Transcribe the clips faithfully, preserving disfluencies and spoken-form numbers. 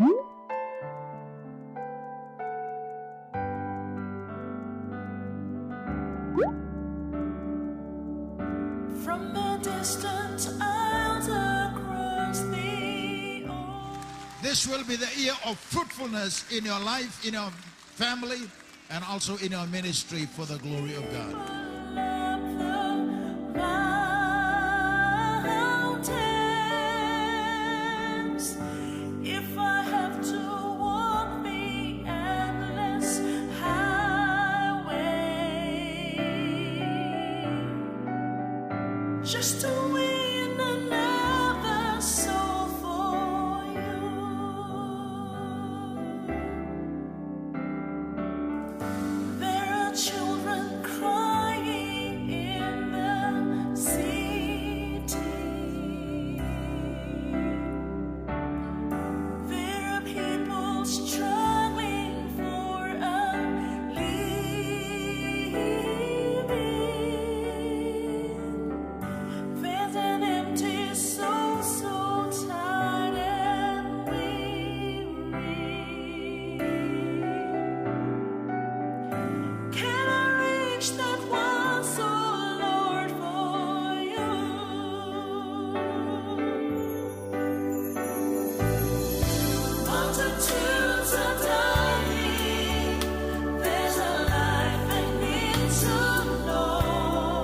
From the distant isles across the ocean. This will be the year of fruitfulness in your life, in your family, and also in your ministry for the glory of God. Up the mountains, if I have to walk the endless highway, just to win another soul for you. There are children crying in the city. There are people struggling for a living. There's an empty soul, so tired and weary. Can I reach that one soul, Lord, for you? Multitudes are dying. There's a life I need to know.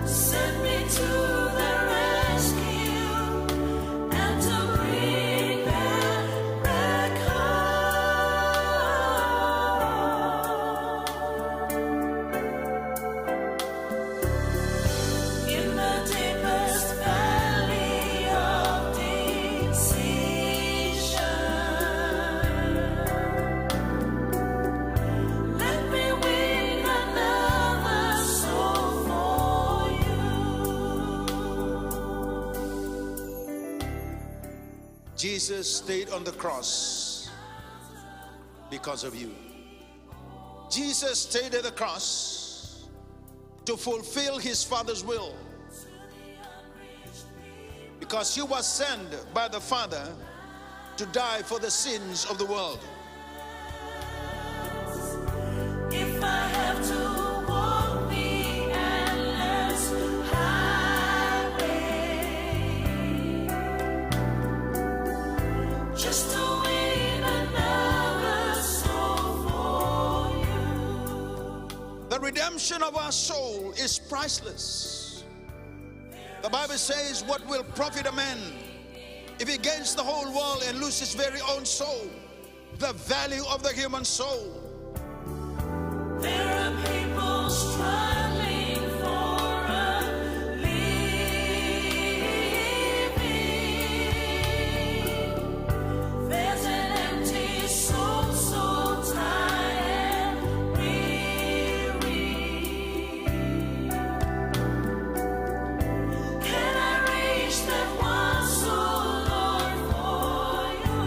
Send me to the rescue and to bring them back home. In the deepest valley of decision, let me win another soul for you. Jesus stayed on the cross because of you. Jesus stayed at the cross to fulfill his Father's will, because he was sent by the Father to die for the sins of the world. If I have to walk the endless highway, just to win another soul for you. The redemption of our soul is priceless. The Bible says, "What will profit a man if he gains the whole world and lose his very own soul?" The value of the human soul. There are people struggling for a living. There's an empty soul, so tired and weary. Can I reach that one soul, Lord, for you?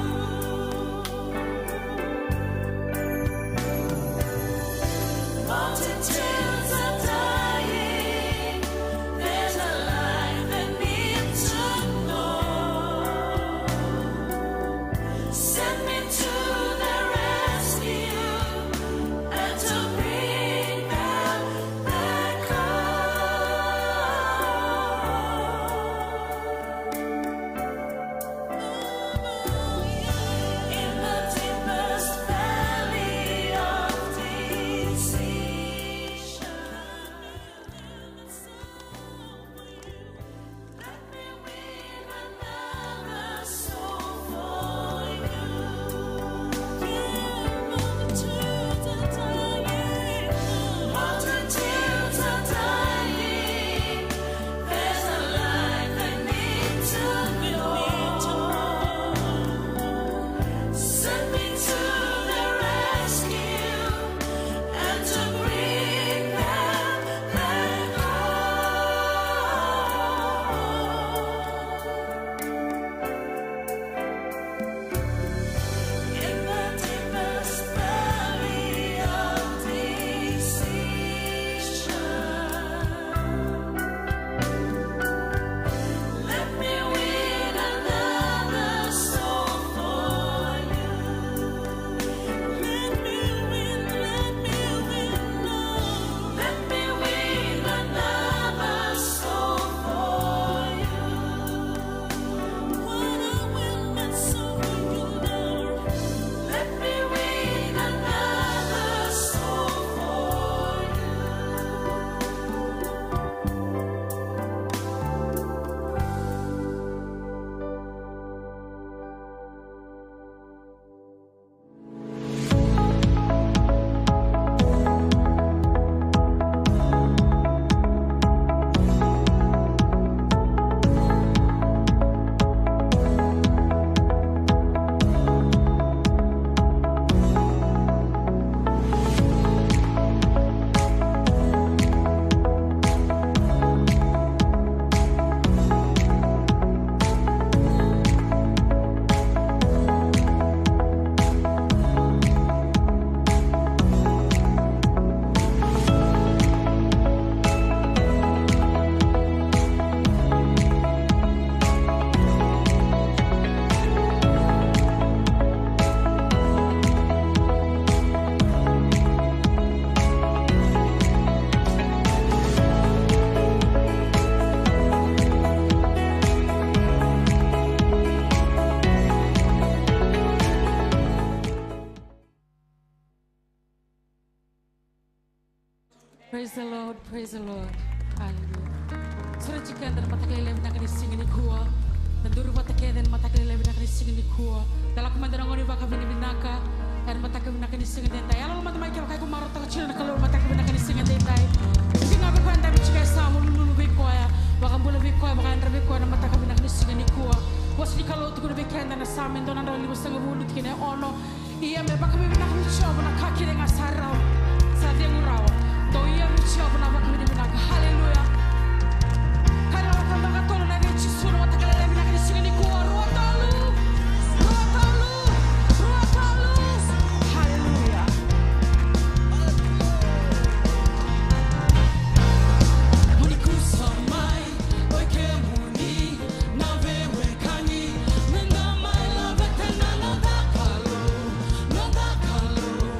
Praise the Lord, praise the Lord. Hallelujah. Sureti keda na mataka lailai vinaka ni siga nikua. Na duru vata kece na mataka lailai vinaka ni siga nikua. Da lako mada na gauna ni vakavinavinaka. Ena mataka vinaka ni siga edaidai. Yalo mada mai kevaka iko marautaka tiko na Kalou na mataka vinaka ni siga edaidai. Tiko ga vei koya, dabe tiko e yasamu, lululu vei koya. Vakabula vei koya, vakayadra vei koya na mataka vinaka ni siga nikua. Vosa ni Kalou tukuna vei keda na Same dua na drau limasagavulu tikina e ono. Ia me vakavinavinaka vei Jiova na ka kece ga sa rawa, sa cegu rawa. Dou ia vei Jiova na vakavinavinaka. Haleluya. Ka ra vakadoka tolu na vei Jisu na mataka lailai vinaka ni siga nikua. Rua, tolu. Rua, tolu. Rua, tolu. Haleluya. Moni kusa mai, oi kemuni na veiwekani, meda mai laveta na noda Kalou, noda Kalou.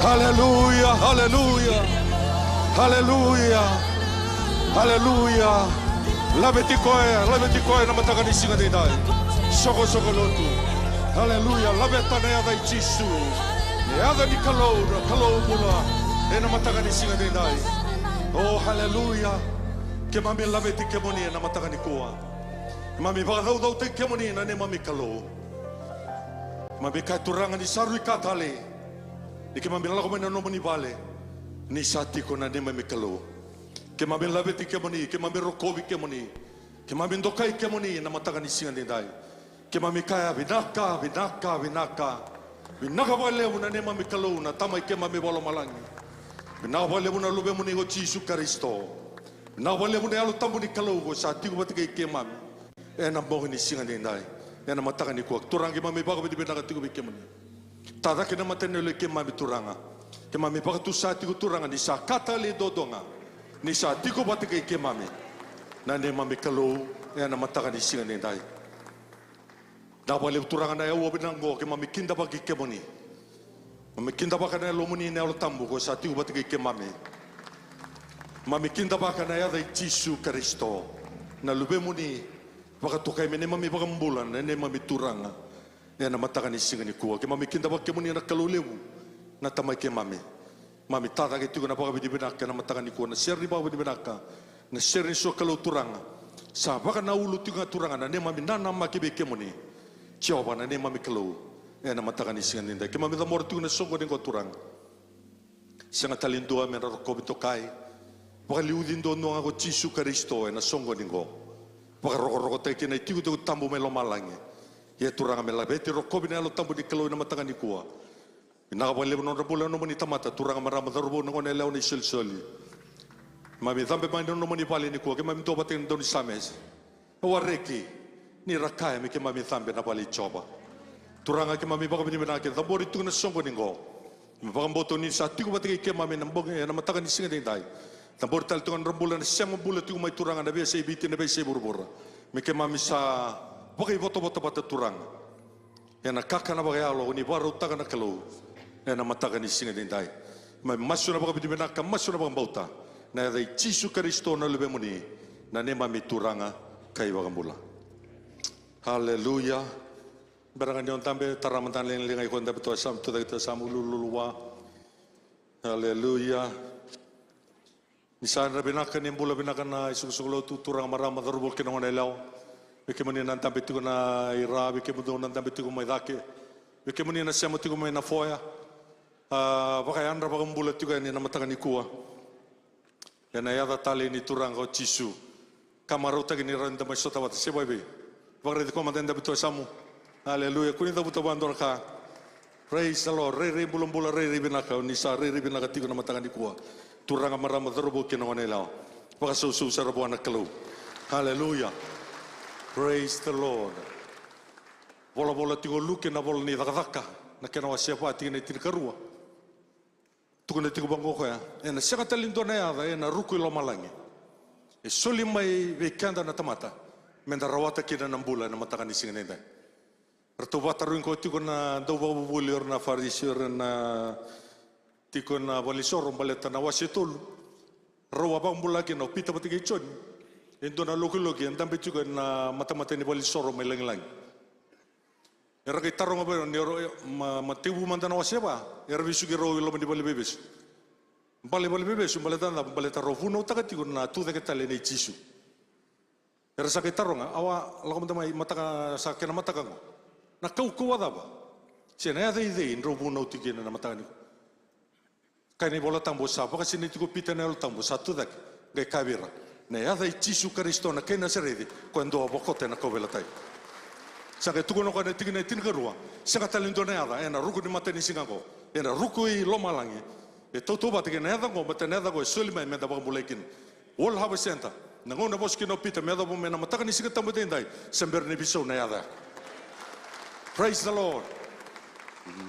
Haleluya, haleluya, haleluya, haleluya. Laveti koya, laveti koya na mataka ni siga daidai. Sokosoko lotu. Haleluya, laveta na yaca i Jisu. Na yaca ni Kalou, na Kalou bula. Ena mataka ni siga daidai. O, haleluya. Keimami laveti kemuni ena mataka nikua. Keimami vakacaucautaki kemuni na neimami Kalou. Keimami kaya Turaga ni sa rui ka tale. Ni keimami lako mai na nomuni vale. Ni sa tiko na neimami Kalou. Keimami laveti kemuni, keimami rokovi kemuni. Keimami dokai kemuni na mataka ni siga daidai. Keimami kaya vinaka, vinaka, vinaka. Vinaka vakalevu na neimami Kalou na Tamai keimami vakalomalagi. Vinaka vakalevu na Luvemuni ko Jisu Karisito. Vinaka vakalevu na Yalo Tabu ni Kalou ko sa tiko vata kei keimami. Ena bogi ni siga daidai. Ena mataka nikua. Turaga keimami vakavinavinaka tiko vei kemuni. Tacake na mata ni yalo i keimami Turaga. Keimami vakatusa tiko Turaga ni sa ka talei duadua ga. Ni sa tiko vata kei keimami. Na neimami Kalou. Ena mataka ni siga daidai. Vinaka vakalevu Turaga na yakavi vinaka oqo keimami kidavaki kemuni. Keimami kidavaka na Yalomuni na Yalo Tabu ko sa tiko vata kei keimami. Keimami kidavaka na yaca i Jisu Karisito. Na Luvemuni vakatokai me neimami vakabula, na neimami Turaga. Ena mataka ni siga nikua. Keimami kidavaki kemuni na Kalou levu. Na Tamai keimami. Keimami tacake tiko na vakavinavinaka ena mataka nikua. Na sere ni vakavinavinaka. Na sere ni sokalou Turaga. Sa vakanaulu tiko ga Turaga. Na neimami nanamaki vei kemuni. Jiova na neimami Kalou. Ena mataka ni siga daidai. Keimami cabora tiko na soqoni oqo Turaga. Sega tale e dua me ra rokovi dokai. Vakaliuci duadua ga ko Jisu Karisito ena soqoni oqo. Vakarokorokotaki kina itikotiko tabu mai lomalagi. Ia Turaga me laveti rokovi na Yalo Tabu ni Kalou ena mataka nikua. Vinaka vakalevu na nodra bula na nomuni tamata, turaga, marama, cauravou, na gone yalewa, na isolisoli. Keimami cabe mai na nomuni vale nikua, keimami duavata kei na daunisame. Wareki, ni ra kaya me keimami cabe na vale i Jiova. Turaga keimami vakavinavinaka, cabori tu na soqoni oqo. Me vakabauta ni sa tiko vata kei keimami na bogi, ena mataka ni siga daidai. Cabori tale tu ga na nodra bula, na sema bula tiko mai Turaga, na veiyasai Viti, na veiyasai vuravura. Me keimami sa vakaivotavota vata Turaga. Ena kakana vakayalo ni vakarautaka na Kalou. Ena mataka ni siga daidai. Mai masu na vakavinavinaka, masu na vakabauta. Na yaca i Jisu Karisito na Luvemuni. Na neimami Turaga, ka iVakabula. Haleluya. Bera ga ni o dabe, tara mada na ligaliga i ko dabe tu e yasamu, tucake tu e yasamu, lululu vua. Haleluya. Ni sa yadra vinaka, ni bula vinaka na isoqosoqo lotu, turaga, marama, cauravou kei na gone yalewa. Vei kemuni na dabe tiko na ira, vei kemudou na dabe tiko mai cake. Vei kemuni na sema tiko mai na foya. A, vakayadra vakabula tiko yani na mataka nikua. Ena yaca talei ni Turaga o Jisu. Ka marautaki ni rawa ni da mai sota vata se vakaevei. Vakaraici koya mada e dabe tu e yasamu. Aleluya. Kua ni cavuta vua e dua na ka. Praise the Lord. Rairai bulabula, rairai vinaka. Ni sa rairai vinaka tiko na mataka nikua. Turaga, marama, cauravou kei na gone yalewa. Vakasausau sara vua na Kalou. Aleluya. Praise the Lord. Volavola tiko o Luke na ivola ni Cakacaka. Na kena wase va, tikina e tinikarua. Tukuna tiko vaqo o koya, ena sega tale ni dua na yaca ena ruku i lomalagi e soli mai vei keda na tamata, meda rawata kina na bula ena mataka ni siga nidai. Ratou vakatarogi koya tiko na dauvakavuvuli, o ira na Farisi, o ira na tiko ena valenisoro, baleta na wase tolu. Rau a vakabula kina o Pita vata kei Joni e dua na lokiloki e dabe tiko ena matamata ni valenisoro mai lagilagi. Era qai taroga vei rau ni rau, ma, ma tekivu mada na wase va, era vesuki rau i loma ni valeniveivesu. Bale valeniveivesu, baleta na cava? Baleta rau vunautaka tiko na tucake tale nei Jisu. Era sa qai taroga, a wa, lako mada mai, mataka, sa kena mataka qo. Na kaukauwa cava? Se na yaca i cei drau vunauti kina na mataka nikua? Kaya na iVola Tabu, sa vakasinaiti tiko o Pita ena Yalo Tabu, sa tucake, qai kaya vei ira, na yaca i Jisu Karisito na kai Nasareci, koya dou a vakota ena kauveilatai. Sa qai tukuna o koya na tikina e tinikarua, sega tale ni dua na yaca ena ruku ni matanisiga qo, ena ruku i lomalagi, e tautauvata kei na yaca qo, baleta na yaca qo e soli mai meda vakabulai kina. World Harvest Centre, na gauna vosa kina o Pita me yacova mai na mataka ni Siga Tabu edaidai, se bera ni veisau na yaca ya. Praise the Lord.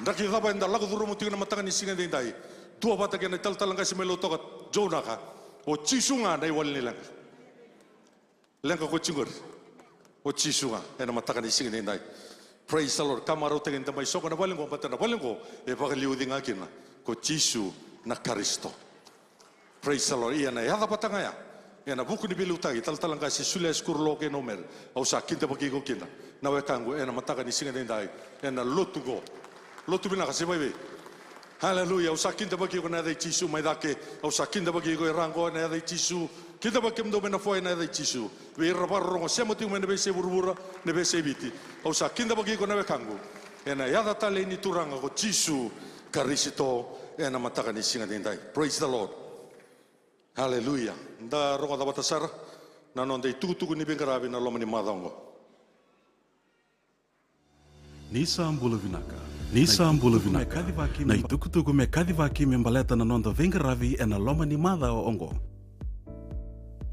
Draki cava eda lako curuma tiko na mataka ni siga edaidai? Duavata kei na italatala qase mai Lautoka, Joe Naka. O Jisu ga na iwali ni leqa. Leqa ko Jisu qori. O Jisu ga ena mataka ni siga edaidai. Praise the Lord. Ka marautaki ni da mai soqo na vale oqo, baleta na vale oqo e vakaliuci ga kina ko Jisu na Karisito. Praise the Lord. Ia na yaca vata ga ya, ena vuku ni veiliutaki, talatala qase Suliasi Kurulo kei Nomere, au sa kidavaki iko kina na wekaqu ena mataka ni siga daidai, ena lotu oqo. Lotu vinaka se vaivei. Haleluya. Au sa kidavaki iko na yaca i Jisu mai cake. Au sa kidavaki iko i ra oqo ena yaca i Jisu. Kidavaki kemudou mai na foi ena yaca i Jisu. Vei ira vakarorogo sema tiko mai na veiyasai vuravura, na veiyasai Viti. Au sa kidavaki iko na wekaqu ena yaca talei ni Turaga ko Jisu Karisito ena mataka ni siga daidai. Praise the Lord. Haleluya. Da rogoca vata sara na noda itukutuku ni veiqaravi na loma ni macawa oqo. Ni sa bula vinaka. Ni sa bula vinaka. Na itukutuku me kacivaki me baleta na noda veiqaravi ena loma ni macawa oqo.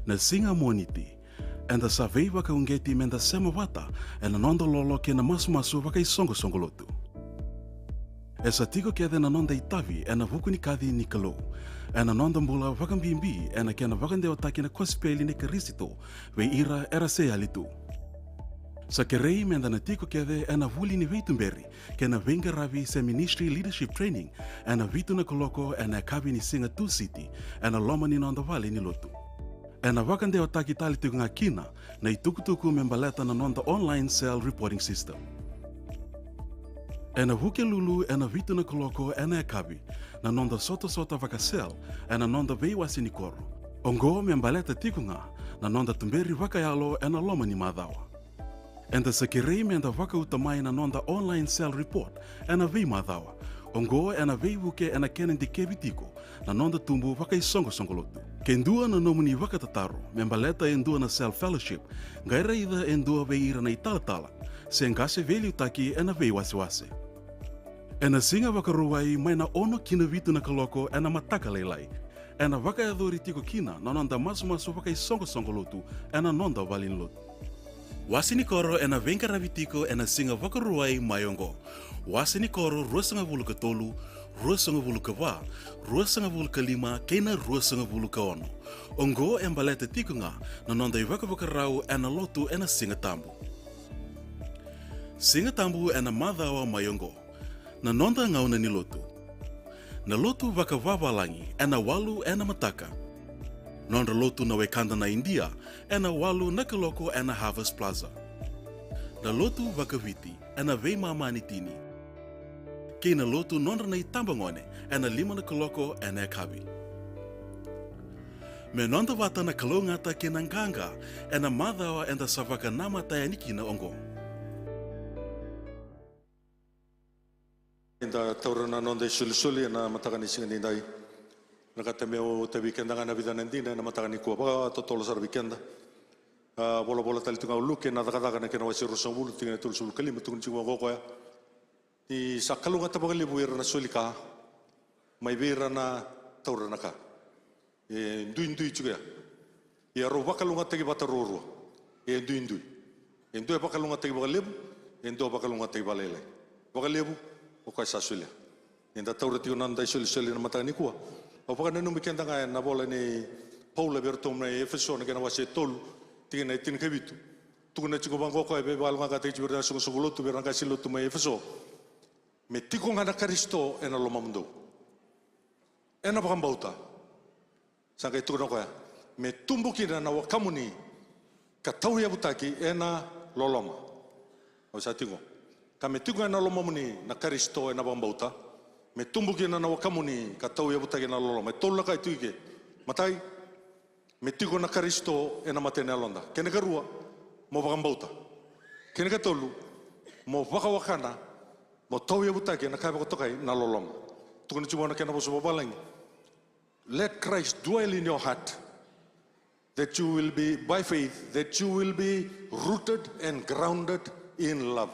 Na siga Moniti, eda sa veivakauqeti meda sema vata ena noda lolo kei na masumasu vakaisoqosoqo lotu. E sa tiko kece na noda itavi ena vuku ni kaci ni Kalou ena noda bula, vakabibi ena kena vakadewataki na kosipeli ni Karisito vei ira era se yali tu. Sa kerei meda na tiko kece ena vuli ni veituberi kei na veiqaravi se Ministry Leadership Training ena vitu na kaloko ena yakavi ni siga Tusiti ena loma ni noda vale ni lotu. Ena vakadewataki tale tiko ga kina na itukutuku me baleta na noda online cell reporting system. Ena Vukelulu ena vitu na kaloko ena yakavi na noda sotasota vaka-cell ena noda veiwase ni koro. Oqo me baleta tiko ga na noda tuberi vakayalo ena loma ni macawa. Eda sa kerei meda vakauta mai na noda online cell report ena veimacawa. Oqo ena veivuke ena kena dikevi tiko na noda tubu vakaisoqosoqo lotu. Ke dua na nomuni vakatataro me baleta e dua na cell fellowship, qai raica e dua vei ira na italatala se qase veiliutaki ena veiwasewase. Ena siga Vakarauwai mai na ono ki na vitu na kaloko ena mataka lailai, ena vakayacori tiko kina na noda masumasu vakaisoqosoqo lotu ena noda vale ni lotu. Wase ni koro ena veiqaravi tiko ena siga Vakarauwai mai oqo. Wase ni koro ruasagavulu ka tolu, ruasagavulu ka va, ruasagavulu ka lima kei na ruasagavulu ka ono. Oqo e baleta tiko ga na noda ivakavakarau ena lotu ena Siga Tabu. Siga Tabu ena macawa mai oqo. Na noda gauna ni lotu. Na lotu vakavavalagi ena walu ena mataka. Nodra lotu na wekada na Idia ena walu na kaloko ena Harvest Plaza. Na lotu vakaviti ena veimama ni tini. Kei na lotu nodra na itabagone ena lima na kaloko ena yakavi. Me noda vata na kalougata kei na qaqa ena macawa eda sa vakanamata yani kina oqo. Eda taura na noda isolisoli ena mataka ni siga nidai. Vinakata meu tavi keda ga na vica na dina ena mataka nikua, vakatotolo sara vei keda. A, volavola tale tu ga o Luke na Cakacaka na kena wase ruasagavulu, tikina e tolusagavulu ka lima, tukuna tiko vaqo o koya: Ni sa kalougata vakalevu ira na soli ka mai vei ira na taura na ka. E duidui tiko ya. Ia rau vakalougatataki vata ruarua. E duidui. E dua e vakalougatataki vakalevu, e dua e vakalougatataki vakalailai. Vakalevu, o koya sa solia. Eda taura tiko na noda isolisoli ena mataka nikua. Au vakananumi keda ga ena vola nei Paula vei iratou mai Efeso na kena wase tolu, tikina e tinikavitu. Tukuna tiko vaqo o koya, e vakalougatataki tiko vei ira na soqosoqo lotu, vei ira na qase lotu mai Efeso: Me tiko ga na Karisito ena lomamudou. Ena vakabauta. Sa qai tukuna o koya: Me tubu kina na wakamuni ka tauyavutaki ena loloma. Au sa tiko. Ka me tiko ena lomamuni na Karisito ena vakabauta, me tubu kina na wakamuni ka tauyavutaki ena loloma. E tolu na ka e tiko i ke. Matai, me tiko na Karisito ena mata ni yaloda. Kena karua, mo vakabauta. Kena katolu, mo vakawakana, mo tauyavutaki ena ka e vakatokai na loloma. Tukuna tiko na kena vosa vavalagi: Let Christ dwell in your heart, that you will be, by faith, that you will be rooted and grounded in love.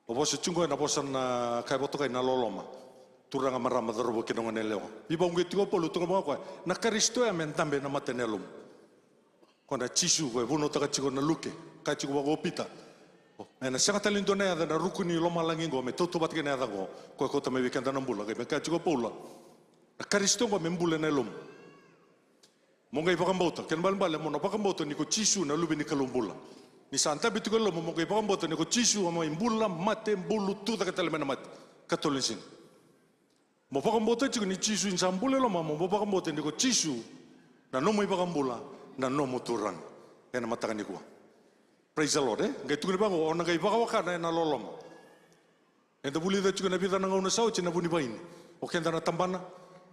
O vosa tiko ena vosa na ka e vakatokai na loloma. Turaga, marama, cauravou kei na goneyalewa. Veivakauqeti tiko o Paula, tukuna vaqo o koya: Na Karisito ya me dabe ena mata ni yalomu. Ko na Jisu ko e vunautaka tiko na Luke, kaya tiko vaqo o Pita: Ena sega tale ni dua na yaca ena ruku ni lomalagi qo me tautauvata kei na yaca qo. Ko e kauta mai vei keda na bula. Qai me kaya tiko o Paula: Na Karisito qo me bula ena yalomu. Mo qai vakabauta, kena ibalebale mo na vakabauta ni ko Jisu na Luve ni Kalou bula. Ni sa dabe tiko e loma mo qai vakabauta ni ko Jisu a mai bula, mate, bulu, tucake tale mai na mate. Katolu ni siga. Mo vakabauta tiko ni Jisu ni sa bula e lomamu, mo vakabauta ni ko Jisu na nomu iVakabula, na nomu Turaga. Ena mataka nikua. Praise the Lord, e? Qai tukuni vaqo, o na qai vakawakana ena loloma. Eda vulica tiko na vica na gauna sa oti na vu ni vaini. O keda na tabana,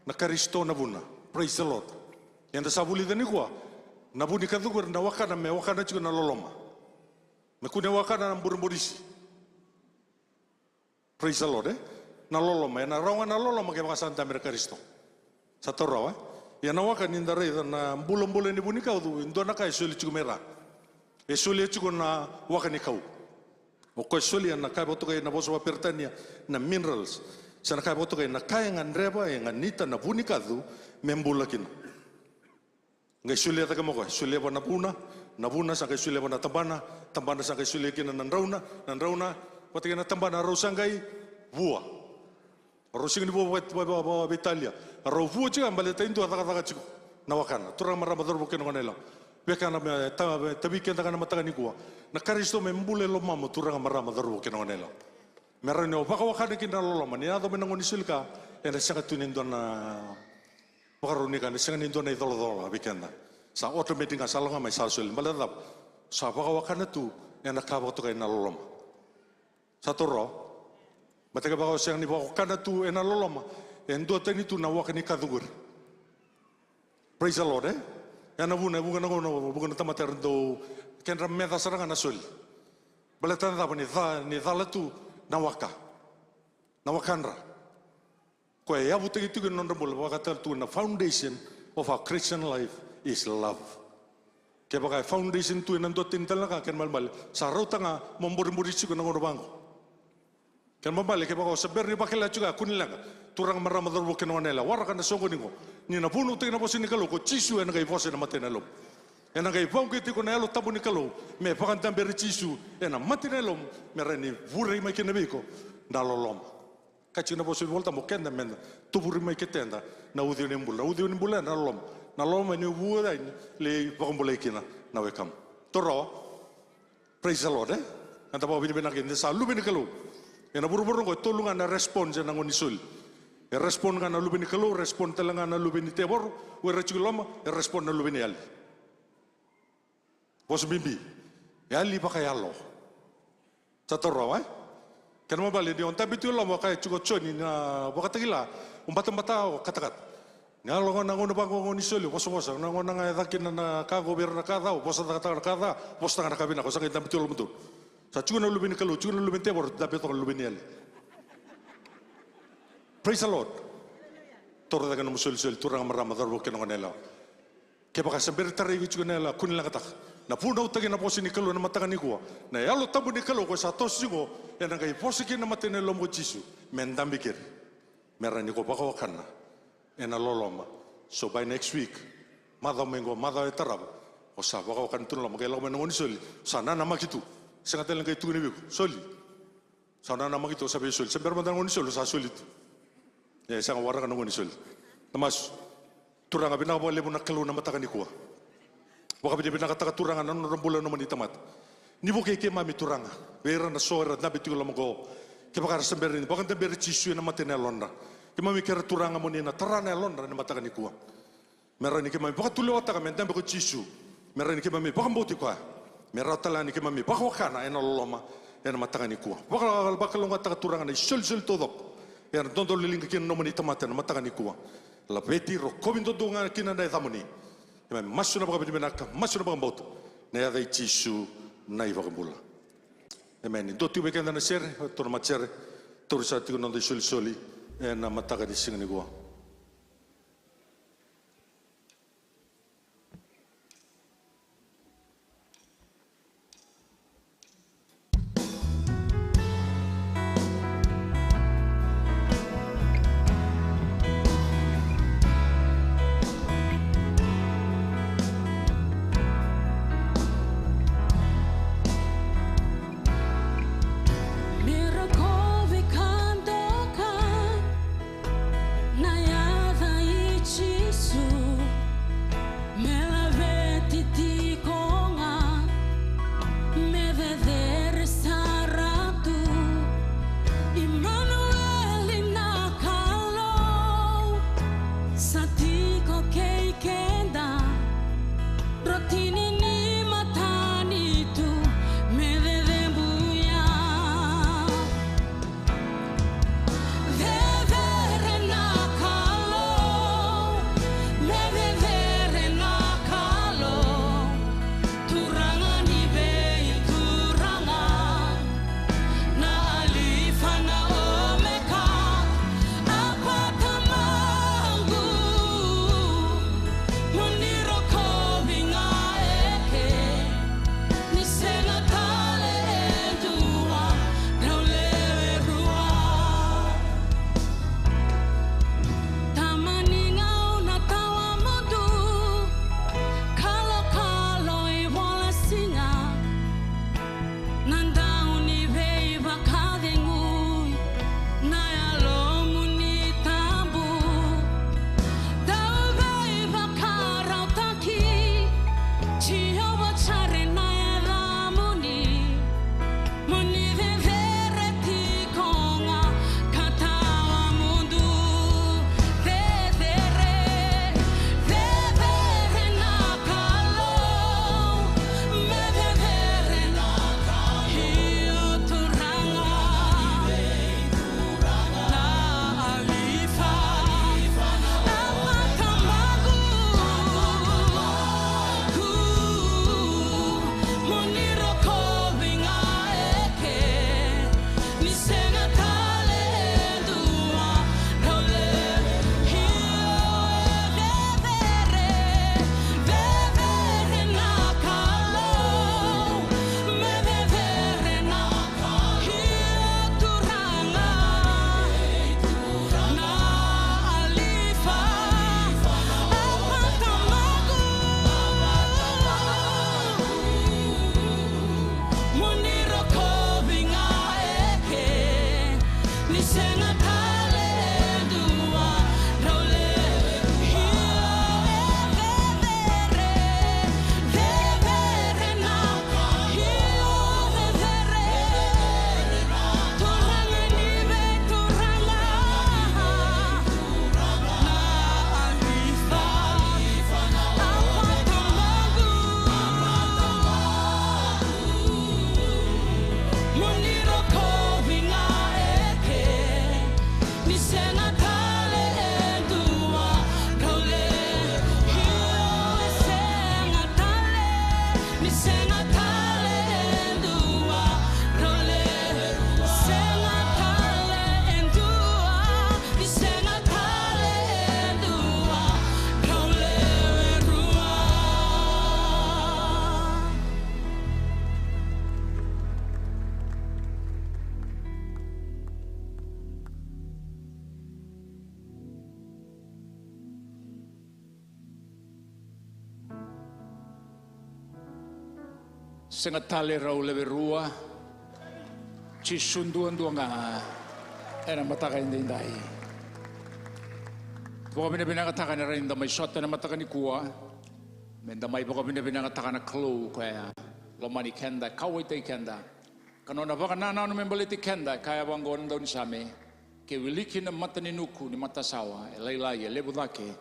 na Karisito na vuna. Praise the Lord. Eda sa vulica nikua, na vu ni kaci oqori na wakana me wakana tiko na loloma. Me kune wakana na buriburisi. Praise the Lord, e? Na loloma, ena rawa ga na loloma kevaka sa dabe na Karisito. Sa taura rawa, e? Ia na waka ni da raica na bulabula ni vunikau, e dua na ka e soli tiko mai ra. E solia tiko na waka ni kau. O koya e solia na ka e vakatokai na vosa vakaperitania na minerals. Se na ka e vakatokai na ka e gadreva, e ganita na vu ni kaci me bula kina. Qai solia cake mai o koya, solia vua na vuna, na vuna sa qai solia vua na tabana, tabana sa qai solia kina na drauna, na drauna vata kei na tabana rau sa qai vua. Rau sega ni vua vaka, vaka, vaka, vaka veitalia. Rau vua tiko ga baleta e dua cakacaka tiko na wakana. Turaga, marama, cauravou kei na goneyalewa. Vekana me ta-, me tavi keda ga na mataka nikua. Na Karisito me bula e lomamu, turaga, marama, cauravou kei na goneyalewa. Me rawa ni o vakawakana kina na loloma, ni yaco mai na gauna ni soli ka, ena sega tu ni dua na vakarau ni ka, ena sega ni dua na icolacola vei keda. Sa automatic ga, sa lako ga mai, sa soli. Baleta cava? Sa vakawakana tu ena ka vakatokai na loloma. Sa taura rawa? Baleta kevaka o sega ni vakawakana tu ena loloma, e duatani tu na waka ni kaci oqori. Praise the Lord, e? Ena vuna, e vuqa na gauna, vuqa na tamata era dau, kedra meca sara ga na soli. Baleta na cava? Ni ca-, ni cala tu na waka. Na wakadra. Koya e yavutaki tiko ena nodra bula, vakatale tu na foundation of our Christian life is love. Kevaka e foundation tu ena duatani tale na ka, kena ibalebale, sa rauta ga mo buriburisi tiko na gauna vaqo. Kena ibalebale, kevaka o sa bera ni vakila tiko ya, kua ni leqa. Turaga, marama, cauravou kei na goneyalewa, waraka na soqoni qo. Ni na vunautaki na vosa ni Kalou, ko Jisu ena qai vosa ena mata ni yalomu. Ena qai vakauqeti iko na Yalo Tabu ni Kalou me vakadaberi Jisu ena mata ni yalomu, me rawa ni vurei mai kina vei iko na loloma. Kaya tiko na vosa ni Vola Tabu, o keda meda tovuri mai kei keda na uciwai ni bula. Na uciwai ni bula ya na loloma. Na loloma ni vua yani lai vakabulai kina na wekamu. Taura rawa? Praise the Lord, e? Eda vakavinavinaka ni da sa luve ni Kalou. Ena vuravura oqo e tolu ga na response ena gauna ni soli. E respond ga na luve ni Kalou, respond tale ga na luve ni tevoro, o ira tiko i loma, e respond na luve ni yali. Vosa bibi. E yali vakayalo. Sa taura rawa, e? Kena ibalebale ni o dabe tiko e loma, kaya tiko o Joni na Vakatakila, o batabata, o katakata. Ni yalo ga na gauna vaqo, gauna ni soli, vosavosa, na gauna ga e caka kina na ka qo vei ira na ka ca, o vosataka na ka ca, vosataka na ka vinaka, o sa qai dabe tiko e lomadonu. Sa tiko na luve ni Kalou, tiko na luve ni tevoro, dabe toka na luve ni yali. Praise the Lord. Taura cake na nomu isolisoli, turaga, marama, cauravou kei na goneyalewa. Kevaka sa bera ni tarai iko tiko na yalo, kua ni leqataka. Na vunautaki na vosa ni Kalou ena mataka nikua. Na Yalo Tabu ni Kalou, koya sa toso tiko, ena qai vosa kina na mata ni yalomu, ko Jisu. Me dabe keri. Me rawa ni ko vakawakana ena loloma. So by next week, macawa mai qo, macawa e tarava, o sa vakawakana tu na loloma, qai lako mai na gauna ni soli, sa nanamaki tu. Sega tale ni qai tukuni vei iko, soli. Sa nanamaki tu, o sa veisoli. Se bera mada na gauna ni soli, o sa soli tu. E, sega, waraka na gauna ni soli. Na masu. Turaga, vinaka vakalevu na Kalou na mataka nikua. Vakavinavinakataka, Turaga, na nodra bula na nomuni tamata. Ni vukei keimami, Turaga, vei ira na so era dabe tiko e loma qo. Kevaka era se bera ni vakadaberi Jisu ena mata ni yalodra, keimami kerea, Turaga, mo ni na tara na yalodra ena mataka nikua. Me rawa ni keimami vakatulewataka me dabe ko Jisu. Me rawa ni keimami vakabauti koya. Me rawa tale ga ni keimami vakawakana ena loloma ena mataka nikua. Vaka-, vakalougatataka, Turaga, na isolisoli taucoko era dodoliga kina na nomuni tamata ena mataka nikua. Laveti, rokovi duadua ga kina na yacamuni. Keimami masu ena vakavinavinaka, masu ena vakabauta ena yaca i Jisu na iVakabula. Emeni. Dua tiko vei keda na sere, tou na matasere, tauri sara tiko na noda isolisoli ena mataka ni siga nikua. Sega tale rau lewe rua. Jisu duadua ga ena mataka edaidai. Vakavinavinakataka ena rawa ni da mai sota ena mataka nikua. Me da mai vakavinavinakataka na Kalou koya e lomani keda, kauwaitaki keda. Ka nona vakanananu me baleti keda, e kaya vaqo na daunisame: Ke wiliki na mata ni nuku ni matasawa, e lailai, e levu cake,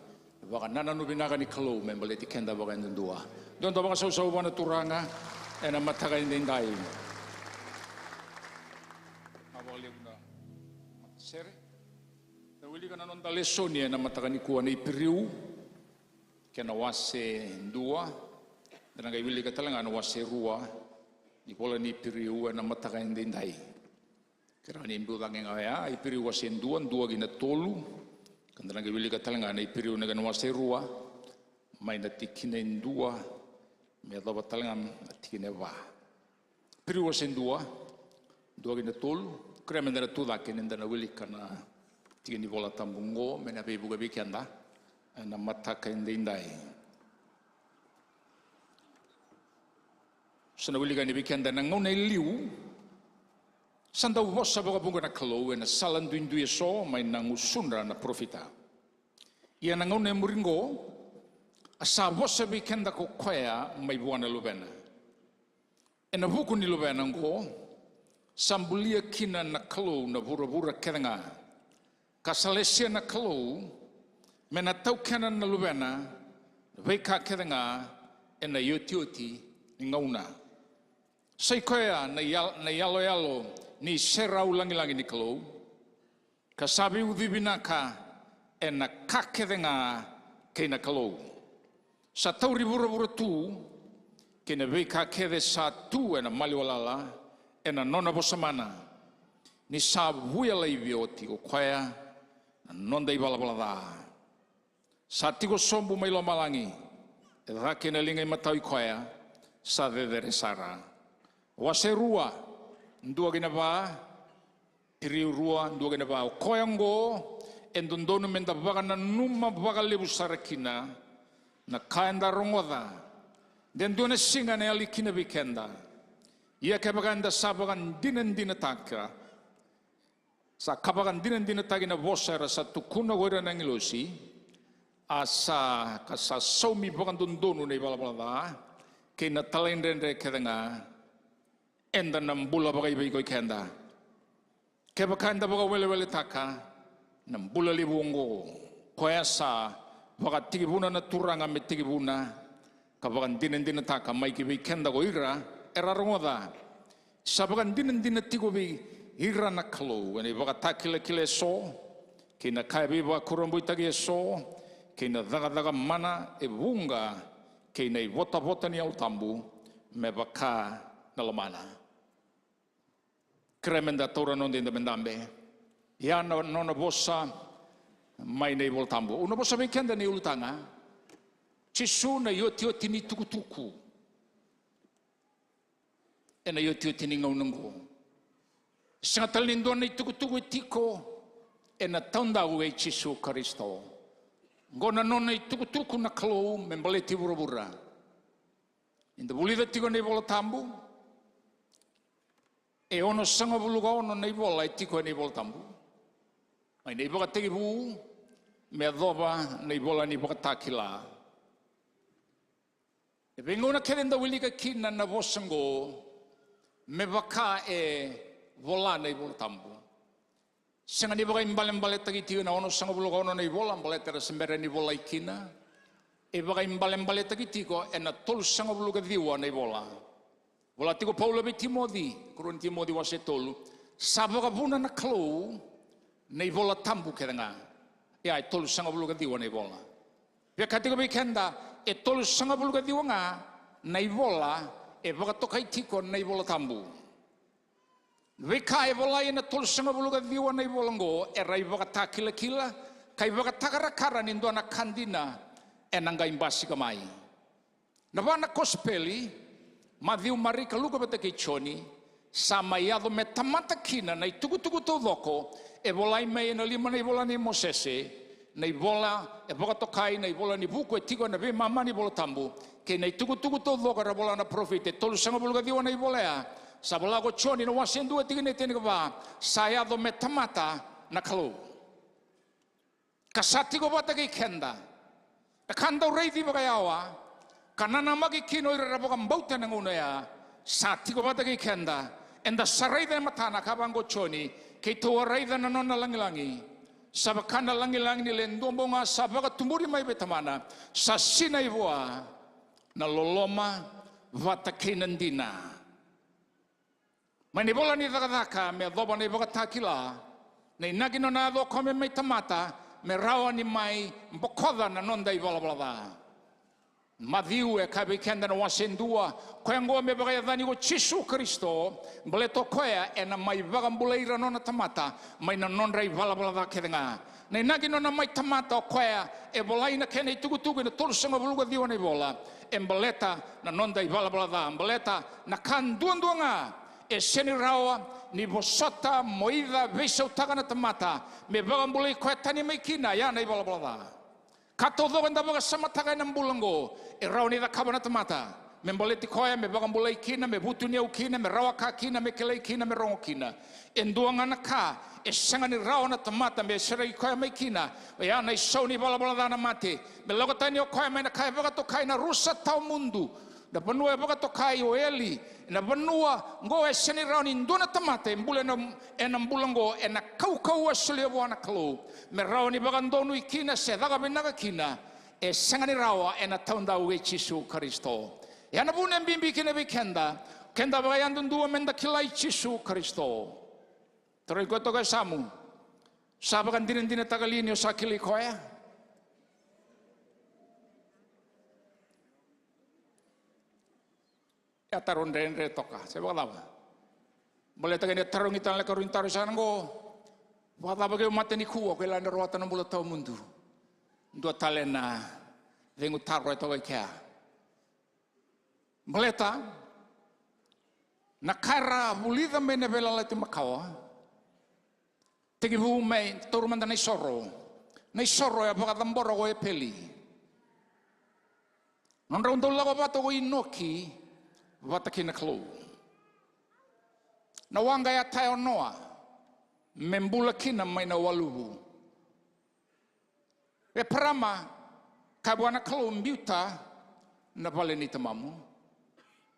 vakanananu vinaka ni Kalou me baleti keda vakayadudua. Dua, dua vakasausau vua na Turaga ena mataka edaidai. Vinaka vakalevu na matasere. Da wilika na noda lesoni ena mataka nikua, na Iperiu, kei na wase dua. Da na qai wilika tale ga na wase rua ni vola ni Iperiu ena mataka edaidai. Kerea ni biu cake ga oya, Iperiu wase dua, dua ki na tolu. Ka da na qai wilika tale ga na Iperiu na kena wase rua, mai na tikina e dua me yacova tale ga na tikina e va. Iperiu wase dua, dua ki na tolu. Kerea me da na tu cake ni da na wilika na tiki ni Vola Tabu oqo me na veivuke vei keda ena mataka edaidai. Sa na wilika yani vei keda: Ena gauna e liu sa dau vosa vakavuqa na Kalou ena sala duidui eso mai na gusudra na parofita. Ia ena gauna e muri oqo, a sa vosa vei keda ko koya mai vua na Luvena. Ena vuku ni Luvena oqo sa bulia kina na Kalou na vuravura kece ga, ka sa lesia na Kalou me na taukena na Luvena na veika kece ga ena iotioti ni gauna. Sa i koya na yal-, na yaloyalo ni serau lagilagi ni Kalou, ka sa veiucui vinaka ena ka kece ga kei na Kalou. Sa tauri vuravura tu kei na veika kece sa tu ena maliwa lala ena nona vosa mana, ni sa vuya laivi oti ko koya na noda ivalavala ca. Sa tiko sobu mai lomalagi, e cake ena liga imatau i koya sa cecere sara. Wase rua, dua ki na va, Iperiu rua, dua ki na va. O koya oqo e dodonu me da vakananuma vakalevu sara kina na ka eda rogoca, de dua na siga ena yali kina vei keda. Ia kevaka eda sa vakadinadinataka, sa ka vakadinadinataki na vosa era sa tukuna ko ira na agilosi, a sa, ka sa saumi vakadodonu na ivalavala ca kei na talaidredre kece ga, eda na bula vakaivei ko i keda? Kevaka eda vakaweleweletaka na bula levu oqo, koya sa vakatekivuna na Turaga me tekivuna, ka vakadinadinataka mai ki vei keda ko ira era rogoca. Sa vakadinadina tiko vei ira na Kalou ena ivakatakilakila eso, kei na ka e veivakurabuitaki eso, kei na cakacaka mana e vuqa, kei na ivotavota ni Yalo Tabu, me vaka na lomana. Kerea me da taura noda idabedabe. Ia na nona vosa mai na iVola Tabu. Au na vosa vei keda ena iulutaga: Jisu na iotioti ni tukutuku ena iotioti ni gauna oqo. Sega tale ni dua na itukutuku e tiko ena taudaku kei Jisu Karisito. Oqo na nona itukutuku na Kalou me baleti vuravura. Ni da vulica tiko na iVola Tabu, e onosagavulu ka ono na ivola e tiko ena iVola Tabu, mai na ivakatekivu me yacova na ivola ni Vakatakila. E veigauna kece eda wilika kina na vosa oqo, me vaka e vola na iVola Tabu. Sega ni vakaibalebaletaki tiko na onosagavulu ka ono na ivola, baleta era se bera ni volai kina. E vakaibalebaletaki tiko ena tolusagavulu ka ciwa na ivola. Vola tiko Paula vei Timoci, Karua ni Timoci wase tolu: Sa vakavuna na Kalou na iVola Tabu kece ga. Ia e tolusagavulu ka ciwa na ivola. Via kaya tiko vei keda, e tolusagavulu ka ciwa ga na ivola e vakatokai tiko na iVola Tabu. Veika e volai ena tolusagavulu ka ciwa na ivola oqo era ivakatakilakila ka ivakatakarakara ni dua na ka dina ena qai basika mai. Na va na kosipeli, Maciu, Marika, Luke vata kei Joni, sa mai yaco me tamata kina na itukutuku taucoko e volai mai ena lima na ivola nei Mosese, Na ivola e vakatokai na ivola ni vuku e tiko ena veimama ni iVola Tabu kei na itukutuku taucoko era vola na parofita, e tolusagavulu ka ciwa na ivola ya. Sa vola ko Joni na wase dua tikina e tinikava, sa yaco me tamata na Kalou. Ka sa tiko vata kei keda. Na ka dau raici vakayawa ka nanamaki kina o ira era vakabauta ena gauna oya, sa tiko vata kei keda. Eda sa raica e matana, ka vaqo Joni, keitou a raica na nona lagilagi. Sa vaka na lagilagi ni le duabau ga sa vakatuburi mai vei Tamana. Sa sinai vua na loloma vata kei na dina. Mai na ivola ni Cakacaka me yacova na iVakatakila, na inaki nona yaco o koya me mai tamata, me rawa ni mai bokoca na noda ivalavala ca. Maciu e kaya vei keda na wase dua, koya oqo me vakayacani ko Jisu Karisito, baleta o koya ena mai vakabulai ira nona tamata mai na nodra ivalavala ca kece ga. Na inaki nona mai tamata o koya e volai na kena itukutuku ena tolusagavulu ka ciwa na ivola, e baleta na noda ivalavala ca, baleta na ka duadua ga e sega ni rawa ni vosota, moica, veisautaka na tamata me vakabulai koya tani mai kina, ya na ivalavala ca. Ka taucoko eda vakasamataka ena bula oqo e rawa ni cakava na tamata me baleti koya, me vakabulai kina, me vutuniyau kina, me rawa ka kina, me kilai kina, me rogo kina. E dua ga na ka e sega ni rawa na tamata me sereki koya mai kina, oya na isau ni valavala ca, na mate. Me lako tani o koya mai na ka e vakatokai na rusa tawamudu, na vanua e vakatokai o eli, na vanua oqo e sega ni rawa ni dua na tamata e bula ena, ena bula oqo, ena kaukauwa e solia vua na Kalou me rawa ni vakadonui kina se caka vinaka kina. E sega ni rawa ena taudaku kei Jisu Karisito. Ia na vuna e bibi kina vei keda, keda vakayadudua meda kilai Jisu Karisito. Tarogi koya toka e yasamu, sa vakadinadinataka li ni o sa kilai koya? E a taro dredre toka, se vakacava? Baleta kei na tarogi tale na karua ni taro e sa na qo, vakacava keu mate nikua, ko kila ni rawata na bula tawamudu? Dua tale na cegu taro e toka i kea. Baleta na ka era vulica mai na veiyalayalati makawa, tekivu mai, taura mada na isoro. Na isoro e vakacabora ko Epeli. Nodrau dau lako vata ko Inoki vata kei na Kalou. Na waqa e a taya o Noa me bula kina mai na waluvu. Eparama, kaya vua na Kalou, biuta na vale ni tamamu,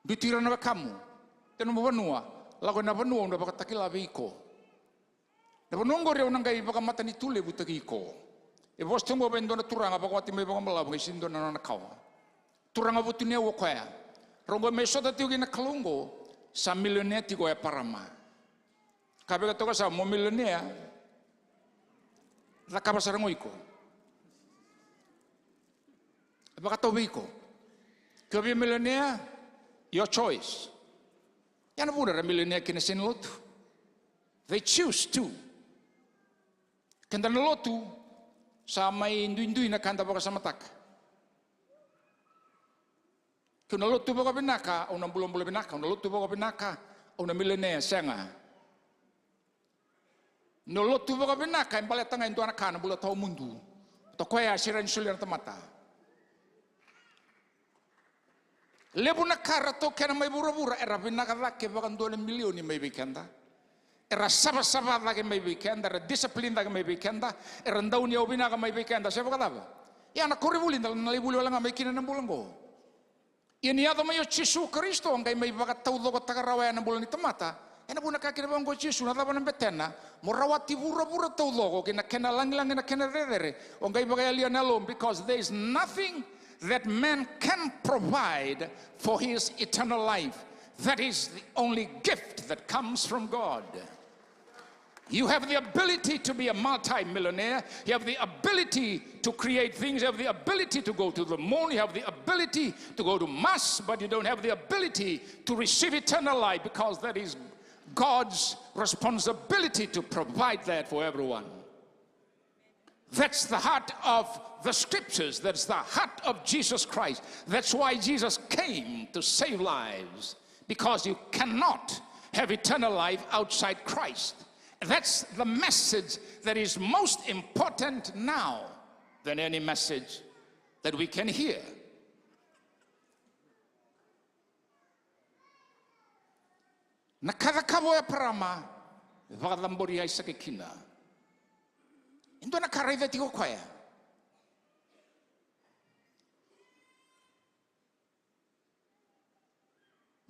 biuti ira na wekamu, tei nomu vanua, lako ena vanua au na vakatakila vei iko. Na vanua oqori au na qai vakamatanitulevutaki iko. E vosa tiko oqo vei dua na turaga vakawati mai vakabalavu, qai sega ni dua na nona kawa. Turaga vutuniyau o koya. Rau qai mai sota tiko kei na Kalou oqo, sa milionea tiko o Eparama. Kaya vei koya toka sa, mo milionea, cakava sara ga o iko. E vakatau vei iko. Ke o via milionea, your choice. Ia na vuna era milionea kina, sega ni lotu. They choose to. Keda na lotu sa mai duidui na ka da vakasamataka. Keu na lotu vakavinaka, au na bulabula vinaka, au na lotu vakavinaka, au na milionea, sega. Ni o lotu vakavinaka e baleta ga e dua na ka, na bula tawamudu. Toka koya sega ni solia na tamata. Levu na ka era taukena mai vuravura era vinaka cake vakadua na milioni mai vei keda. Era savasava cake mai vei keda, era discipline cake mai vei keda, era dauniyau vinaka mai vei keda, se vakacava? Ia na koronivuli da na lai vuli wale ga mai kina na bula oqo. Ia ni yaco mai o Jisu Karisito, qai mai vakataucokotaka rawa ya na bula ni tamata. Ena vuna kaya kina vaqo o Jisu, na cava na betena? Mo rawati vuravura taucoko kei na kena lagilagi, na kena cecere. O qai vakayalia na yalomu, because there is nothing that man can provide for his eternal life. That is the only gift that comes from God. You have the ability to be a multi-millionaire. You have the ability to create things. You have the ability to go to the moon. You have the ability to go to Mars, but you don't have the ability to receive eternal life, because that is God's responsibility to provide that for everyone. That's the heart of the scriptures. That's the heart of Jesus Christ. That's why Jesus came to save lives, because you cannot have eternal life outside Christ. That's the message that is most important now. than any message that we can hear. Na ka cakava o Eparama, e vakacabori Aisake kina. E dua na ka raica tiko o koya.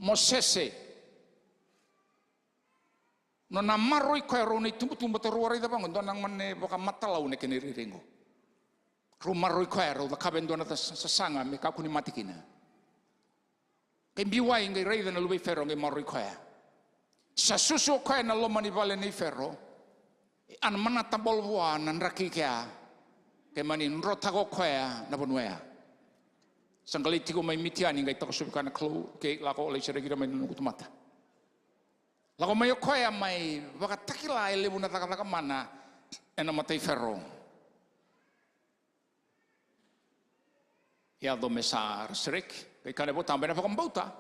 Mosese. Nona maroroi koya rau na itubutubu, tatou raica vaqo, dua na gone vakamatalau na kena irairai qo. Rau maroroi koya, rau cakava e dua na sa-, sasaga me kakua ni mate kina. Qai biu wai, qai raica na luve i Fero, qai maroroi koya. Sa susu o koya ena loma ni vale nei Fero. E a na manata bolo vua na draki kea. Ke mani drotaka o koya na vanua ya. Sa qai lai tiko mai Mitiani, qai takosovi koya na Kalou, ke lako, lai sereki ira mai na noqu tamata. Lako mai o koya mai vakatakila e levu na cakacaka mana ena mata i Fero. Yaco me sa ra sereki, qai kaya na iVolatabu ena vakabauta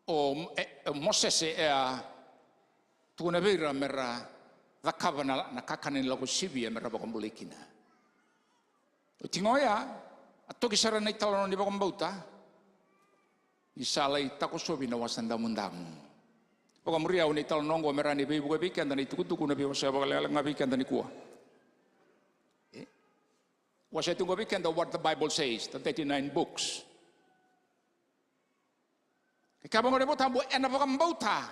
o, e, e Mosese e a tukuna vei ira me ra cakava na, na kakana ni lako sivia me ra vakabulai kina. Oti ga oya, a toki sara na italanoa ni vakabauta, ni sa lai takosovi na Wasa Damudamu. Vakamuria au na italanoa oqo me rawa ni veivuke vei keda na itukutuku, na veiwasewase vakalekaleka ga vei keda nikua. E? Wasea tiko vei keda What the Bible Says, the thirty-nine books. E kaya vaqo na iVolatabu, ena vakabauta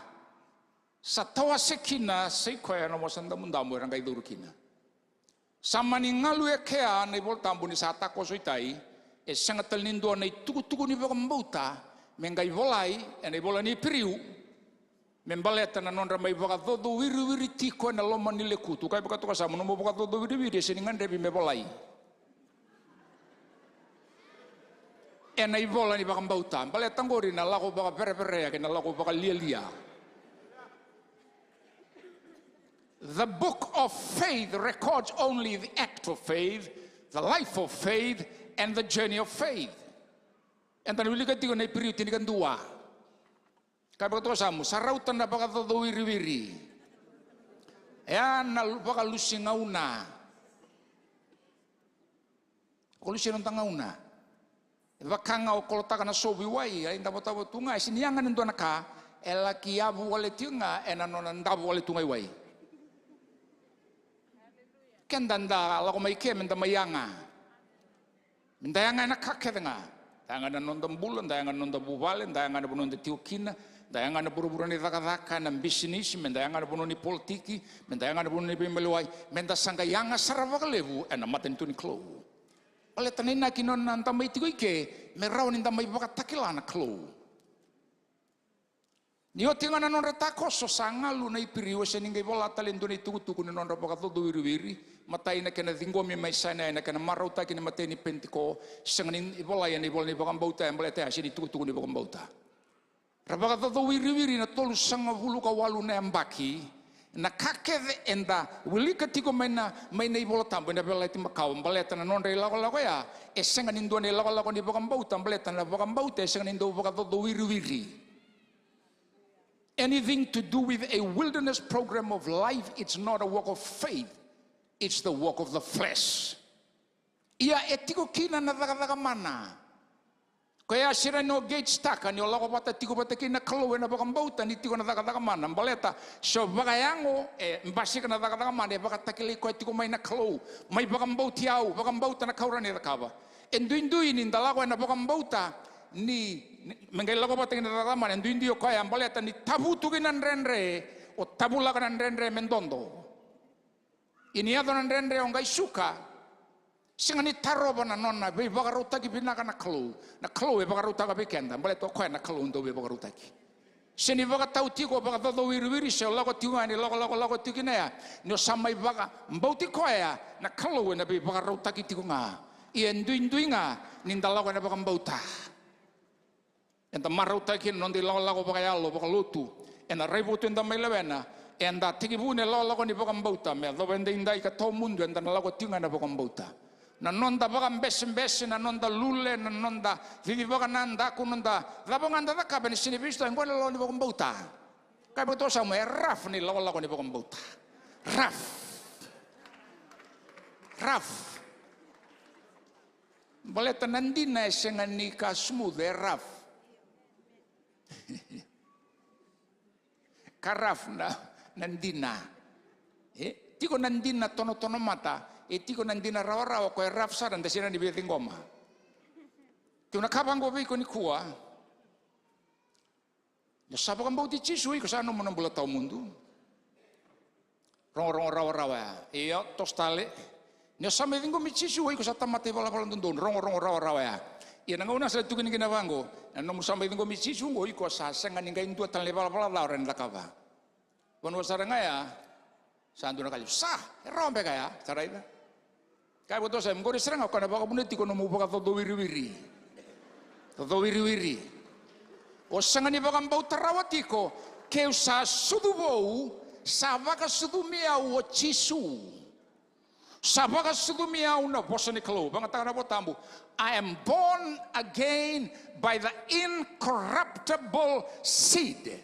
sa tawase kina sa i koya na Wasa Damudamu era qai curu kina. Sa mani galu e kea na iVolatabu ni sa takoso i tai, e sega tale ni dua na itukutuku ni vakabauta me qai volai ena ivola ni Iperiu, me baleta na nodra mai vakacocouiriwiri tiko ena loma ni lekutu. Kaya vakatokasamu, nomu vakacocouiriwiri e sega ni gadrevi me volai ena ivola ni vakabauta, baleta qori na lako vakavereverea kei na lako vakalialia. The book of faith records only the act of faith, the life of faith, and the journey of faith. Eda na wilika tiko na Iperiu tinikadua. Kaya vakatokasamu, sa rauta na vakacocouiriwiri. E a na vakalusi gauna. Vakalusi noda gauna. E vaka ga o kolotaka na sovu i wai, e davo, davo tu ga, e sega ni yaga ni dua na ka, e laki yavu wale tiko ga ena nona davo wale tu ga i wai. Keda da lako mai ke, meda mai yaga. Meda yaga ena ka kece ga. Da yaga ena noda bula, da yaga ena noda vuvale, da yaga ena vanua da tiko kina, da yaga ena vuravura ni cakacaka, ena bisinisi, meda yaga ena vanua ni politiki, meda yaga ena vanua ni veimaliwai, meda sa qai yaga sara vakalevu ena matanitu ni Kalou. Baleta na inaki ni nona da mai tiko i ke, me rawa ni da mai vakatakila na Kalou. Ni oti ga na nodra takoso sa galu na Iperiu, e sega ni qai vola tale e dua na itukutuku ni nodra vakacocouiriwiri. Matai na kena ciqomi mai Sainai, na kena marautaki na imatai ni Penitiko, sega ni volai ena ivola ni vakabauta, e baleta e sega ni itukutuku ni vakabauta. Ra vakacocouiriwiri na tolusagavulu ka walu na yabaki. Na ka kece eda wilika tiko mai na, mai na iVolatabu ena Veiyalayalati Makawa, baleta na nodra ilakolako ya, e sega ni dua na ilakolako ni vakabauta, baleta na vakabauta e sega ni dau vakacocouiriwiri. Anything to do with a wilderness program of life, it's not a work of faith, it's the work of the flesh. Ia e tiko kina na cakacaka mana. Koya sira ni o gaugetaka ni o lako vata tiko vata kei na Kalou ena vakabauta ni tiko na cakacaka mana. Baleta se o vakayago e basika na cakacaka mana, e vakatakilai koya tiko mai na Kalou. Mai vakabauti au, vakabauta na ka o rawa ni cakava. E duidui ni da lako ena vakabauta ni, ni, me qai lako vata kei na cakacaka mana, e duidui o koya, baleta ni tavutu kina na dredre, o tavulaka na dredre me dodo. Ia ni yaco na dredre o qai suka, sega ni tarova na nona veivakarautaki vinaka na Kalou. Na Kalou e vakarautaka vei keda, baleta o koya na Kalou dau veivakarautaki. Se ni vakatau tiko, vakacocouiriwiri, se o lako tiko ga ena ilakolako o lako tiko kina ya, ni o sa mai vakabauti koya, na Kalou ena veivakarautaki tiko ga. Ia e duidui ga ni da lako ena vakabauta. Eda marautaki ena noda ilakolako vakayalo, vakalotu. Ena raivotu eda mai lewena, eda tekivu na ilakolako ni vakabauta, me yacova edaidai ka tawamudu, eda na lako tiko ga ena vakabauta. Na noda vakabesebese, na noda lule, na noda cici vakanadaku, noda cava ga da cakava ena sega ni veisotaki, oqo na ilakolako ni vakabauta. Kaya vakatokasamu, e rafu na ilakolako ni vakabauta. Rafu. Rafu. Baleta na dina e sega ni ka smooth, e rough. Ka rough na, na dina. E tiko na dina tonotono mata, e tiko na dina rawarawa, koya e rough sara, da sega ni via ciqoma. Tiko na ka vaqo vei iko nikua. Ni o sa vakabauti Jisu, iko sa nomu na bula tawamudu. Rogorogo rawarawa ya. Io, toso tale. Ni o sa mai ciqomi Jisu, iko sa tamata ivalavala dodonu. Rogorogo rawarawa ya. Ia na gauna sa tukuni kina vaqo, na nomu sa mai ciqomi Jisu qo, iko sa sega ni qai dua tale na ivalavala ca o rawa ni cakava. Vanua sara ga ya, sa dua na ka levu. Sa, e rawa beka ya, sa raica. Kaya vua o Tosa, qori sara ga o koya na vakavuna tiko nomu vakacocowiriwiri. Cocowiriwiri. O sega ni vakabauta rawa tiko, keu sa sucu vou, sa vakasucumi au o Jisu. Sa vakasucumi au na vosa ni Kalou. Vakayagataka na iVolatabu. I am born again by the incorruptible seed.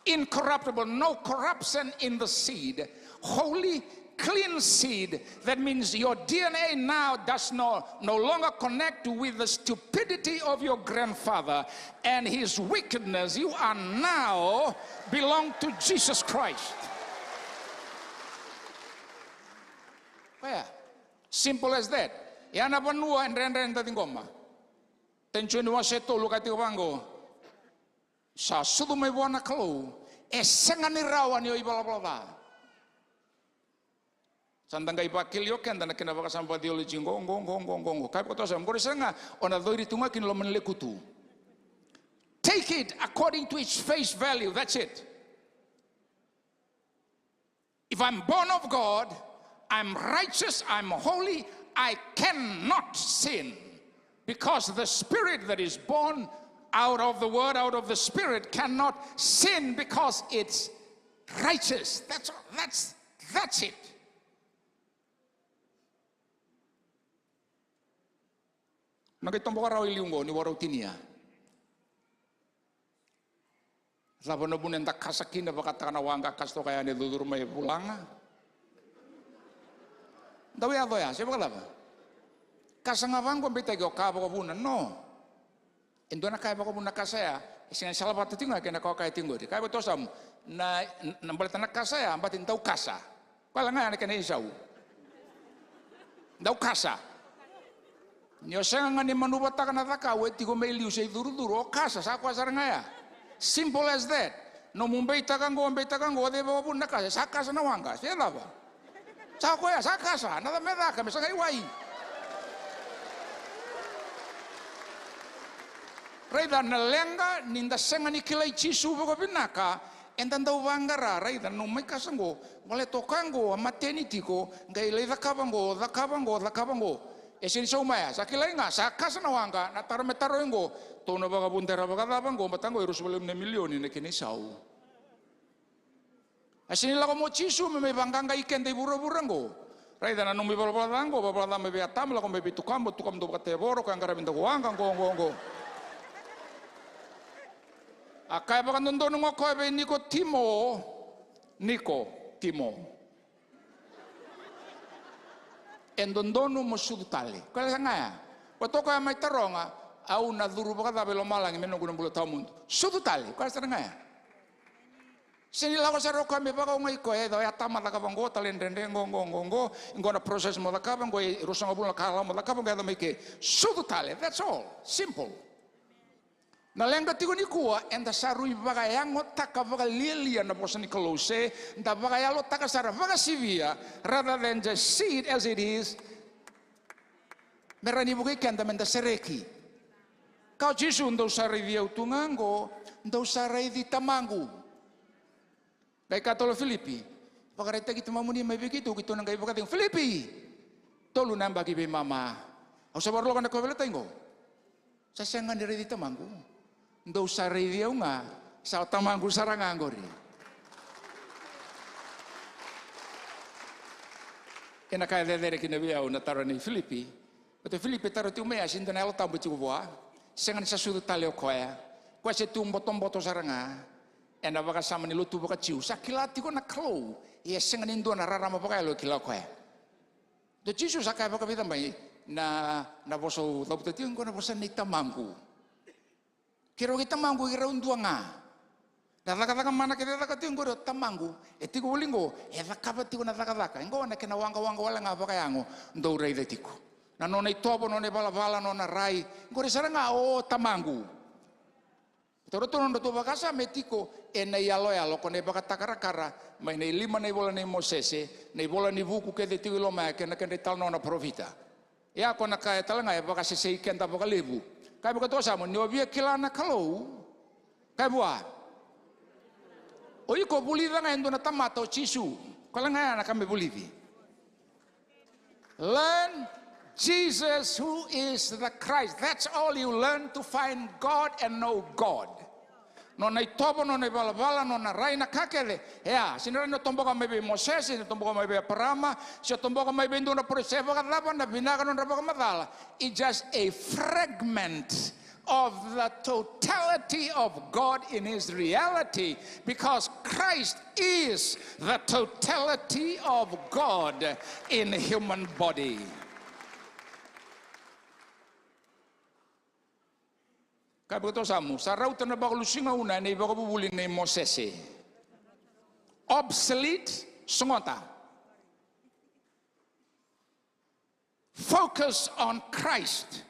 Incorruptible, no corruption in the seed. Holy, clean seed. That means your D N A now does no, no longer connect with the stupidity of your grandfather and his wickedness. You are now belong to Jesus Christ. Koya. Simple as that. Ya na vanua e dredre ni da ciqoma. Ten Joni wase tolu ka tiko vaqo. Sa sucu mai vua na Kalou, e sega ni rawa ni o ivalavala ca. Sa da qai vakeli o keda na kena vakasama vakatheology qo, qo, qo, qo, qo, qo. Kaya vua o Tosa, qori sara ga, o na cori tu ga kina loma ni lekutu. Take it according to its face value, that's it. If I'm born of God, I'm righteous, I'm holy, I cannot sin. Because the spirit that is born out of the word, out of the spirit, cannot sin because it's righteous. That's, that's, that's it. Na qai toboka rawa i liu qo ni warau tinia. Cava na vuna eda kasa kina vakataka na waqa, kasa toka yani e cucuru mai e vulaga? Dau yaco ya, se vakacava? Kasa ga vaqo, beitaki o ka vakavuna, no. E dua na ka e vakavuna na kasa ya, e sega ni salavata tiko ga kei na ka o kaya tiko qori. Kaya vua o Tosa, na, na baleta na kasa ya, baleta ni dau kasa. Koya la ga ya na kena isau. Dau kasa. Ni o sega ga ni manuvataka na cakau e tiko mai liu se icurucuru, o kasa, sa koya sara ga ya. Simple as that. Nomu beitaka qo, beitaka qo, o cei vakavuna na kasa, sa kasa na waqa, se cava? Sa koya, sa kasa, na ca me caka, me sagai wai. Raica na leqa ni da sega ni kilai Jisu vakavinaka, eda dau vaqara, raica na nomu mai kasa qo, baleta o koya qo a mateni tiko, qai lai cakava qo, cakava qo, cakava qo. E sega ni sauma ya, sa kilai ga, sa kasa na waqa, na taro me taro qo, tou na vakavudera vakacava qo, baleta qo e ruasagavulu na milioni na kena isau. A sega ni lako mai o Jisu me mai vaqaqai keda i vuravura qo. Raica na nomu ivalavala ca qo, valavala ca mai vei Atama, lako mai vei Tukamu, Tukamu dau vakatevoro, koya qaravi daku waqa, qo, qo, qo. A kaya vakadodonu ga o koya vei Nikotimo, Nikotimo. E dodonu mo sucu tale. Koya la sa ga ya. Vata o koya mai taroga, au na curu vakacava i lomalagi me noqu na bula tawamudu? Sucu tale, koya sara ga ya. Sega ni lako sara o koya me vakaogai koya, e, o Atama cakava qo, tale dredre qo, qo, qo, qo, qo na process mo cakava, qo e ruasagavulu na ka mo cakava, qo yaco mai ke. Sucu tale, that's all. Simple. Na leqa tiko nikua, eda sa rui vakayagotaka vakalialia na vosa ni Kalou, se da vakayalotaka sara vakasivia, rather than just see it as it is. Me rawa ni vukei keda me da sereki. Kaya o Jisu, dou sa raici au tu ga qo, dou sa raici Tamaqu. Qai kaya tale o Filipi, vakaraitaki Tamamuni mai vei keitou, keitou na qai vakacegu. Filipi, tolu na yabaki veimama. Au sa vakarorogo ena kauveilatai qo. Sa sega ni raici Tamaqu. Dou sa raici au ga, sa o Tamaqu sara ga qori. Ena ka e cecere kina vei au na taro nei Filipi. Baleta o Filipi e taro tiko mai ya, se dua na Yalo Tabu e tiko vua. Sega ni sa sucu tale o koya. Koya se tu botoboto sara ga ena vakasama ni lotu vakaJiu. Sa kila tiko na Kalou, ia e sega ni dua na rarama vakayalo e kila o koya. O Jisu sa kaya vakavica mai, Na, na vosa au cavuta tiko qo na vosa nei tamaqu. Keirau kei tamaqu, keirau dua ga. Na cakacaka mana kece e caka tiko qori o tamaqu, e tiko voli qo, e cakava tiko na cakacaka. E qo na kena waqawaqa wale ga vakayago dou raica tiko. Na nona itovo, nona ivalavala, nona rai. Qori sara ga o tamaqu. Taura tu na nodratou vakasama e tiko ena iyaloyalo, ko na ivakatakarakara mai na ilima na ivola nei Mosese, na ivola ni vuku kece tiko i loma ya kei na kedra italanoa na parofita. Ia ko na ka e tale ga e vakasesei keda vakalevu. Ka e vakatosamu ni o via kila na Kalou. Ka e vua. O iko vulica ga e dua na tamata o Jisu. Koya ga ya na ka me vulici. Learn Jesus who is the Christ. That's all you learn to find God and know God. Nona itovo, nona ivalavala, nona rai na ka kece. Ea, sega ni rai na toboka mai vei Mosese, sega ni toboka mai vei Eparama, se toboka mai vei dua na parofita, se vakacava na vinaka nodra vakamacala. It's just a fragment of the totality of God in his reality, because Christ is the totality of God in human body. Ka vakatosamu, sa rauta na vakalusi gauna ena ivakavuvuli nei Mosese. Obsolete, sogota. Focus on Christ.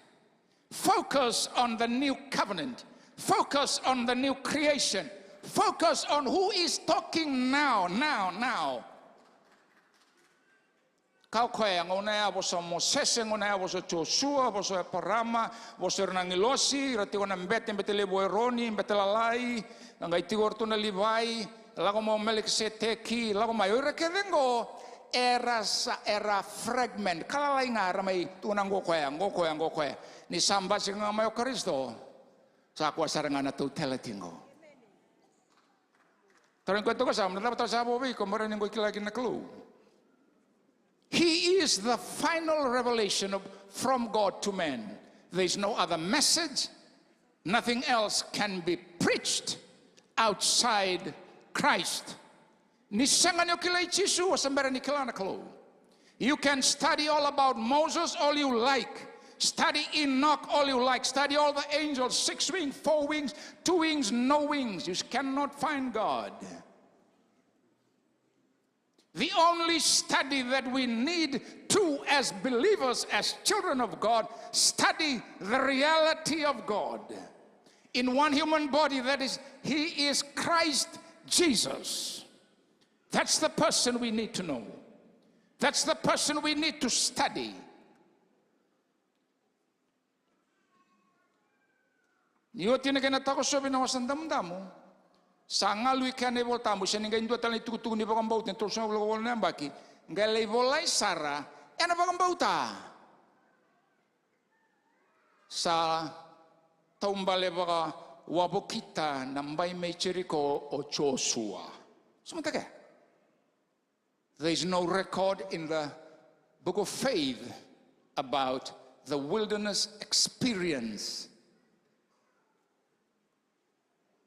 Focus on the new covenant. Focus on the new creation. Focus on who is talking now, now, now. Ka o koya, gauna ya vosa o Mosese, gauna ya vosa o Josua, vosa o Eparama, vosa ira na agilosi, ira tiko na bete, bete levu o Eroni, bete lalai, na qai tiko ira tu na Livai, lako mai o Melikiseteki, lako mai o ira kece qo, era sa, era fragment, ka lalai ga era mai tukuna qo koya, qo koya, qo koya. Ni sa basika ga mai o Karisito, sa koya sara ga na totality qo. Tarogi koya toka sa, na cava tale sa vo vei iko, mo rawa ni qo kila kina na Kalou. He is the final revelation of, from God to man. There is no other message. Nothing else can be preached outside Christ. Ni sega ni o kilai Jisu, o se bera ni kila na Kalou. You can study all about Moses all you like. Study Enoch all you like. Study all the angels, six wings, four wings, two wings, no wings. You cannot find God. The only study that we need to, as believers, as children of God, study the reality of God in one human body, that is, He is Christ Jesus. That's the person we need to know. That's the person we need to study. Ni oti na kena takosovi na Wasa Damudamu, sa galu i kea na iVola Tabu, se ni qai dua tale na itukutuku ni vakabauta ena tolusagavulu ka walu na yabaki, qai lai volai sara ena vakabauta. Sa taubale vakawavokita na bai mai Jeriko o Josua. Sa mata kea. There is no record in the book of faith about the wilderness experience.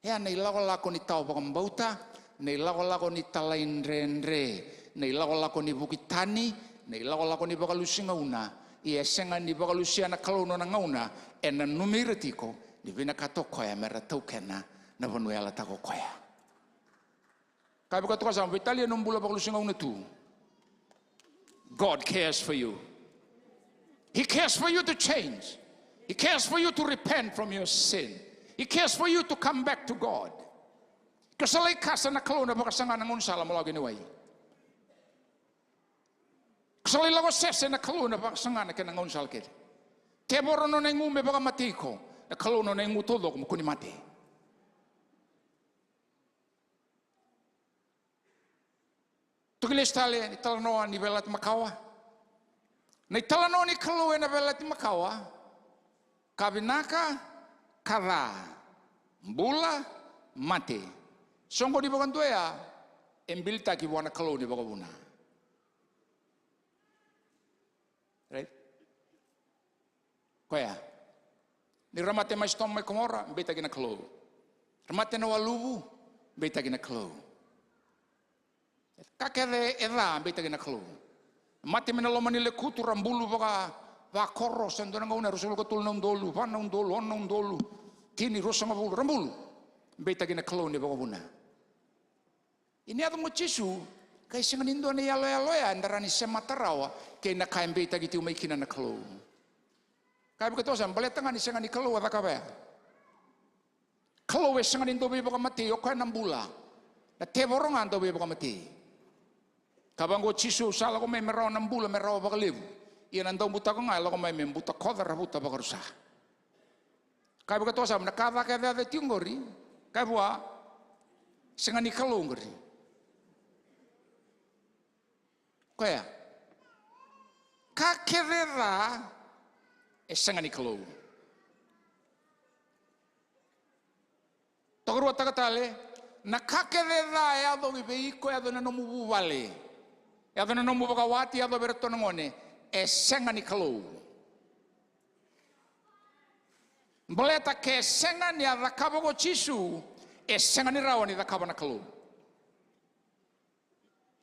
Ia na ilakolako ni tawa vakabauta, na ilakolako ni talaidredre, na ilakolako ni vuki tani, na ilakolako ni vakalusi gauna, ia e sega ni vakalusia na Kalou nona gauna, e nanumi ira tiko ni vinakata o koya me ra taukena na vanua e yalataka o koya. Ka vaka toka sa, veitalia na bula vakalusi gauna tu. God cares for you. He cares for you to change. He cares for you to repent from your sin. He cares for you to come back to God. Ke o sa lai kasa na Kalou na vakasaga na gaunisala mo lako ki na wai. Ke o sa lai lako sese na Kalou na vakasaga na kena gaunisala kece. Tevoro nona igu me vakamatei iko, na Kalou nona igu taucoko mo kua ni mate. Toki lesu tale ni talanoa ni veiyalayalati makawa. Na italanoa ni Kalou ena veiyalayalati makawa, ka vinaka, ka ca, bula, mate. Soqoni vakadua ya e bilitaki vua na Kalou ni vakavuna. Right? Koya. Ni ra mate mai Sotoma mai Komora, beitaki na Kalou. Ra mate na waluvu, beitaki na Kalou. Ka kece e ca, beitaki na Kalou. Mate mai na loma ni lekutu, ra bulu vaka, Vakoro, sa dua na gauna e ruasagavulu ka tolu na udolu, va na udolu, ono na udolu, tini, ruasagavulu, ra bulu. Beitaki na Kalou ni vakavuna. Ia ni yaco mai o Jisu, ka e sega ni dua na iyaloyalo ya eda rawa ni semata rawa kei na ka e beitaki tiko mai kina na Kalou. Ka e vaka toka sa baleta ga ni sega ni Kalou a cakava ya. Kalou e sega ni dau veivakamatei, o koya na bula. Na tevoro ga dau veivakamatei. Ka vaqo o Jisu, au sa lako mai me rawa na bula, me rawa vakalevu. Ia na daubutako ga e lako mai me butakoca, ravuta, vakarusa. Ka e vaka toka sa, na ka ca kece e yaco tiko qori, ka e vua, sega ni Kalou qori. Koya. Ka kece ca e sega ni Kalou. Tokaruataka tale, na ka kece ca e yaco vei iko, e yaco na nomu vuvale, e yaco na nomu vakawati, e yaco vei iratou na gone, e sega ni Kalou. Baleta ke sega ni a cakava ko Jisu, e sega ni rawa ni cakava na Kalou.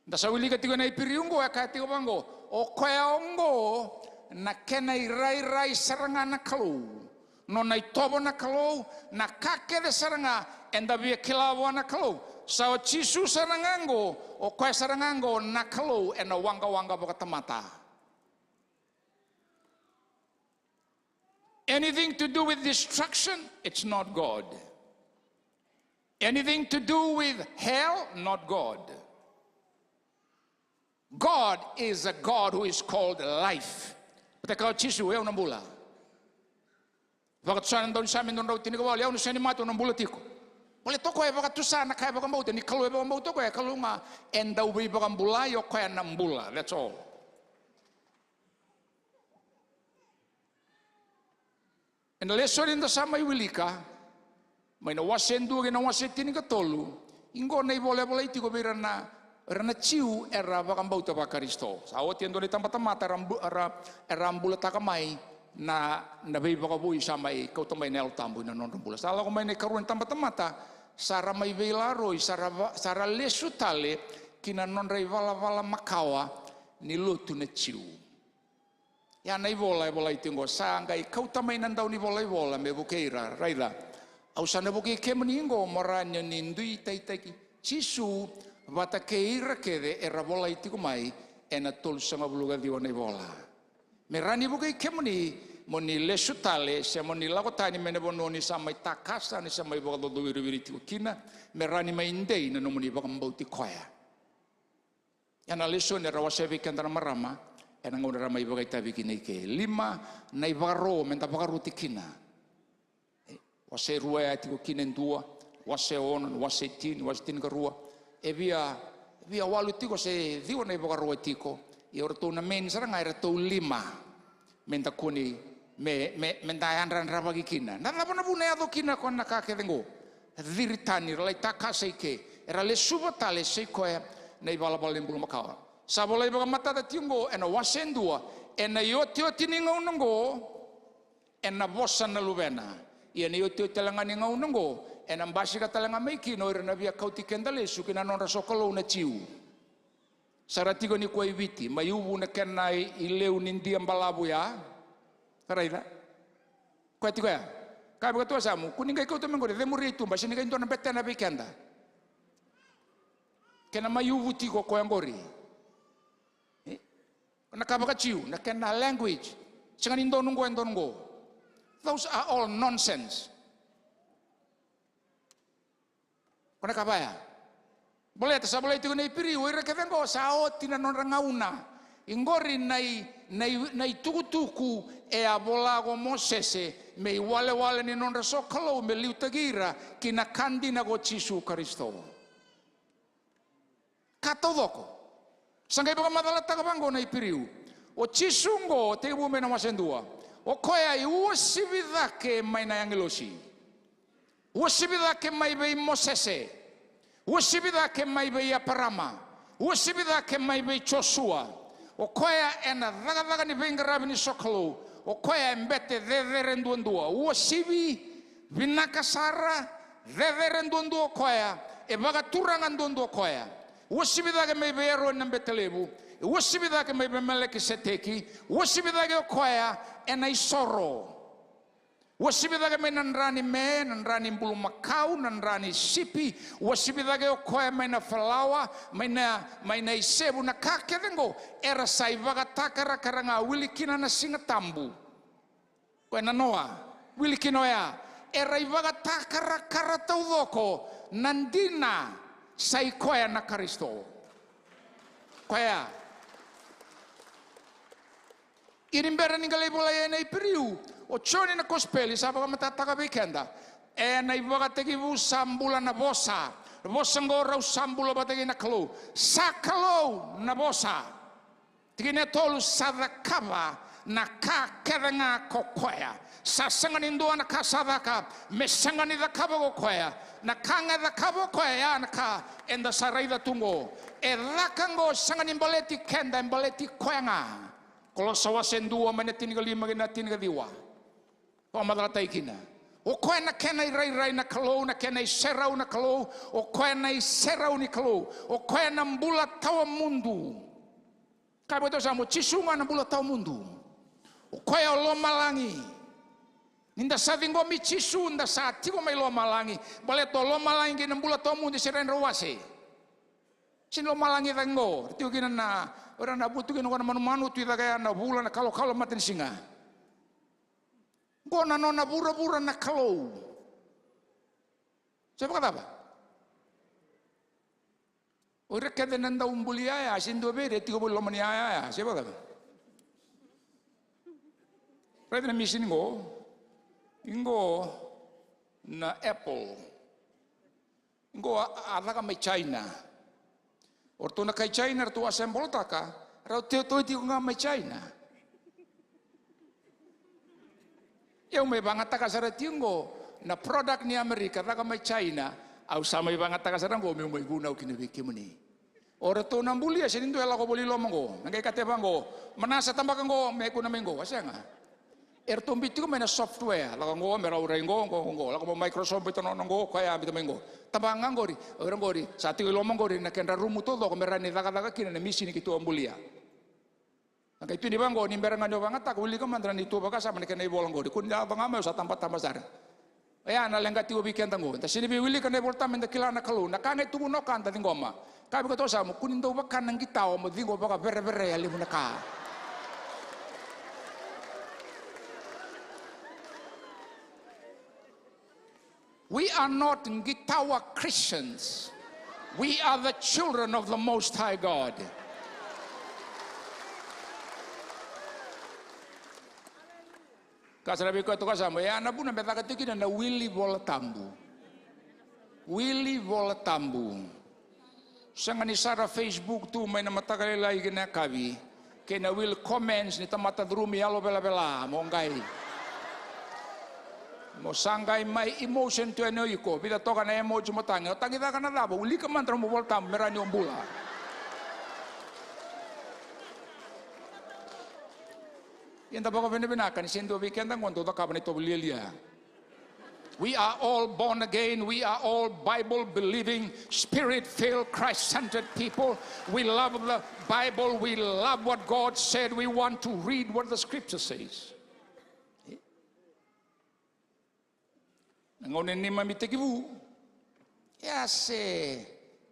Da sa wilika tiko na Iperiu qo, e kaya tiko vaqo, o koya oqo na kena irairai sara ga na Kalou. Nona itovo na Kalou, na ka kece sara ga eda via kila vua na Kalou. Sa o Jisu sara ga qo, o koya sara ga qo na Kalou ena waqawaqa vakatamata. Anything to do with destruction, it's not God. Anything to do with hell, not God. God is a God who is called life. Vata kaya o Jisu, o yau na bula. Vakatusa na daunisame dua na drau tinikawalu, o yau na sega ni mate, au na bula tiko. Baleta o koya e vakatusa na ka e vakabauta, ni Kalou e vakabauta o koya, e Kalou ga e dau veivakabulai, o koya na bula. That's all. Ena lesoni da sa mai wilika mai na wase e dua kei na wase e tinikatolu, i qo na ivola e volai tiko vei ira na, ira na Jiu era vakabauta vaKarisito. Sa oti e dua na itabatamata era bu-, era, era bulataka mai na, na veivakavoui sa mai kauta mai na Yalo Tabu ina nodra bula. Sa lako mai na ikarua ni tabatamata, sa ra mai veilaroi, sa ra va-, sa ra lesu tale ki na nodra ivalavala makawa ni lotu na Jiu. Ia na ivola e volai tiko qo, sa qai kauta mai na daunivolaivola me vukei ira, raica, au sa na vukei kemuni qo mo rawa ni dui taitaki Jisu vata kei ira kece era volai tiko mai ena tolusagavulu ka ciwa na ivola. Me rawa ni vukei kemuni mo ni lesu tale, se mo ni lako tani mai na vanua ni sa mai takasa, ni sa mai vakacaucauviri tiko kina, me rawa ni mai dei na nomuni vakabauti koya. Ia na lesoni era wasea vei keda na marama ena gauna era mai vakaitavi kina i ke. Lima na ivakaro meda vakaroti kina. E, wase rua e a tiko kina e dua, wase ono, wase tini, wase tinikarua. E via, via walu tiko se ciwa na ivakaro e tiko. Ia o ratou na main sara ga e ratou lima. Meda kune, me, me, meda yadradravaki kina. Na cava na vuna e yaco kina ko na ka kece qo? Ciri tani, ra lai takasa i ke, era lesuva tale, sa i koya na ivalavala ni bula makawa. Sa volai vakamatata tiko qo ena wase dua, ena iotioti ni gauna qo, ena vosa na Luvena. Ia na iotioti tale ga ni gauna qo, ena basika tale ga mai kina o ira na via kauti keda lesu ki na nodra sokalou na Jiu. Sa ra tiko ni kua i Viti, mai Uvu na kena i, i leu ni dia balavu ya. Ka raica. Koya tiko ya. Ka vaka tu a samu, ko ni qai kauta mai qori, cemuri i tuba, se ni qai dua na betena vei keda. Kena mai Uvu tiko koya qori. E? Na ka vaka Jiu, na kena language. Sega ni donu qo, e donu qo. Those are all nonsense. Ko na ka vaya. Baleta sa volai tiko na Iperiu, o ira kece qo sa oti na nodra gauna. I qori na i, na i, na itukutuku e a vola ko Mosese me iwalewale ni nodra sokalou me liutaki ira ki na ka dina ko Jisu Karisito. Ka taucoko. Sa qai vakamacalataka vaqo na Iperiu. O Jisu qo, tekivu mai na wase dua. O koya e uasivi cake mai na agilosi. Uasivi cake mai vei Mosese. Uasivi cake mai vei Eparama. Uasivi cake mai vei Josua. O koya ena cakacaka ni veiqaravi ni sokalou. O koya e bete cecere duadua. Uasivi vinaka sara, cecere duadua o koya, e vakaturaga duadua o koya. Uasivi cake mai vei Eroni na bete levu, E uasivi cake mai vei Melekiseteki, uasivi cake o koya ena isoro. Uasivi cake mai na dra ni me, na dra ni bulumakau, na dra ni sipi, uasivi cake o koya mai na falawa, mai na, mai na isevu, na ka kece oqo, era sa ivakatakarakarataka ga, wili kina na Siga Tabu. Koya na noa, wili kina oya, era ivakatakarakarataka taucoko, na dina sa i koya na Karisito. Koya. Ia ni bera ni qai lai volai ena Iperiu, o Joni na kosipeli sa vakamatatataka vei keda. Ena ivakatekivu sa bula na Vosa. Na Vosa oqo rau sa bula vata kei na Kalou. Sa Kalou na Vosa. Tikina e tolu, sa cakava na ka kece ga ko koya. Sa sega ni dua na ka sa caka me sega ni cakava ko koya. Na ka ga e cakava ko koya, ya na ka eda sa raica tu oqo. E caka oqo, sega ni baleti keda, e baleti koya ga. Kolosa wase dua, mai na tinikalima kei na tinikaciwa. Vakamacalataki kina. O koya na kena irairai na Kalou, na kena iserau na Kalou, o koya na iserau ni Kalou, o koya na bula tawamudu. Kaya vei koya sa mo Jisu ga na bula tawamudu. O koya o lomalagi. Ni da sa ciqomi Jisu, da sa tiko mai lomalagi. Baleta o lomalagi kei na bula tawamudu e sega ni dau wase. Sega ni lomalagi cake oqo. Tiko kina na, o ira na vutu kina oqo na manumanu, tu i cake ya na vula, na kalokalo, matanisiga. Oqo na nona vuravura na Kalou. Se vakacava? O ira kece na dau buli yaya, se dua vei ira e tiko voli loma ni yaya, se vakacava? Raica na misini qo. Qo na Apple. Qo a, a caka mai China. O ratou na kai China, ratou a sembolotaka, rau teuto tiko ga mai China. Au mai vagataka sara tiko qo na product ni Amerika, caka mai China, au sa mai vagataka sara qo meu mai vunau kina vei kemuni. O ratou na bulia, sega ni dua e lako voli loma qo, me qai kaya vaqo, Manasa, tabaka qo, me kua mai qo, a sega. Eratou biuta tiko mai na software, lako qo me rau rai qo, qo, qo, lako mai Microsoft, biuta nona qo, koya biuta mai qo. Tabaka ga qori, o ira qori sa tiko i loma qori na kedra rumu taucoko me rawa ni cakacaka kina na misini keitou a bulia. Na qai tukuni vaqo, ni bera ga ni o vagataka, wilika mada na neitou vakasama na kena ivola qori. Kua ni yaco ga mai, au sa tabataba sara. Oya na leqa tiko vei keda qo. Da sega ni via wilika na iVolatabu me da kila na Kalou. Na ka ga e tukuna o ka da ciqoma. Kaya vei koya toka sa mo, kua ni dau vaka na qitaoa mo ciqo vakavereverea e levu na ka. We are not qitaoa Christians. We are the children of the Most High God. Kaya sara vei koya toka sa mo, ya na vuna me caka tiko kina na wili Vola Tabu. Wili Vola Tabu. Sega ni sara Facebook tu mai na mataka lailai ki na yakavi kei na wili comments ni tamata curumi yalo velavela, mo qai. Mo sa qai mai emotion tu yani o iko, vica toka na emoji mo tagi, o tagi caka na cava, wilika mada na nomu Vola Tabu me rawa ni o bula. Ia da vakavinavinaka ni se dua vei keda qo dau cakava na itovo lialia. We are all born again. We are all Bible believing, spirit filled, Christ centered people. We love the Bible. We love what God said. We want to read what the scripture says. Na gauna ni neimami tekivu, e a se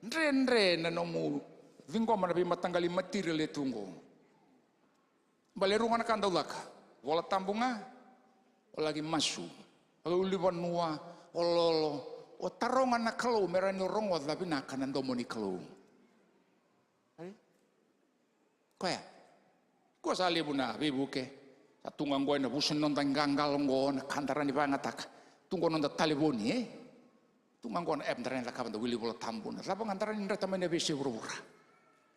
dredre na nomu ciqoma na veimataqali material e tu qo. Bale e rua ga na ka dau caka. Vola Tabu ga, o laki masu. O ulunivanua, o lolo, o taroga na Kalou me rawa ni o rogoca vinaka na domo ni Kalou. Koya. Koya sa levu na veivuke. Sa tu ga qo ena vusu ni noda iqaqalo qo na ka da rawa ni vakayagataka. Tu qo noda talevoni, e? Tu ga qo na app da rawa ni cakava, da wili Vola Tabu, na cava ga da rawa ni dreta mai na veiyasai vuravura.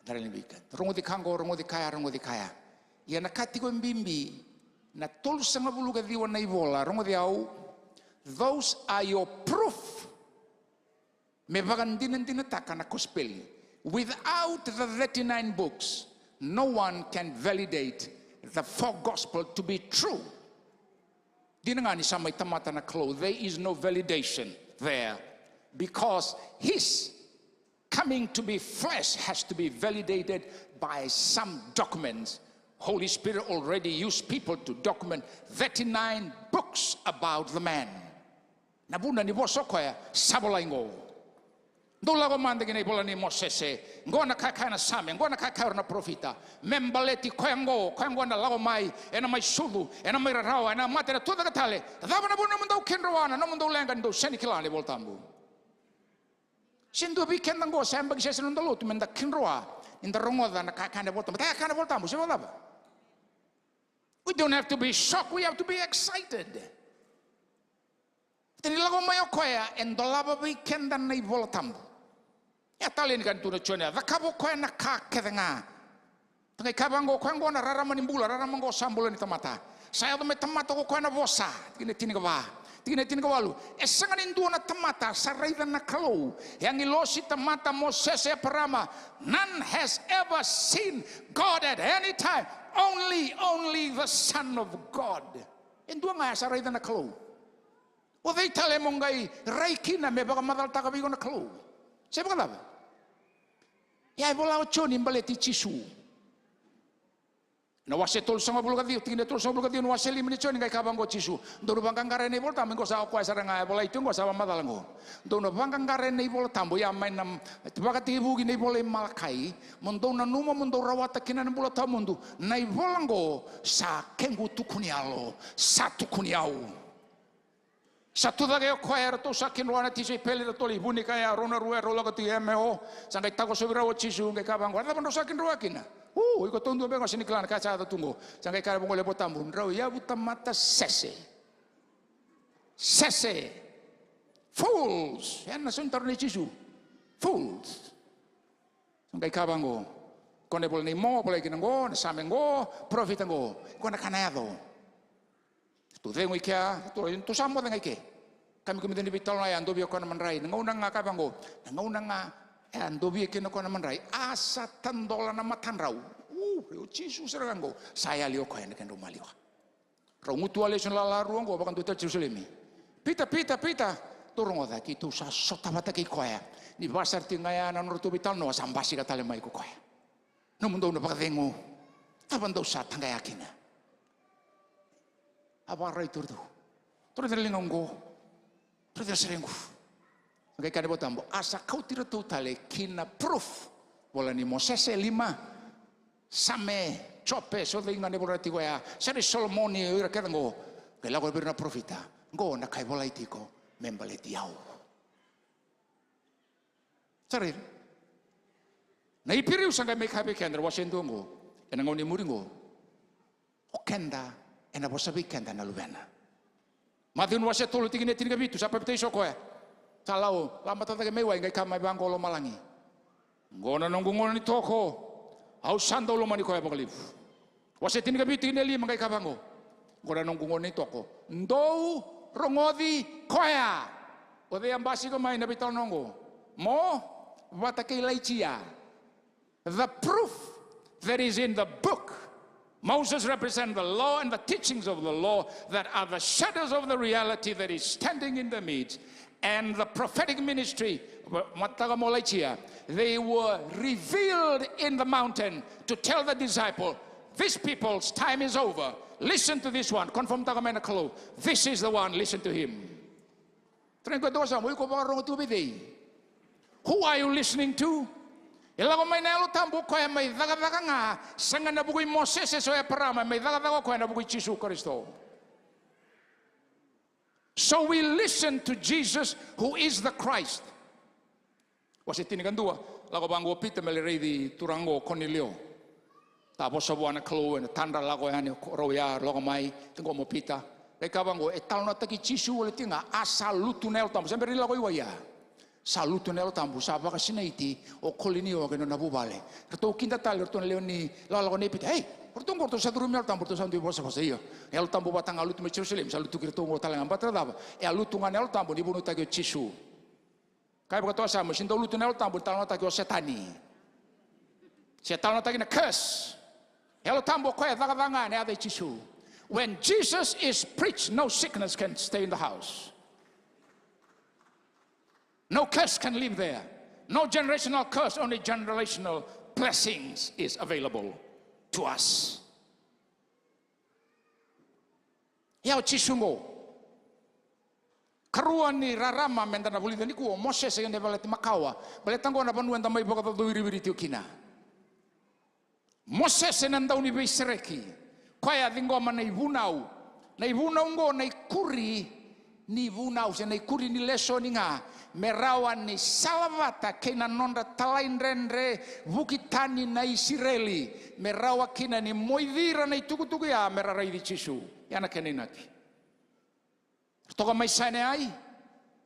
Da rawa ni vei keda. Rogoci ka qo, rogoci ka ya, rogoci ka ya. Ia na ka tiko e bibi, na tolusagavulu ka ciwa na ivola, rogoci au. Those are your proof. Me vakadinadinataka na kosipeli. Without the thirty-nine books, no one can validate the four gospel to be true. Dina ga ni sa mai tamata na Kalou, there is no validation there, because his coming to be flesh has to be validated by some documents. Holy Spirit already used people to document thirty-nine books about the man. Na vuna ni vosa o koya sa volai qo. Dou lako mada ki na ivola nei Mosese, qo na ka e kaya na Same, qo na ka e kaya o ira na parofita. Me baleti koya qo, koya qo ena lako mai, ena mai sucu, ena mai rarawa, ena mate, ena tucake tale. Cava na vuna mo dou kidroa na nomudou leqa ni dou sega ni kila na iVola Tabu? Se dua vei keda qo sa yabaki sese na noda lotu me da kidroa ni da rogoca na ka e kaya na iVola Tabu. Baleta e kaya na iVola Tabu, se vakacava? We don't have to be shocked, we have to be excited. Baleta ni lako mai o koya e dolava vei keda na iVola Tabu. Ia tale ni kaya tu na Joni, a cakava o koya na ka kece ga. Da qai kaya vaqo, o koya qo na rarama ni bula, rarama qo sa bula ni tamata. Sa yaco me tamata ko koya na vosa, tikina e tinikava, tikina e tinikawalu. E sega ni dua na tamata sa raica na Kalou. E agilosi, tamata, Mosese, Eparama. None has ever seen God at any time. Only, only the Son of God. E dua ga ya sa raica na Kalou. O cei tale mo qai rai kina me vakamacalataka vei iko na Kalou? Se vakacava? Ia e vola o Joni baleti Jisu. Na wase tolusagavulu ka ciwa, tikina e tolusagavulu ka ciwa, na wase lima ni Joni, qai kaya vaqo o Jisu. Dou na vaqaqara ena iVola Tabu, qo sa o koya sara ga e volai tu qo, sa vakamacala qo. Dou na vaqaqara ena iVola Tabu, ia mai na vakatekivu ki na ivola i Malakai, mo dou nanuma mo dou rawata kina na bula tawamudu. Na ivola qo sa kequ tukuniyalo, sa tukuni au. Sa tucake o koya, eratou sa kidroa na tisaipeli, eratou lai vunika ya, rau na rua, erau lako tu i Emeo. Sa qai takosovi rau o Jisu, qai kaya vaqo, a cava drau sa kidroa kina? U, iko taudua beka o sega ni kila na ka sa yaco tu qo. Sa qai kaya vaqo na iVola Tabu, drau yavu tamata sese. Sese. Fools. Ya na sau ni taro nei Jisu. Fools. Sa qai kaya vaqo, ko na ivola nei Mo, volai kina qo, na Same qo, parofita qo, qo na ka na yaco. Tou cegu i kea, tou, tou sa moce ga i ke. Kami kumi cani veitalanoa ya, dovia koya na madrai, na gauna ga kaya vaqo, na gauna ga, e a dovia kina koya na madrai, a sa tadola na matadrau. U, o Jisu sara ga qo, sa yali o koya na kedrau maliwa. Rau gutu wale eso na lala rua oqo vakadua tale Jerusalemi. Pita, Pita, Pita, tou rogoca, keitou sa sota vata kei koya. Ni vakasara tiko ga ya na nodratou veitalanoa, sa basika tale mai ko koya. Nomudou na vakacegu, cava dou sa taqaya kina? A vakararai tu o ratou. Tou raica na liga oqo. Raica na serequ. Qai kaya na iVola Tabu, a sa kauti iratou tale ki na proof. Vola ni Mosese e lima, Same, Jope, so cei ga na ivola era tiko ya, sa nei Solomoni, o ira kece qo. Qai lako vei ira na parofita. Qo na ka e volai tiko me baleti au. Sa raica. Na Iperiu sa qai mai kaya vei keda, na wase dua qo, ena gauna i muri qo. O keda, ena vosa vei keda na Luvena. Maciu na wase tolu tikina e tinikavitu, sa papitaiso o koya. Sa lau, lamata cake mai wai, qai kaya mai vaqo o lomalagi. Qo na noqu gone ni toko, au sa dau lomani koya vakalevu. Wase tinikavitu tikina e lima, qai kaya vaqo. Qo na noqu gone ni toko. Dou rogoci koya. O cei a basika mai na veitalanoa oqo? Mo vata kei Ilaija. The proof that is in the book. Moses represents the law and the teachings of the law that are the shadows of the reality that is standing in the midst. And the prophetic ministry, mataka mo Ilaija, they were revealed in the mountain to tell the disciple, this people's time is over. Listen to this one. Confirm taka mai na Kalou. This is the one. Listen to him. Turaga, dou sa mo iko vakarorogo tu vei cei? Who are you listening to? E lako mai na Yalo Tabu o koya mai cakacaka ga, sega na vuku i Mosese, so Eparama, mai cakacaka o koya na vuku i Jisu Karisito. So we listen to Jesus, who is the Christ. Wase tinikadua, lako vaqo o Pita me lai raici turaga o Konilio. Sa vosa vua na Kalou ena tadra, lako yani o rau ya, lako mai, tiko mo Pita. Lai kaya vaqo, e talanoataki Jisu wale tiko ga, a sa lutu na Yalo Tabu. Sa bera ni lako i wai ya. Sa lutu na Yalo Tabu, sa vakasinaiti o Kolinio kei na nona vuvale. Ratou kida tale, ratou na lewe ni lakolako nei Pita. Ei, ratou qo, ratou sa curumi Yalo Tabu, ratou sa dui vosavosa, io. Yalo Tabu vata ga lutu mai Jerusalemi, sa lutuki ratou qo tale ga, baleta na cava? E a lutu ga na Yalo Tabu ni vunautaki o Jisu. Kaya vakatoa Samuel, se dau lutu na Yalo Tabu, talanoataki o Setani. Se talanoataki na curse. Yalo Tabu o koya e cakacaka ga ena yaca i Jisu. When Jesus is preached, no sickness can stay in the house. No curse can live there. No generational curse, only generational blessings is available to us. Ia o Jisu qo. Karua ni rarama meda na vulica nikua, o Mosese ena valeti makawa. Baleta qo na vanua eda mai vakacaucauviri tiko kina. Mosese na dauniveisereki, koya a ciqoma na ivunau. Na ivunau qo na ikuri ni vunau, se na ikuri ni lesoni ga, me rawa ni salavata kei na nodra talaidredre vuki tani na Isireli, me rawa kina ni moici ira na itukutuku ya me ra raici Jisu. Ya na kena inaki. Ra toka mai Saineai,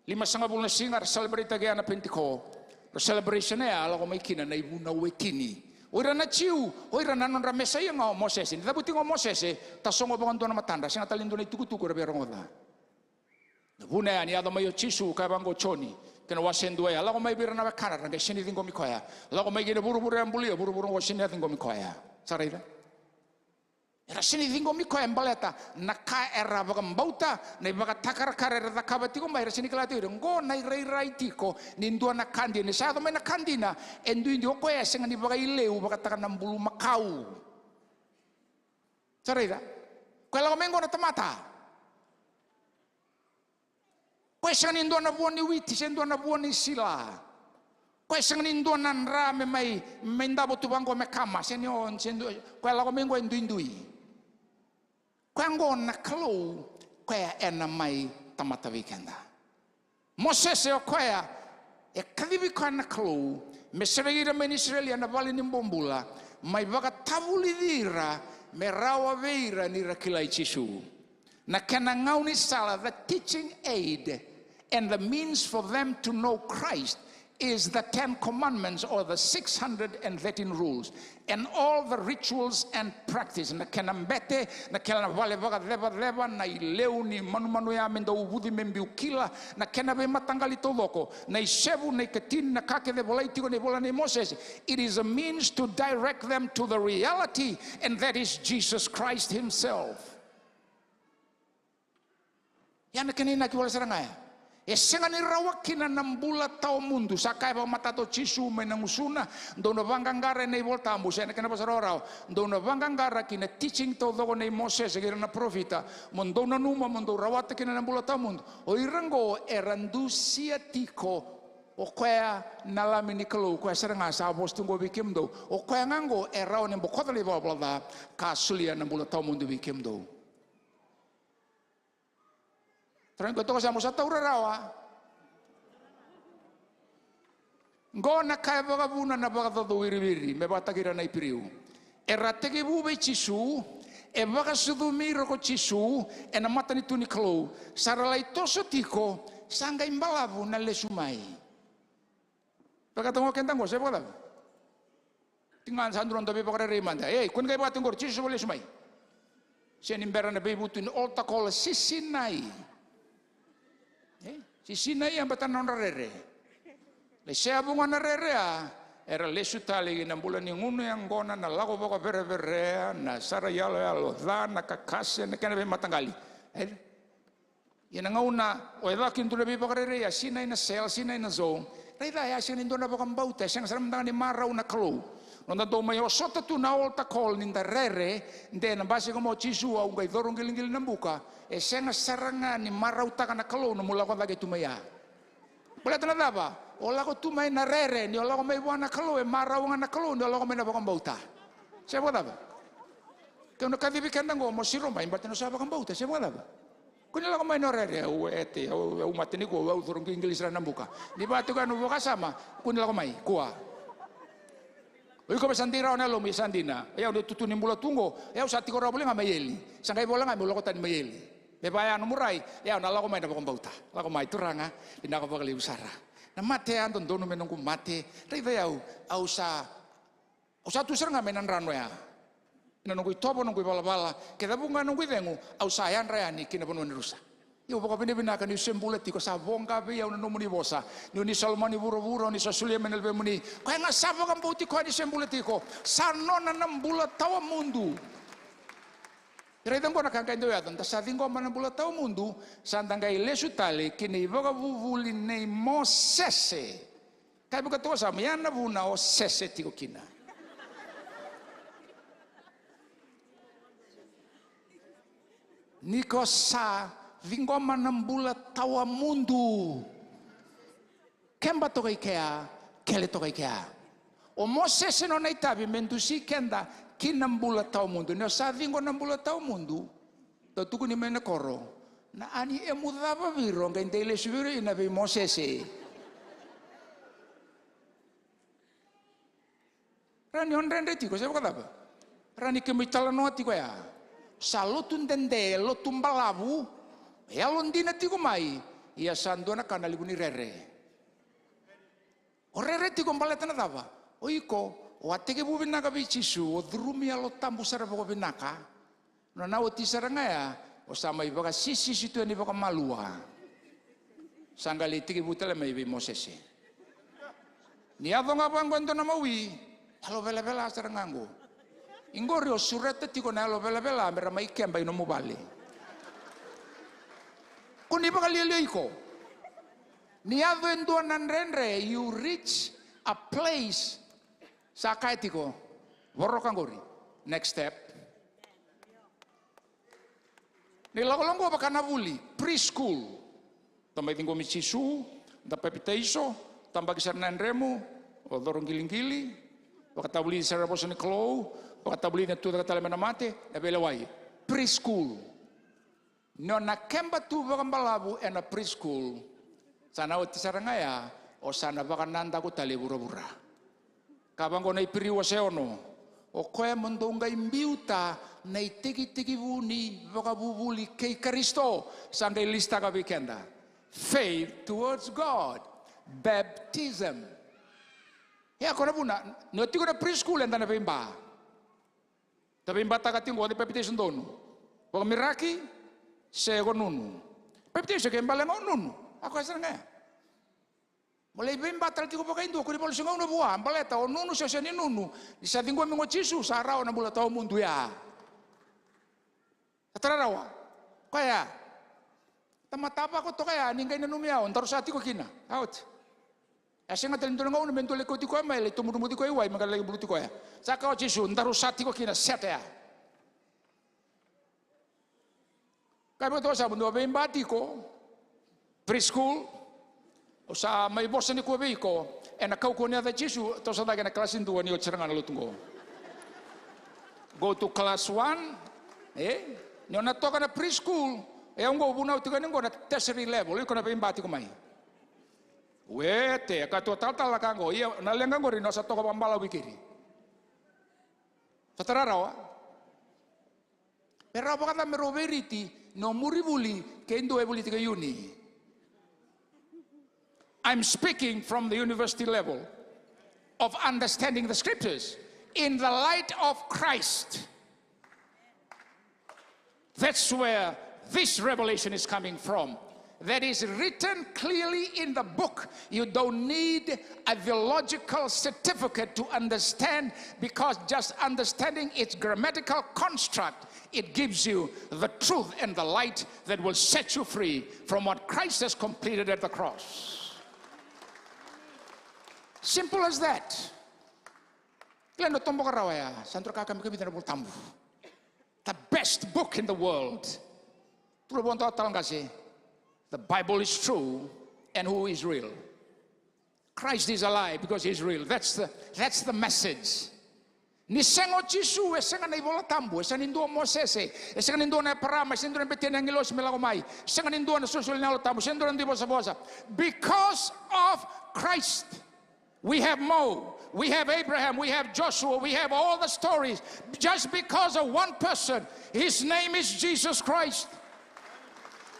limasagavulu na siga, ra celebrate-taka ya na Penitiko. Ra celebration ya, a lako mai kina na ivunau e tini. O ira na Jiu, o ira na nodra Mesaia ga o Mosese. Ni cavuti ga o Mosese, tasogo vakadua na matadra, sega tale ni dua na itukutuku era via rogoca. Na vuna ya ni yaco mai o Jisu, kaya vaqo o Joni, kei na wase dua ya, lako mai vei ira na wekana, ra qai sega ni ciqomi koya. Lako mai kei na vuravura e bulia, vuravura oqo sega ni a ciqomi koya. Sa raica? Era sega ni ciqomi koya baleta na ka era vakabauta, na ivakatakarakara era cakava tiko mai, era sega ni kila tiko ira. Qo na irairai tiko ni dua na ka dina. Ni sa yaco mai na ka dina, e duidui o koya e sega ni vakaileu vakataka na bulumakau. Sa raica? Koya lako mai qo na tamata. Koya e sega ni dua na vua ni witi se dua na vua ni sila. Koya e sega ni dua na dra me mai, mai davo tu vaqo me kama, sega ni o, sega ni dua, koya lako mai qo e duidui. Koya qo na Kalou, koya ena mai tamata vei keda. Mosese o koya, e kacivi koya na Kalou me sereki ira mai na Isireli ena vale ni bobula, mai vakatavulici ira me rawa vei ira ni ra kilai Jisu. Na kena gaunisala, the teaching aid, and the means for them to know Christ is the Ten Commandments or the six hundred and thirteen rules and all the rituals and practice. Na kena bete, na kena vale vakacevaceva, na ileu ni manumanu ya me dau vuci me biu kila, na kena veimataqali taucoko, na isevu, na ikatini, na ka kece e volai tiko ena ivola nei Mosese. It is a means to direct them to the reality, and that is Jesus Christ himself. Ia na kena inaki wale sara ga ya. E sega ni rawa kina na bula tawamudu. Sa kaya vakamatata o Jisu mai na gusuna, dou na vaqaqara ena iVolatabu, se na kena vosa rawarawa, dou na vaqaqara ki na teaching taucoko nei Mosese kei ira na parofita, mo dou nanuma mo dou rawata kina na bula tawamudu. O ira qo era dusia tiko o koya na Lami ni Kalou, koya sara ga sa vosa tu qo vei kemudou. O koya ga qo e rawa ni bokoca na ivalavala ca ka solia na bula tawamudu vei kemudou. Tara ni koya toka sa mo sa taura rawa. Qo na ka e vakavuna na vakacaucau wiriwiri me vakataki ira na Iperiu. Era tekivu vei Jisu, e vakasucumi ira ko Jisu ena matanitu ni Kalou. Sa ra lai toso tiko, sa qai balavu na lesu mai. Vakatagua keda qo, se vakacava? Tiga sa dua na dau veivakarerei mada. Ei, kua ni qai vakatagua, Jisu sa lesu mai. Se ni bera na veivutu ni altar call, sisinai. Ei, sisinai e bata na nodra rere. Lai seavu ga na rere a, era lesu tale ki na bula ni gunu yaqona, na lako vakavereverea, na sara yaloyalo ca, na kakase, na kena veimataqali. Ei? Ia na gauna o yacova kina dua na veivakarerei, a sinai na cell, sinai na zone. Raica, e a sega ni dua na vakabauta, e sega sara mada ga ni marau na Kalou. Noda dau mai osota tu na altar call ni da rere, de na basika mai o Jisu, au qai coro qiligili na buka. E sega sara ga ni marautaka na Kalou nomu lako cake tu mai ya. Baleta na cava? O lako tu mai na rere, ni o lako mai vua na Kalou, e marau ga na Kalou ni o lako mai na vakabauta. Se vakacava? Keu na kacivi keda qo mo siro mai, baleta ni o sa vakabauta, se vakacava? Kua ni lako mai na rere, au ete, au, au mate nikua, au coro qiligili sara na buka. Ni vaka tiko ya na vakasama, kua ni lako mai, kua. O iko me sa dei rawa na yalomu, ia sa dina. Ia, au na tutu ni bula tu qo, ia au sa tiko rawa voli ga mai eli. Sa qai vola ga meu lako tani mai eli. Me vaya nomu rai, ia au na lako mai na vakabauta. Lako mai, Turaga, vinaka vakalevu sara. Na mate a dodonu me noqu mate, raica au, au sa Au sa tu sara ga mai na drano ya. Na noqu itovo, noqu ivalavala, kei cavu ga noqu icegu, au sa yadra yani ki na vanua ni rusa. Ia au vakavinavinaka niu se bula tiko, sa voqa vei au na nomuni vosa. Niu ni sa lomani vuravura, o ni sa solia mai na luvemuni. Koya ga sa vakabauti koya ni se bula tiko. Sa nona na bula tawamudu. Raica qo na ka qai dau yaco, da sa ciqoma na bula tawamudu, sa da qai lesu tale ki na ivakavuvuli nei Mosese. Kaya vakaoqo, sa mai ya na vuna o sese tiko kina. Ni ko sa ciqoma na bula tawamudu. Keba toka i kea, kele toka i kea. O Mosese nona itavi me dusi keda ki na bula tawamudu. Ni o sa ciqo na bula tawamudu, dau tukuni mai na koro, na ani emu cava vei iro qai dei lesu vei iro ina vei Mosese. Rawa ni o dredre tiko se vakacava? Rawa ni kemu italanoa tiko ya. Sa lotu dede, lotu balavu, yalodina tiko mai. Ia sa dua na ka na livu ni rere. O rere tiko baleta na cava? O iko o a tekivu vinaka vei Jisu, o curumi Yalo Tabu sara vakavinaka. Na oti sara ga ya, o sa mai vakasisisi tu yani vakamalua. Sa qai lai tekivu tale mai vei Mosese. Ni yaco ga vaqo e dua na mawi, yalo velavela sara ga qo. Iqori o sureta tiko na yalo velavela me ra mai keba i nomu vale. Ko ni vakalialia iko. Ni yaco e dua na dredre, you reach a place. Sa kaya tiko, voroka qori. Next step. Ni lako qo vaka na vuli, preschool. Da mai ciqomi Jisu, da papitaiso, tabaki sara na yadremu, o coro qilikili, vakatavulici sara na vosa ni Kalou, vakatavulici na tucake tale mai na mate, na veilewai. Preschool. Ni o na keba tu vakabalavu ena preschool, sa na oti sara ga ya, o sa na vakanadaku tale e vuravura. Ka vaqo na Iperiu wase ono, o koya mo dou qai biuta na itekitekivu ni vakavuvuli kei Karisito, sa qai lisitaka vei keda. Faith towards God, baptism. Ia ko na vuna, ni o tiko na preschool eda na veiba. Da veibataka tiko qo, o cei papitaiso donu? Vakamiraki se ko nunu? Papitaiso ke bale ga o nunu. A koya sara ga ya. Mo lai veiba tale tiko vakaidua, ko ni valusi gauna vua, baleta o nunu se o sega ni nunu. Ni sa ciqomi qo Jisu, sa rawa na bula tawamudu ya. Sa tara rawa. Koya. Tamata vako toka ya, ni qai nanumi au, daru sa tiko kina. Out. E sega tale ni dua na gauna me dua lai kauti koya mai, lai tomudumuci koya i wai, me qai lai buluti koya. Sa kaya o Jisu, daru sa tiko kina, seta ya. Kaya vei koya toka sa, mo dou veiba tiko. Preschool. Au sa mai vosa nikua vei iko ena kaukauwa ni yaca i Jisu, toso cake ena kalasi dua ni oti sara ga na lotu qo. Go to class one. E? Ni o na toka na preschool, e au qo vunau tiko yani qo na tertiary level, iko na veiba tiko mai. Wete, e ka tu a talatala ka qo, ia na leqa qori ni o sa toka vakabalavu i keri. Sa tara rawa. Me rawa vakacava me rau veiriti, no muri vuli, ke dua e vuli tiko i uni. I'm speaking from the university level of understanding the scriptures in the light of Christ. That's where this revelation is coming from. That is written clearly in the book. You don't need a theological certificate to understand, because just understanding its grammatical construct, it gives you the truth and the light that will set you free from what Christ has completed at the cross. Simple as that. Kila na toboka rawa ya, sa dua na ka kami kavita na Volatabu. The best book in the world. Tula vua na talatala qase. The Bible is true and who is real? Christ is alive because he is real. That's the, that's the message. Ni sega o Jisu, e sega na iVolatabu, e sega ni dua o Mosese, e sega ni dua na Eparama, e sega ni dua na beteni agilosi me lako mai, sega ni dua na solisoli ni Yalo Tabu, sega ni dua na dui vosavosa. Because of Christ. We have Mo, we have Abraham, we have Joshua, we have all the stories. Just because of one person, his name is Jesus Christ.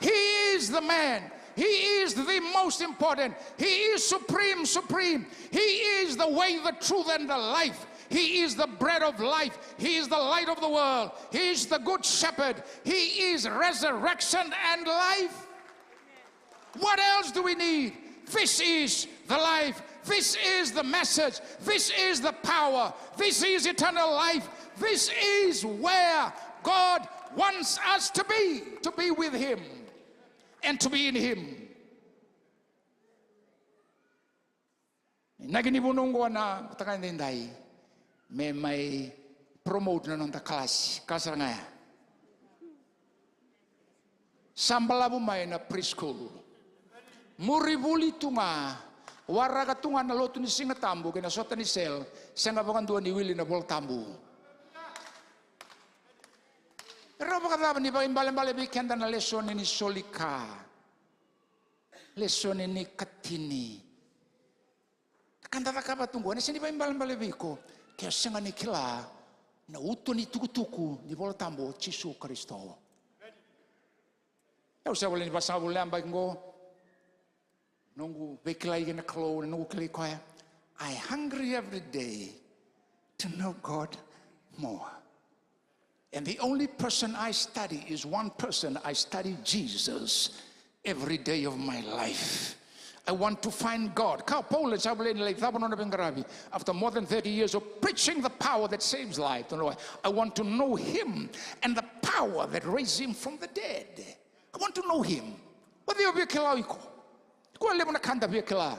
He is the man. He is the most important. He is supreme, supreme. He is the way, the truth, and the life. He is the bread of life. He is the light of the world. He is the good shepherd. He is resurrection and life. What else do we need? This is the life. This is the message. This is the power. This is eternal life. This is where God wants us to be, to be with Him and to be in Him. Inaki ni vunau oqo na mataka edaidai me mai promote na noda kalasi, ka sara ga ya. Sa balavu mai na preschool. Muri vuli tu ga, waraka tu ga na lotu ni Siga Tabu kei na sota ni cell, sega vakadua ni wili na Vola Tabu. E rawa vakacava ni vakaibalebale vei keda na lesoni ni soli ka, lesoni ni katini? Ka da cakava tu qo, ena sega ni vakaibalebale vei iko ke o sega ni kila na uto ni tukutuku ni Vola Tabu o Jisu Karisito. Au sa voleka ni vasagavulu na yabaki qo, noqu veikilai kei na Kalou, na noqu kilai koya. I hungry every day to know God more. And the only person I study is one person. I study Jesus every day of my life. I want to find God. Ka o Paula sa voleka ni lai cava nona veiqaravi. After more than thirty years of preaching the power that saves life, you know, I want to know him and the power that raised him from the dead. I want to know him. O cei o via kila o iko? Koya levu na ka da via kila.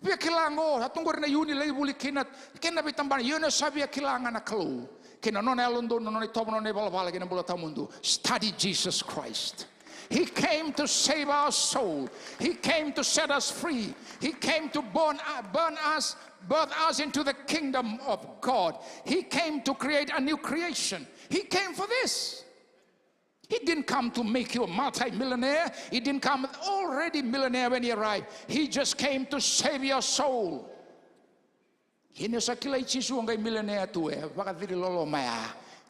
Via kila qo, sa tu qori na iuni lai vuli kina, kei na veitabana, ia o sa via kila ga na Kalou kei na nona yalododonu, na nona itovo, na nona ivalavala kei na bula tawamudu. Study Jesus Christ. He came to save our soul. He came to set us free. He came to burn, uh, burn us, birth us into the kingdom of God. He came to create a new creation. He came for this. He didn't come to make you a multi-millionaire. He didn't come already millionaire when he arrived. He just came to save your soul. Ia ni o sa kilai Jisu, o qai millionaire tu, e vakaciri loloma ya.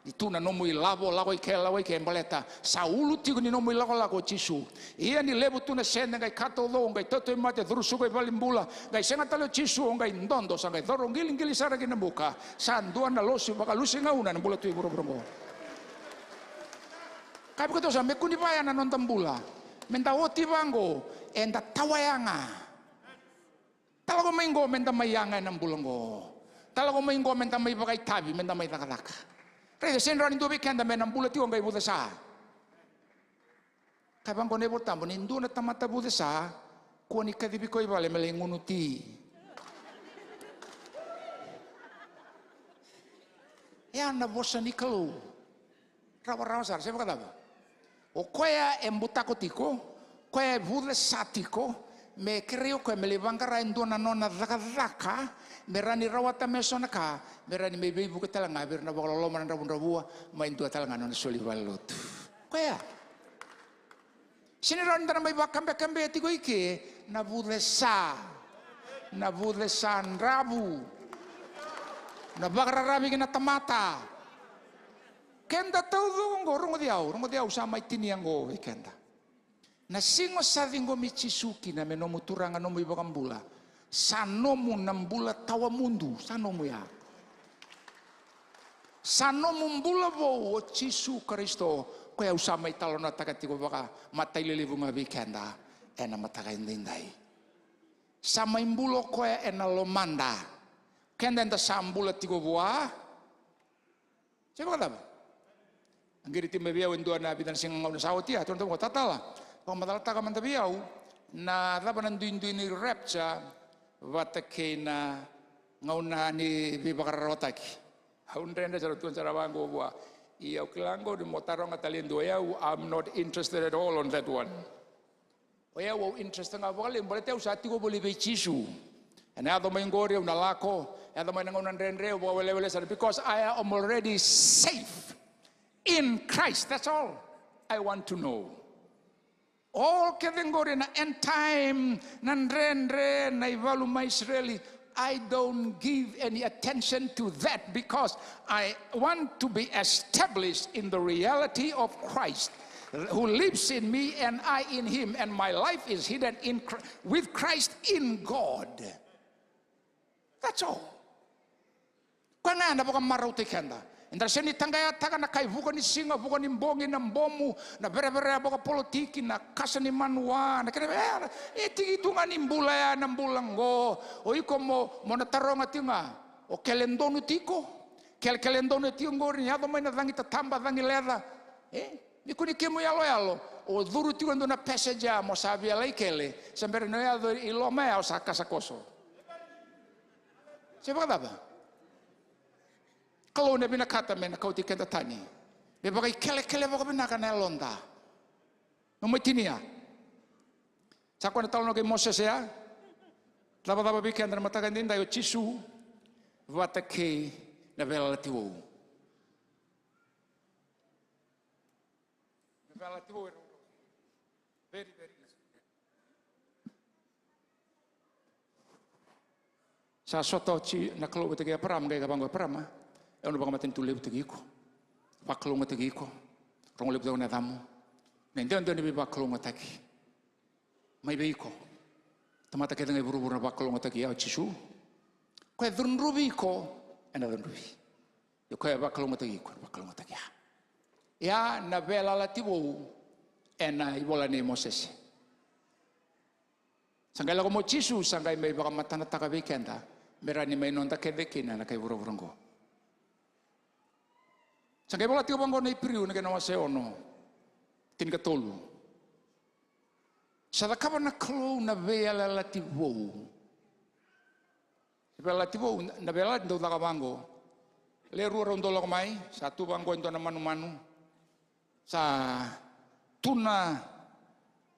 Ni tu na nomu ilavo, lako i ke, lako i ke, baleta sa ulu tiko ni nomu ilakolako o Jisu. Ia ni levu tu na sede, qai ka taucoko, qai tautauvimate, curu suka i valenibula, qai sega tale o Jisu, o qai dodo, sa qai coro qiligili sara ki na buka. Sa dua na losi vakalusi gauna na bula tu i vuravura oqo. Ka vei keitou sa me kua ni vaya na noda bula, me da oti vaqo, eda tawa yaga. Da lako mai qo me da mai yaga ena bula qo. Da lako mai qo me da mai vakaitavi, me da mai cakacaka. Raica, sega ni rawa ni dua vei keda me na bula tiko qai vucesa. Ka vaqo na iVolatabu, ni dua na tamata vucesa, kua ni kacivi koya i vale me lai gunu ti. Ya na vosa ni Kalou. Rawarawa sara, se vakacava? O koya e butako tiko, koya e vucesa tiko, me kerei o koya me lai vaqara e dua na nona cakacaka, me rawa ni rawata me so na ka, me rawa ni mai veivuke tale ga vei ira na vakaloloma na dravudravua, mai dua tale ga na nona soli valenilotu. Koya. Sega ni rawa ni da na mai vakabekabea tiko i ke na vucesa, na vucesa dravu, na vakararavi ki na tamata. Keda taucoko oqo, rogoci au, rogoci au, sa mai tinia oqo vei keda. Na siga o sa ciqomi Jisu kina me nomu Turaga, nomu iVakabula, sa nomu na bula tawamudu, sa nomu ya. Sa nomu bula vou o Jisu Karisito, koya au sa mai talanoataka tiko vakamatailalai vou ga vei keda ena mataka edaidai. Sa mai bula o koya ena lomada. Keda eda sa bula tiko vua. Se vakacava? A qiri tiko mai vei au e dua na vica na siga gauna sa oti, a tukuna tu vaqo, Tatala, vakamacalataka mada vei au na cava na duidui ni rapture vata kei na gauna ni veivakararawataki. Au dredre sara, tukuna sara vaqo vua, ia au kila qo ni mo taroga tale e dua, o yau, I'm not interested at all on that one. O yau au interest ga vakalevu baleta au sa tiko voli vei Jisu. Ena yaco mai qori au na lako, yaco mai na gauna dredre au vakawelewele sara, because I am already safe in Christ. That's all I want to know. O kece qori na end time, na dredre, na ivalu mai Isireli, I don't give any attention to that because I want to be established in the reality of Christ who lives in me and I in him, and my life is hidden in Chri-, with Christ in God. That's all. Koya ga ena vakamarautaki keda. Eda sega ni taqayataka na kai vuka ni siga, vuka ni bogi, na bomu, na vereverea vakapolitiki, na kasa ni manua, na kena, e, e tiki tu ga ni bula ya, na bula qo. O iko mo, mo na taroga tiko ga. O kele donu tiko. Kelekele donu e tiko qori, ni yaco mai na cagi tataba, cagi leca. E, ni kua ni kemu yaloyalo. O curu tiko e dua na passage ya mo sa via lai kele. Sa bera ni o yaco i loma ya o sa kasa koso. Se vakacava? Kalou na vinakata me na kauti keda tani. Me vakaikelekele vakavinaka na yaloda. Nomu tinia. Sa koya na talanoa kei Mosese ya. Cavacava vei keda na mataka edaidai o Jisu vata kei na veiyalayalati vou. Na veiyalayalati vou e rau. Very, very easy. Sa sota oti na Kalou vata kei Eparama, qai kaya vaqo, Eparama, au na vakamatanitu levutaki iko, vakalougatataki iko, rogo levu tiko na yacamu. Na idewadewa ni veivakalougatataki mai vei iko. Tamata kece ga e vuravura na vakalougatataki, ya o Jisu. Koya e cudruvi iko, ena cudruvi. Ia koya e vakalougatataki iko, vakalougatataki ya. Ia na veiyalayalati vou ena ivola nei Mosese. Sa qai lako mai o Jisu, sa qai mai vakamatanataka vei keda me rawa ni mai noda kece kina na kai vuravura oqo. Sa qai vola tiko vaqo na Iperiu na kena wase ono, tinikatolu. Sa cakava na Kalou na veiyalayalati vou. Veiyalayalati vou, na veiyalayalati dau caka vaqo. Le rua rau dau lako mai, sa tu vaqo e dua na manumanu. Sa tu na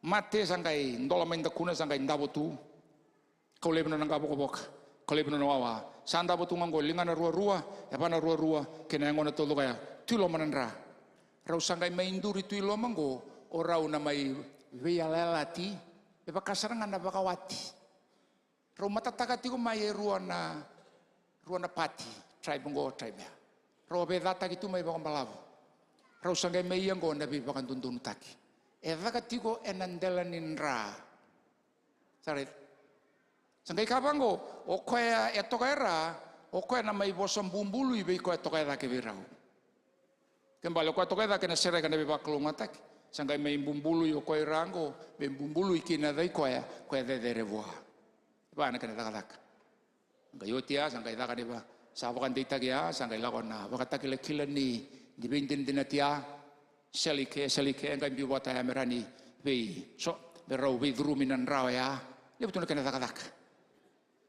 mate, sa qai dola mai dakuna, sa qai davo tu. Kau laivi nona qavokavoka, kau laivi nona wawa. Sa davo tu ga qo, ligana ruarua, yavana ruarua, kei na yagona taucoko ya. Tu i loma na dra. Rau sa qai mai duri tu i loma qo, o rau na mai veiyalayalati. E vaka sara ga na vakawati. Rau matataka tiko mai e rua na, rua na pati, tribe qo, tribe ya. Rau a veicataki tu mai vakabalavu. Rau sa qai mai ia qo na veivakadodonutaki. E caka tiko ena dela ni dra. Sa raica. Sa qai kaya vaqo, o koya e toka e ra, o koya na mai vosa bubului vei koya e toka e cake vei rau. Kena ibalebale o koya toka e cake na sereka na veivakalougatataki. Sa qai mai bubului o koya i ra qo, me bubului kina e cake i koya, koya cecere vua. Va na kena cakacaka. Qai oti ya, sa qai caka ni va, sa vakadeitaki ya, sa qai lako na vakatakilakila ni, ni veidinadinati ya. Sele i ke, sele i ke, qai biu vata ya me ra ni vei, so, me rau veicurumi na dra oya. Levu tu na kena cakacaka.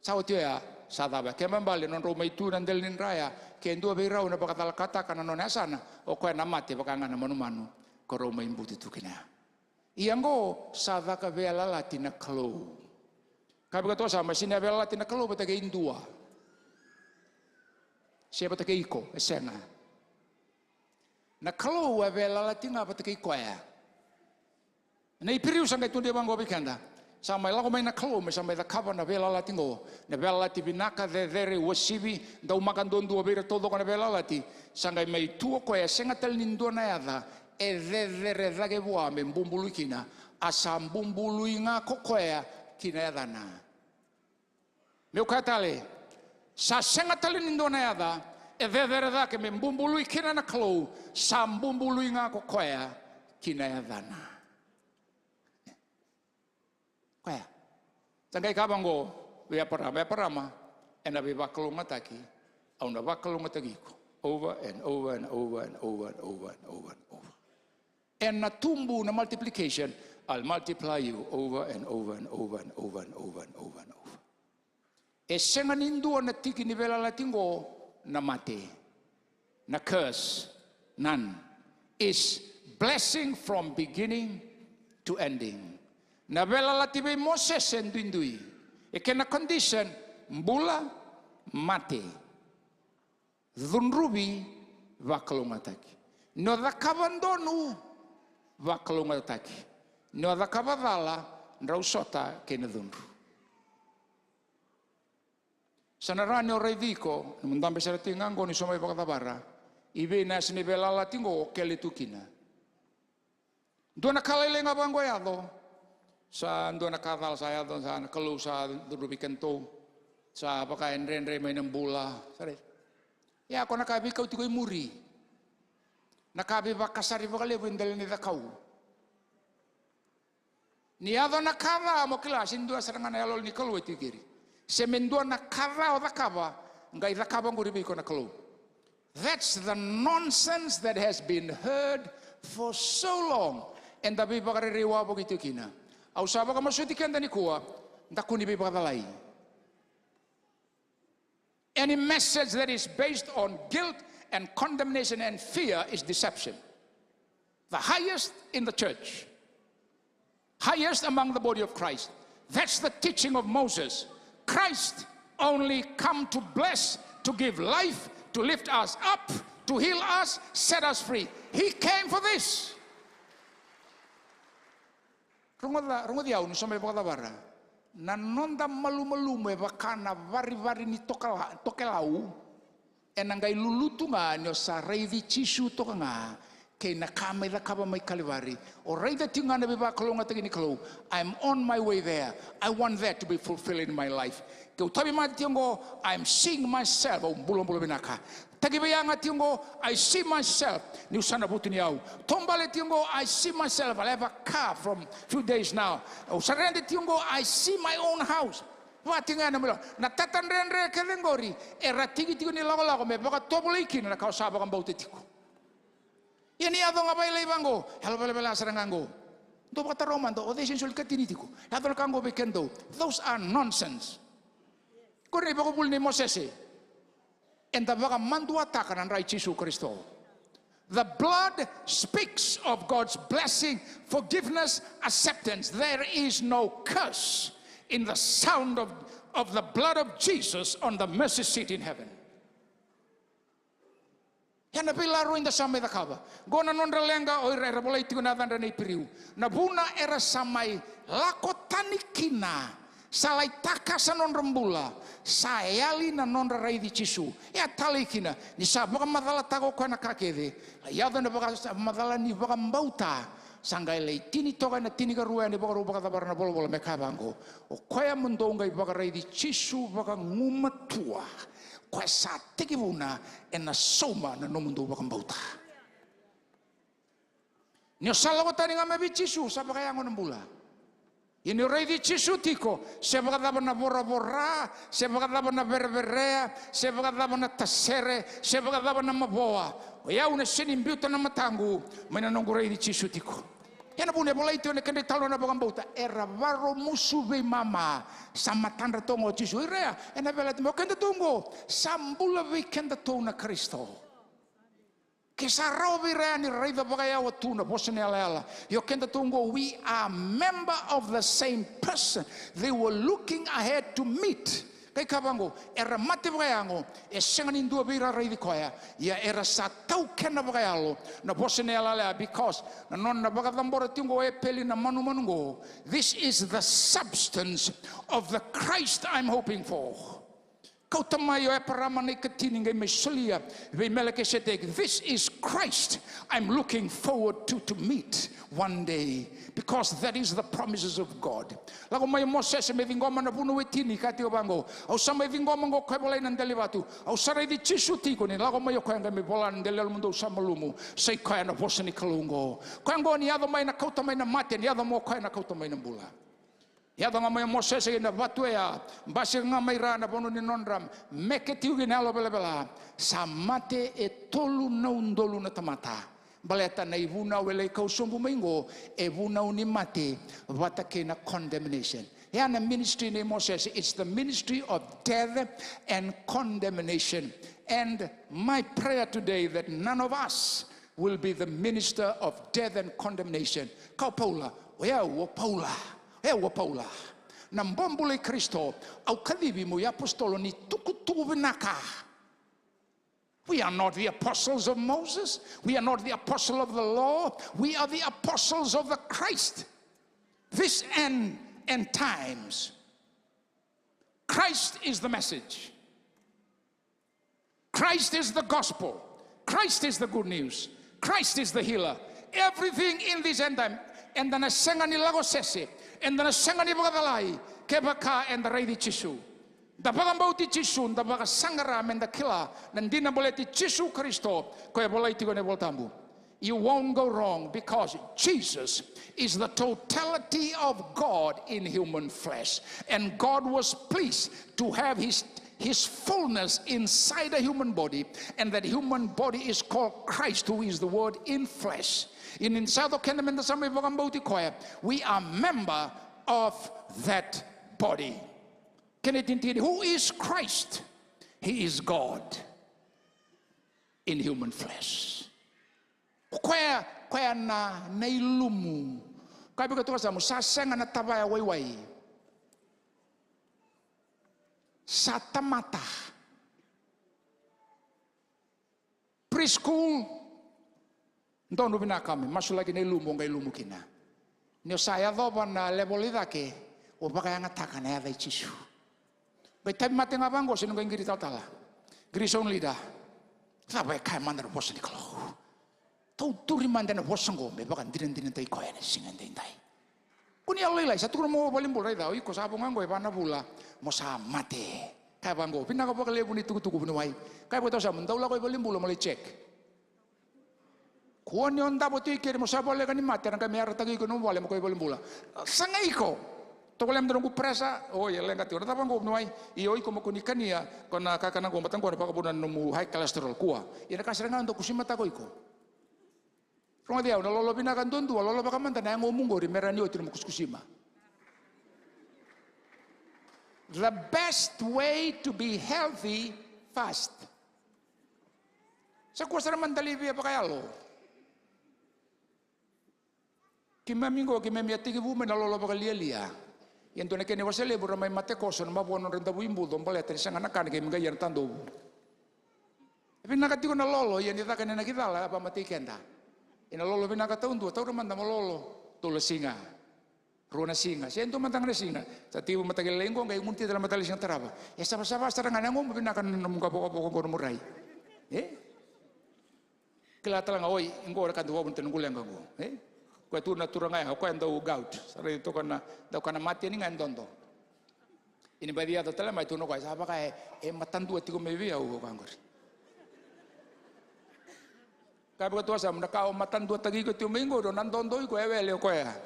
Sa oti oya, sa cava? Kena ibalebale nodrau mai tu na dela ni dra ya, ke dua vei rau na vakacalakataka na nona yasana, o koya na mate vaka ga na manumanu ko rau mai butu tu kina ya. Ia qo sa caka veiyalayalati na Kalou. Ka vei keitou sa mai sega ni veiyalayalati na Kalou vata kei dua. Se vata kei iko, e sega. Na Kalou e veiyalayalati ga vata kei koya. Na Iperiu sa qai tukuna vaqo vei keda. Sa mai lako mai na Kalou me sa mai cakava na veiyalayalati qo. Na veiyalayalati vinaka, cecere, uasivi, daumaka duadua vei ira taucoko na veiyalayalati. Sa qai mai tu o koya, e sega tale ni dua na yaca e cecere cake vua me bubului kina, a sa bubului ga ko koya ki na yacana. Meu kaya tale, sa sega tale ni dua na yaca e cecere cake me bubului kina na Kalou, sa bubului ga ko koya ki na yacana. Koya. Sa qai kaya vaqo vei Eparama, Eparama, ena veivakalougatataki, au na vakalougatataki iko. Over and over and over and over and over and over and over. Ena tubu na multiplication, I'll multiply you over and over and over and over and over and over and over and over. E sega ni dua na tiki ni veiyalayalati qo na mate. Na curse, none. Is blessing from beginning to ending. Na veiyalayalati vei Mosese e duidui. E kena condition, bula, mate. Cudruvi, vakalougatataki. Ni o cakava donu, vakalougatataki. Ni o cakava cala, drau sota kei na cudru. Sa na rawa ni o raici iko, ni mo dabe sara tiko ga qo ni so mai vakacavara. I vei na yasa ni veiyalayalati qo o kele tu kina. Dua na ka lailai ga vaqo e yaco. Sa dua na ka cala sa yaco, sa na Kalou sa cudruvi kedatou. Sa vaka e dredre mai na bula. Sa raica. Ia ko na ka veikau tiko i muri. Na ka veivakasari vakalevu e dela ni cakau. Ni yaco na ka ca mo kila se dua sara ga na yaloyalo ni Kalou e tiko keri. Se me dua na ka ca o cakava, qai cakava qori vei iko na Kalou. That's the nonsense that has been heard for so long. Eda veivakarerei wavoki tiko kina. Au sa vakamasuti keda nikua, da kua ni veivakacalai. Any message that is based on guilt and condemnation and fear is deception. The highest in the church, highest among the body of Christ. That's the teaching of Moses. Christ only come to bless, to give life, to lift us up, to heal us, set us free. He came for this. Rogoca, rogoci au ni sa mai vakacavara. Na noda malumalumu e vaka na varivari ni tokela-, tokelau. Ena qai lulutu ga ni o sa raici Jisu toka ga kei na ka mai cakava mai Kalivari. O raica tiko ga na veivakalougatataki ni Kalou. I'm on my way there. I want that to be fulfilled in my life. Keu tauvimate tiko qo, I'm seeing myself, au bulabula vinaka. Takiveiyaga tiko qo, I see myself, niu sa na vutuniyau. Taubale tiko qo, I see myself, I'll have a car from few days now. Au sa rede tiko qo, I see my own house. Vaka tiko ga na mila. Na tatadredre kece qori, era tiki tiko ni lakolako me vakatovolei kina na ka o sa vakabauta tiko. Ia ni yaco ga vakalailai vaqo, yalo velavela sara ga qo. Dou vakataroga mada, o cei sega ni soli katini tiko. Yaco na ka qo vei kemudou. Those are nonsense. Qori na ivakavuvuli nei Mosese. Eda vakamaduataka na dra i Jisu Karisito. The blood speaks of God's blessing, forgiveness, acceptance. There is no curse in the sound of, of the blood of Jesus on the mercy seat in heaven. Ia na veilaroi da sa mai cakava. Qo na nodra leqa o ira era volai tiko na yacadra na Iperiu. Na vuna era sa mai lako tani kina. Sa lai takasa nodra bula. Sa yali na nodra raici Jisu. E a talei kina. Ni sa vakamacalataka o koya na ka kece. A yaco na vakamacala ni vakabauta. Sa qai lai tini toka ena tinikarua ena ivakarau vakacavara na volavola me kaya vaqo. O koya mo dou qai vakaraici Jisu vakagumatua. Koya sa tekivuna ena sauma na nomudou vakabauta. Ni o sa lako tani ga mai vei Jisu, sa vakayago na bula. Ia ni o raici Jisu tiko, se vakacava na voravora, se vakacava na vereverea, se vakacava na tasere, se vakacava na mavoa. O yau na sega ni biuta na mataqu, mai na noqu raici Jisu tiko. Ia na vuna e volai tiko ena kedra italanoa na vakabauta, era varomusu veimama, sa matadra toka o Jisu. Ira ya, ena veiyalayalati mai, o kedatou qo, sa bula vei kedatou na Karisito. Ke sa rawa vei ira ya ni raica vakayawa tu na vosa ni yalayala. Ia o kedatou qo, we are member of the same person they were looking ahead to meet. Qai kaya vaqo, era mate vakayago, e sega ni dua vei ira raici koya. Ia era sa taukena vakayalo na vosa ni yalayala ya, because na nona vakacabora tiko qo o Epeli na manumanu qo. This is the substance of the Christ I'm hoping for. Kauta mai o Eparama na ikatini qai mai solia vei Melekiseteki. This is Christ I'm looking forward to, to meet one day, because that is the promises of God. Lako mai o Mosese me ciqoma na vunau e tini, ka tiko vaqo. Au sa mai ciqoma qo koya volai na dela ni vatu. Au sa raici Jisu tiko ni lako mai o koya qai mai vola na dela ni yalomudou sa malumu. Sa i koya na vosa ni Kalou qo. Koya qo ni yaco mai na kauta mai na mate, ni yaco mai o koya na kauta mai na bula. Yaco ga mai o Mosese ina vatu oya, basika ga mai ra na vanua ni nodra meke tiko kina yalo velavela. Sa mate e tolu na udolu na tamata. Baleta na ivunau e lai kau sobu mai qo, e vunau ni mate vata kei na condemnation. Ya na ministry nei Mosese, it's the ministry of death and condemnation. And my prayer today that none of us will be the minister of death and condemnation. Kau Paula, o yau o Paula, o yau o Paula. Na bobula i Karisito, au kacivi meu iapositolo ni tukutuku vinaka. We are not the apostles of Moses. We are not the apostle of the law. We are the apostles of the Christ. This end, end times. Christ is the message. Christ is the gospel. Christ is the good news. Christ is the healer. Everything in this end time, eda na sega ni lako sese, eda na sega ni vakacalai, kevaka eda raici Jisu. Da vakabauti Jisu, da vakasaqara me da kila na dina baleti Jisu Karisito, koya e volai tiko ena iVolatabu. You won't go wrong because Jesus is the totality of God in human flesh. And God was pleased to have his, his fullness inside a human body, and that human body is called Christ, who is the Word in flesh. Ia ni sa yaco keda me da sa mai vakabauti koya, we are member of that body. Kena itinitini, who is Christ? He is God in human flesh. Koya, koya na, na ilumu. Kaya vei koya toka sa mu, sa sega na tavaya waiwai. Sa tamata. Preschool, donu vinaka me masulaki na ilumu o qai ilumu kina. Ni o sa yacova na level i cake, o vakayagataka na yaca i Jisu. Qai tauvimate ga vaqo se ni qai qiri talatala. Qiri zone leader. Cava e kaya mada na vosa ni Kalou? Tauturi mada na vosa oqo me vakadinadinataki koya ena siga edaidai. Ko ni yalolailai, sa tukuna mo valenibula, raica, o iko sa vo ga oqo e va na vula mo sa mate. Kaya vaqo, vinaka vakalevu ni tukutuku vuniwai. Kaya vakatou sa mo dau lako i valenibula mo lai check. Kua ni o davo tu i keri mo sa voleka ni mate, era qai me yarataki iko i nomu vale mo ko i valenibula. Sagai iko. Tovolea mada noqu pressure, o e leqa tiko. Na cava oqo vuniwai? Io, iko mo ko ni kania ko na kakana oqo, baleta oqo na vakavuna na nomu high cholesterol, kua. Ia na ka sara ga au dau kusimataka o iko. Rogoci au, na lolo vinaka duadua, lolo vakamada na yagomu qori me rawa ni oti nomu kusikusima. The best way to be healthy, fast. Sa kua sara mada lai via vakayalo. Keimami qo, keimami a tekivu mai na lolo vakalialia. Ia dua na kena iwase levu ra mai mate koso na mavoa nodra davuibuco baleta ni sega na ka ni keimami qai ia na tadovu. E vinaka tiko na lolo, ia ni caka na inaki cala, a vamatei keda. Ia na lolo vinaka taudua, taura mada mo lolo. Tolu na siga. Rua na siga. Se dua mada ga na siga. Sa tekivu mataka lailai qo, qai gunu tale mataka lailai siga tarava. E savasava sara ga na yagomu, vinaka na nomu qavokavoka qo, nomu rai. E? Kila tale ga, oi, qo ra ka dau vakavuna tale noqu leqa qo. E? Koya tu na turaga ya, o koya dau gout. Sa rai toka na, dau kana mate ni ga e dodo. Ia ni baci yaco tale mai, tukuna o koya, sa vaka e, e matadua tiko mai vei au, o koya qori. Kaya vakatou sa, na ka o mataduataki iko tiko mai qori, o na dodoi iko e wele o koya.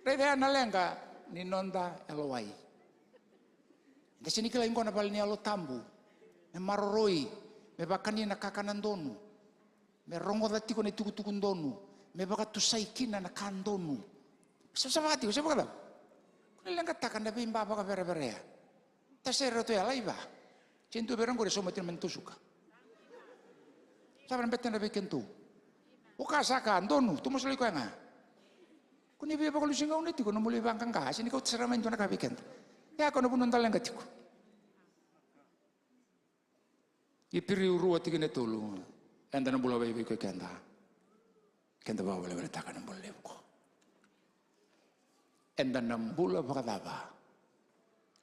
Raica ya na leqa ni noda yalowai. Eda sega ni kilai qo na vale ni Yalo Tabu. Me maroroi, me vakani na kakana donu. Me rogoca tiko na itukutuku donu, me vakatusai kina na ka donu. Savasava tiko, se vakacava? Ko ni leqataka na veiba vakavereverea. Tasere ratou ya laiva. Se dua vei ira qori e sauma tiko mai na tosuka. Sa vara bete na vei kedatou. O ka sa ka donu, tou masulaki koya ga. Ko ni via vakalusi gauna tiko, nomu lai vaqaqa, se ni kauta sara mai dua na ka vei keda. Ya ko na vuna da leqa tiko. Iperiu rua tikina e tolu, eda na bula vei, vei koya keda. Keda vakaweleweletaka na bula levu qo. Eda na bula vakacava?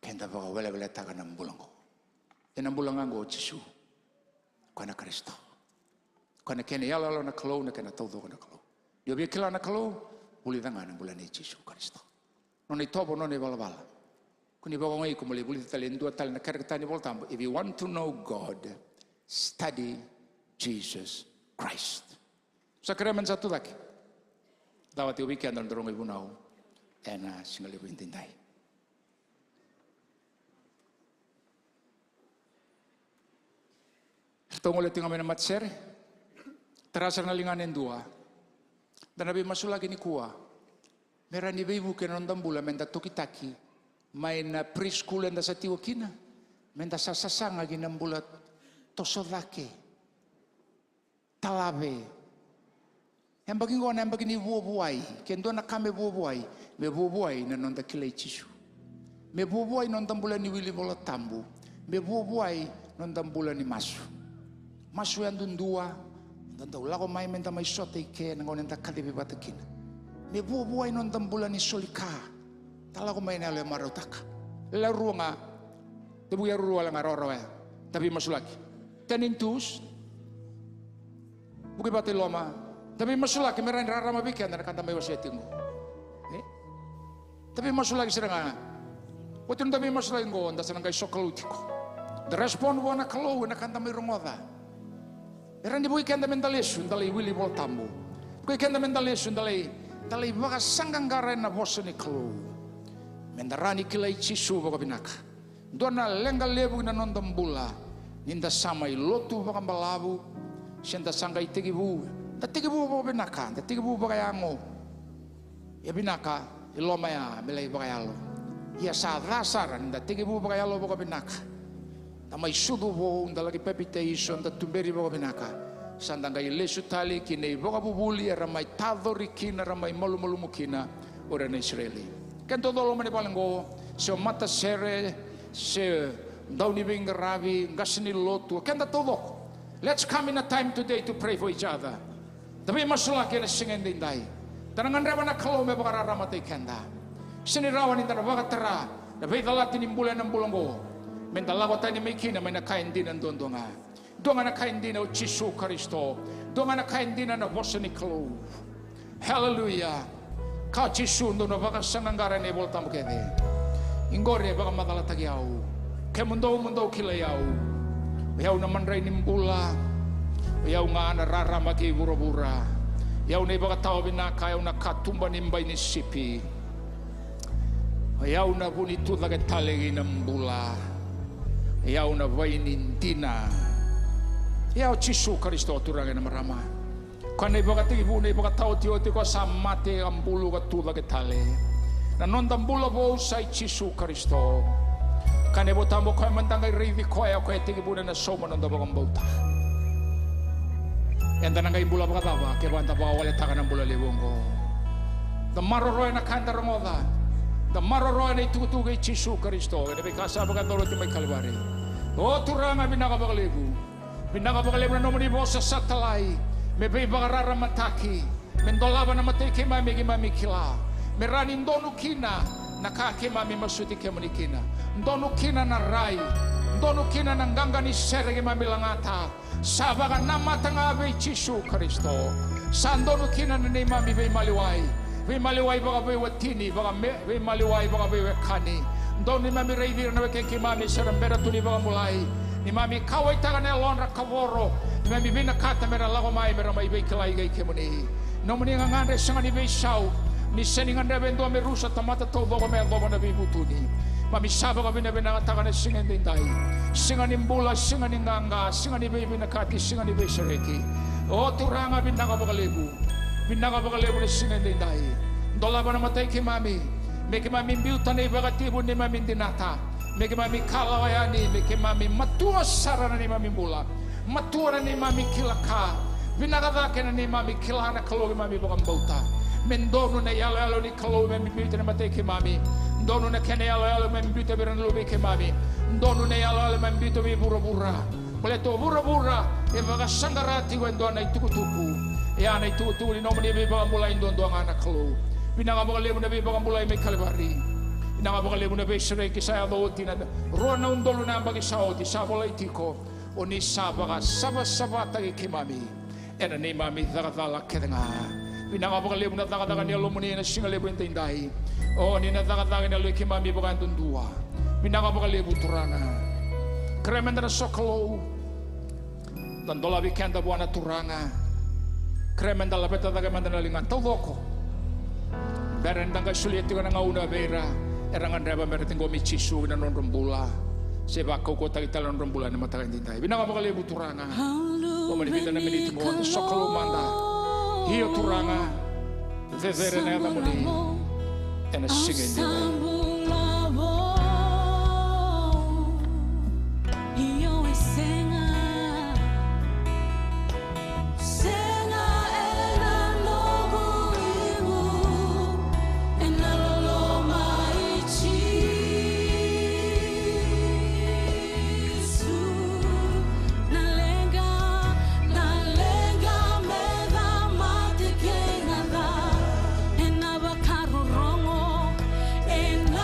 Keda vakaweleweletaka na bula qo. Ena bula ga qo o Jisu. Koya na Karisito. Koya na kena iyaloyalo na Kalou, na kena taucoko na Kalou. Ni o via kila na Kalou, vulica ga na bula nei Jisu Karisito. Nona itovo, nona ivalavala. Ko ni vakaogai iko mo lai vulica tale e dua tale na karakita ni Vola Tabu. If you want to know God, study Jesus Christ. Sa kerea me da sa tucake. Cava tiko vei keda na noda rogo ivunau ena siga levu edaidai. Ratou gole tiko ga mai na matasere. Tara sara na ligana e dua. Da na veimasulaki nikua me rawa ni veivuke na noda bula, me da tokitaki mai na preschool eda sa tiko kina, me da sa sasaga ki na bula toso cake, talave. Yabaki qo na yabaki ni vuavuai. Ke dua na ka me vuavuai, me vuavuai na noda kilai Jisu. Me vuavuai na noda bula ni wili Vola Tabu. Me vuavuai na noda bula ni masu. Masu yadudua, da dau lako mai me da mai sota i ke na gauna eda kacivi vata kina. Me vuavuai na noda bula ni soli ka. Da lako mai na yalo e marautaka. Lau rua ga, tevu yarurua wale ga rawarawa ya. Da veimasulaki. Ten in twos. Vuki vata i loma. Da veimasulaki me rawa ni rarama vei keda na ka da mai wasea tiko. E? Da veimasulaki sara ga. Oti na da veimasulaki qo, da sa na qai sokalou tiko. Da respond vua na Kalou ena ka da mai rogoca. E rawa ni vukei keda me da lesu, da lai wili Vola Tabu. Vukei keda me da lesu, da lai, da lai vakasaqaqara ena vosa ni Kalou. Me da rawa ni kilai Jisu vakavinaka. Dua na leqa levu na noda bula, ni da sa mai lotu vakabalavu, se da sa qai tekivu, da tekivu vakavinaka, da tekivu vakayago. E vinaka, loma ya me lai vakayalo. Ia sa ca sara ni da tekivu vakayalo vakavinaka, da mai sucu vou, da laki papitaiso, da tuberi vakavinaka, sa da qai lesu tale ki na ivakavuvuli era mai tacori kina, era mai malumalumu kina o ira na Isireli. Keda dau loma ni vale oqo, se o matasere, se dau ni veiqaravi, qase ni lotu, keda taucoko. Let's come in a time today to pray for each other. Da veimasulaki ena siga edaidai. Da na gadreva na Kalou me vakararamataki keda. Sega ni rawa ni da na vakatara na veicalati ni bula ena bula oqo, me da lako tani mai kina mai na ka e dina duadua ga. Dua ga na ka e dina, o Jisu Karisito. Dua ga na ka e dina, na vosa ni Kalou. Haleluya. Ka o Jisu, dou na vakasaqaqara ena iVolatabu kece. Iqori e vakamacalataki au. Kemudou mo dou kilai au. O i au na madrai ni bula. O i au ga na rarama kei vuravura. O i au na ivakatawa vinaka, o i au na katuba ni bai ni sipi. O i au na vu ni tucake tale ki na bula. O i au na vaini dina. O i au o Jisu Karisito, turaga kei na marama. Koya na ivakatekivu, na ivakataotioti, koya sa mate ka bulu ka tucake tale. Na noda bula vou sa i Jisu Karisito. Kaya na iVolatabu, o koya meda qai raici koya, o koya e tekivu na sauma na noda vakabauta. Eda na qai bula vakacava kevaka da vakawaletaka na bula levu oqo? Da maroroya na ka eda rogoca. Da maroroya na itukutuku kei Jisu Karisito ena veika sa vakayacora oti mai Kalivari. O Turaga, vinaka vakalevu. Vinaka vakalevu na nomuni vosa sa talai me veivakararamataki, me dolava na matai keimami, keimami kila, me rawa ni donu kina na ka keimami masuti kemuni kina. Donu kina na rai, donu kina na qaqa ni sere keimami lagata. Sa vakanamata ga vei Jisu Karisito. Sa donu kina na neimami veimaliwai. Veimaliwai vakaveiwatini, vakame-, veimaliwai vakaveiwekani. Dou neimami raici ira na wekani keimami sa na bera tu ni vakabulai. Neimami kauwaitaka na yalodra kavoro. Neimami vinakata me ra lako mai, me ra mai veikilai kei kemuni. Nomuni gagadre sega ni veisau. Ni sega ni gadreva e dua me rusa tamata taucoko me yacova na veivutuni. Mami sa vakavinavinakataka na siga edaidai. Siga ni bula, siga ni qaqa, siga ni veivinakati, siga ni veisereki. O Turaga, vinaka vakalevu. Vinaka vakalevu na siga edaidai. Dolava na matai keimami. Me keimami biuta na ivakatekivu neimami dinata. Me keimami kalawa yani, me keimami matua sara na neimami bula. Matua na neimami kila ka. Vinaka cake na neimami kila na Kalou keimami vakabauta. Me donu na iyaloyalo ni Kalou keimami biuta na matai keimami. Donu na kena iyaloyalo keimami biuta vei ira na luvei keimami. Donu na iyaloyalo keimami biuta vei vuravura. Baleta o vuravura e vakasaqara tiko e dua na itukutuku. E a na itukutuku ni nomuni veivakabulai duadua ga na Kalou. Vinaka vakalevu na veivakabulai mai Kalivari. Vinaka vakalevu na veisereki sa yaco oti, na rua na udolu na yabaki sa oti, sa volai tiko. O ni sa vakasavasavataki keimami ena neimami cakacala kece ga. Vinaka vakalevu na cakacaka ni Yalomuni ena siga levu edaidai. O ni na cakacaka ena yaloi keimami vakayadudua. Vinaka vakalevu Turaga. Kerea meda na sokalou. Da dolavi keda vua na Turaga. Kerea meda laveta cake mada na liga taucoko. Bera ni da qai solia tiko na gauna vei ira era gadreva mera ciqomi Jisu ena nodra bula, se vakaukauwataki tale na nodra bula ena mataka edaidai. Vinaka vakalevu Turaga. Loma ni vica na miniti qo da sokalou mada. Io Turaga, cecere na yacamuni ena siga edaidai. Io, e sega, sega ena noqu igu, ena loloma i Jisu. Na leqa, na leqa me ca mate kei na ca, ena vakarorogo, ena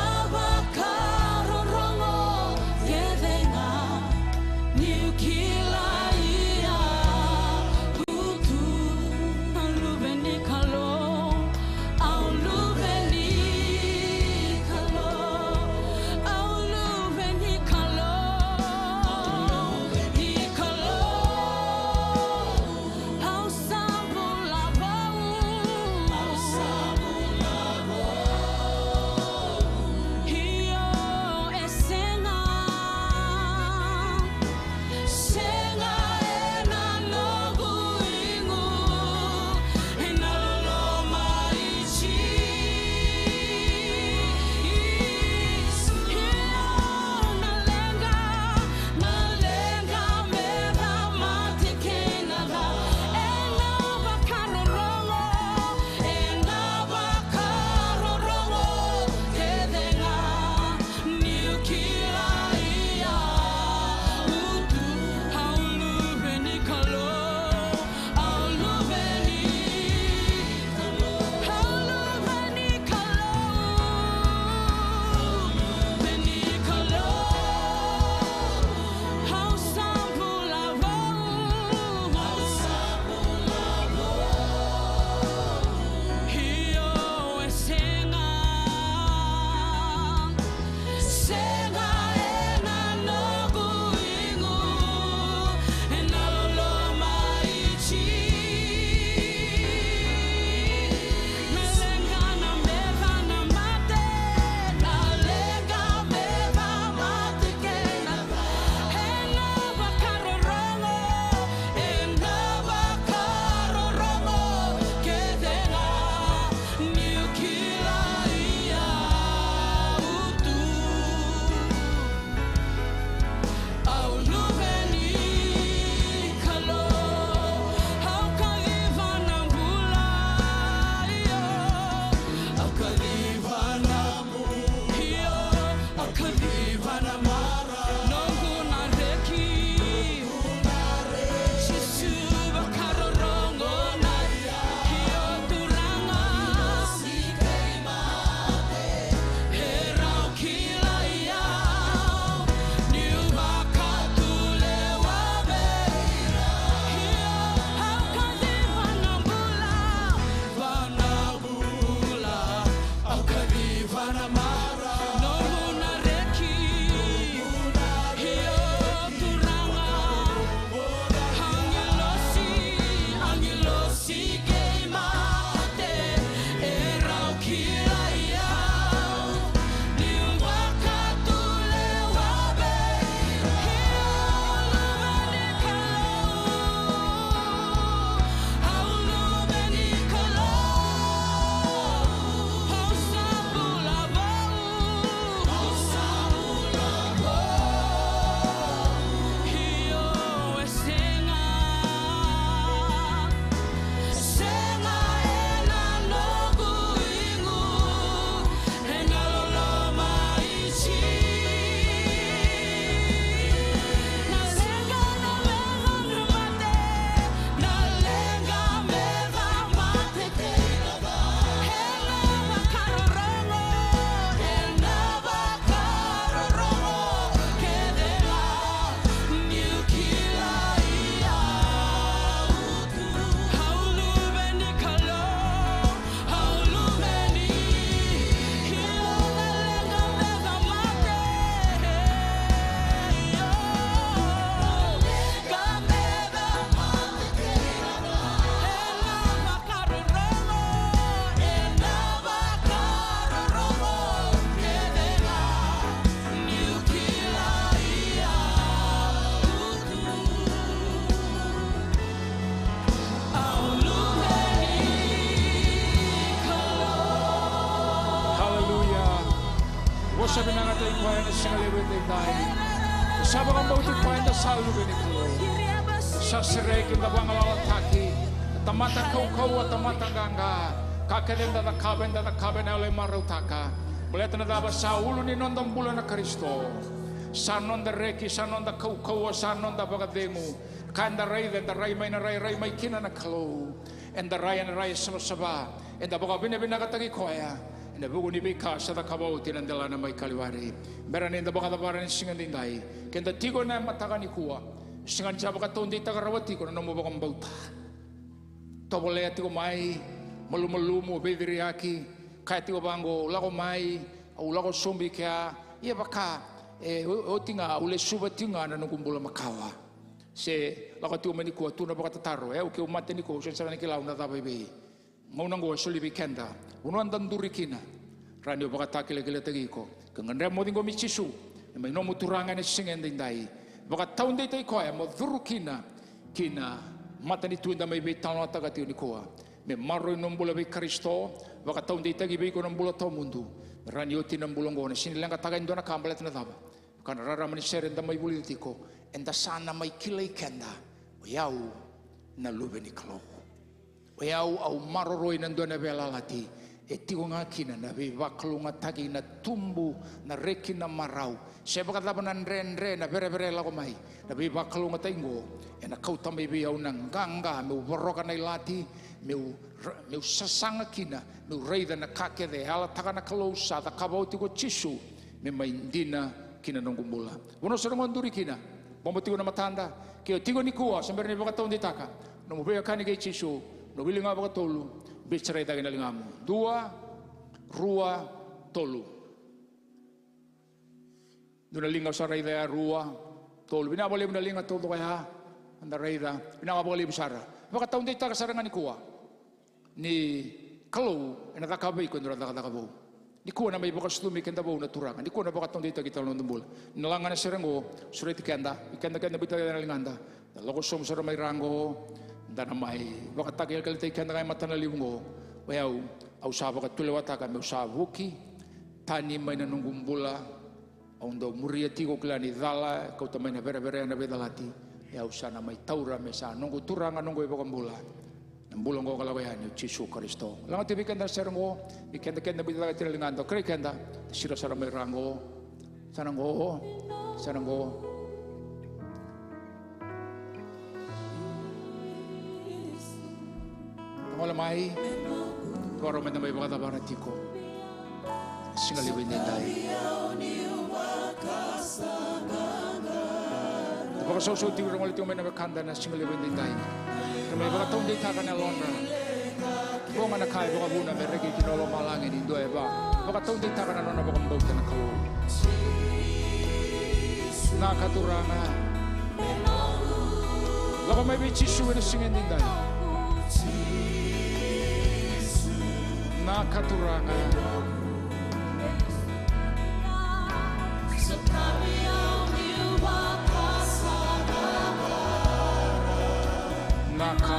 Sa vinakata i koya ena siga levu edaidai. Sa vakabauti koya eda sa luve ni Kalou. Sa sereki, da vagalalataki. Tamata kaukauwa, tamata qaqa. Ka kece eda cakava, eda cakava ena yalo e marautaka. Baleta na cava? Sa ulu ni noda bula na Karisito. Sa noda reki, sa noda kaukauwa, sa noda vakacegu. Ka eda raica, eda rai mai na rai, rai mai kina na Kalou. Eda rai ena rai e savasava, eda vakavinavinakataki koya ena vuku ni veika sa cakava oti ena delana mai Kalivari. Bera ni da vakacavara ena siga edaidai, keda tiko ena mataka nikua, siga ni sa vakataudeitaka rawa tiko na nomu vakabauta. Tovolea tiko mai, malumalumu, veiciriaki, kaya tiko vaqo, au lako mai, au lako sobu i kea, ia vaka e o-, oti ga, au lesuva tiko ga na noqu bula makawa. Se lako tiko mai nikua, tu na vakatataro, e, au, ke au mate nikua, au sega sara ni kila au na cava i vei. Gauna oqo e soli vei keda vanua da duri kina. Rawa ni o vakatakilakilataki iko, ka gadreva mo ciqomi Jisu me mai nomu Turaga ena siga edaidai. Vakataudeitaki koya mo curu kina ki na matanitu eda mai veitalanoataka tiko nikua. Me maroroi nomu bula vei Karisito, vakataudeitaki vei iko na bula tawamudu. Rawa ni oti na bula oqo, na sega ni leqataka e dua na ka, baleta na cava? Ka na rarama ni sere eda mai vulica tiko, eda sa na mai kilai keda. O yau na luve ni Kalou. O yau au maroroi na dua na veiyalayalati e tiko ga kina na veivakalougatataki, na tubu, na reki, na marau. Se vakacava na dredre, na verevere e lako mai, na veivakalougatataki oqo ena kauta mai vei au na qaqa meu voroka na ilati, meu ra-, meu sasaga kina, meu raica na ka kece e yalataka na Kalou sa cakava oti ko Jisu me mai dina ki na noqu bula. Vanua sara oqo o duri kina, bobo tiko na matada. Ke o tiko nikua, se bera ni vakataudeitaka, nomu veiwekani kei Jisu, na wili ga vakatolu, biuti sara i cake na ligamu. Dua, rua, tolu. Dua na liga au sa raica ya, rua, tolu. Vinaka vakalevu na liga taucoko ya. Eda raica. Vinaka vakalevu sara. Vakataudeitaka sara ga nikua ni Kalou ena cakava vei iko e dua na cakacaka vou. Nikua na mai vakasucumi keda vou na Turaga. Nikua na vakataudeitaki tale na noda bula. Ni laga na sere oqo, sureti keda, vei keda, keda biuta na ligada. Da lako sobu sara mai ra oqo, da na mai vakatakilakilataki keda ga e matana levu oqo. O yau, au sa vakatulewataka meu sa vuki tani mai na noqu bula. Au dau muria tiko, kila ni cala e kauta mai na verevere, na veicalati. Ia au sa na mai taura me sa noqu Turaga, noqu iVakabula. Na bula oqo ka lako yani o Jisu Karisito. Laga tiko vei keda na sere oqo, vei keda, keda biuta cake tiko na ligada, kerei keda, siro sara mai ra oqo. Sa na oqo, sa na oqo. Gole mai. Koro meda mai vakacavara tiko. Siga levu edaidai. Vakasausau tiko, ra gole tiko mai na wekada na siga levu edaidai. Ra mai vakataudeitaka na yalodra. Oqo ga na ka e vakavuna me rekiti na lomalagi ni dua e va, vakataudeitaka na nona vakabauta na Kalou. Vinaka Turaga. Lako mai vei Jisu ena siga edaidai. Vinaka Turaga. Vinaka.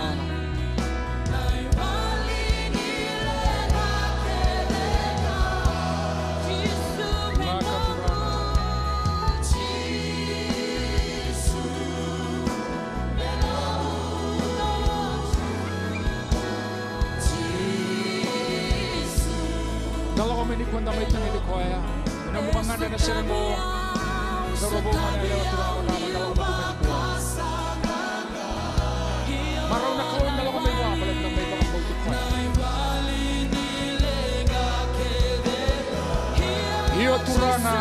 Vinaka Turaga. Da lako mai nikua, da mai tagiti koya. Ena nomu gagadre ena sere oqo. Cauravou, marama, yalewa, turaga, marama, da lako mai nikua. Marau na Kalou, da lako mai vua, baleta da mai vakabauti koya. Io Turaga.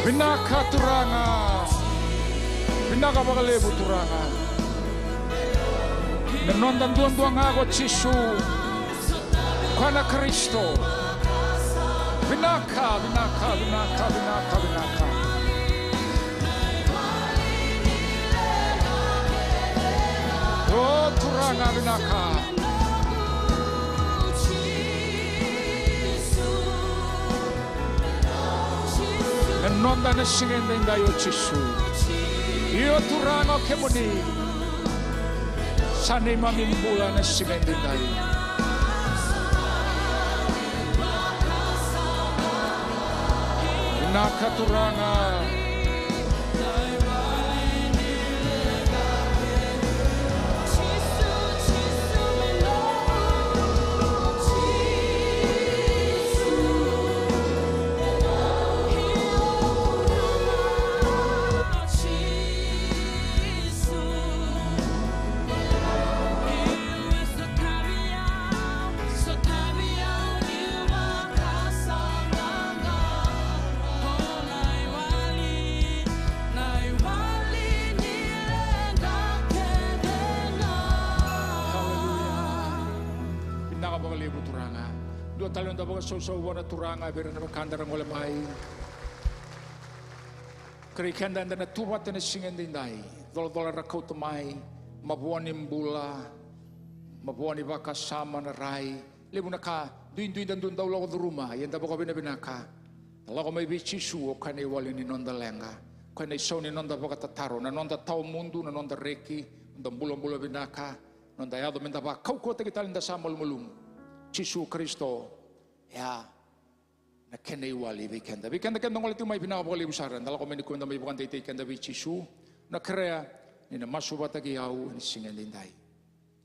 Vinaka Turaga. Vinaka vakalevu Turaga. Na noda duadua ga ko Jisu. Koya na Karisito. Vinaka, vinaka, vinaka, vinaka, vinaka. O Turaga vinaka. Na noda na siga edaidai o Jisu. Io Turaga o kemuni. Sa neimami bula na siga edaidai. Vinaka Turaga. Vinaka vakalevu Turaga. Dua tale noda vakasausau vua na Turaga vei ira na wekada era gole mai. Kerei keda eda na tu vata ena siga edaidai. Colacola era kauta mai, mavoa ni bula, mavoa ni vakasama, na rai. Levu na ka duidui da dau lako curuma, ia da vakavinavinaka. Da lako mai vei Jisu, o koya na iwali ni noda leqa, o koya na isau ni noda vakatataro, na noda tawamudu, na noda reki, noda bulabula vinaka, noda yaco meda vakaukauwataki tale ni da sa malumalumu. Jisu Karisito, e a na kena iwali vei keda. Vei keda keda gole tiko mai, vinaka vakalevu sara. Da lako mai nikua, da mai vakadeitaki keda vei Jisu. Na kerea ni na masu vata kei au ena siga edaidai.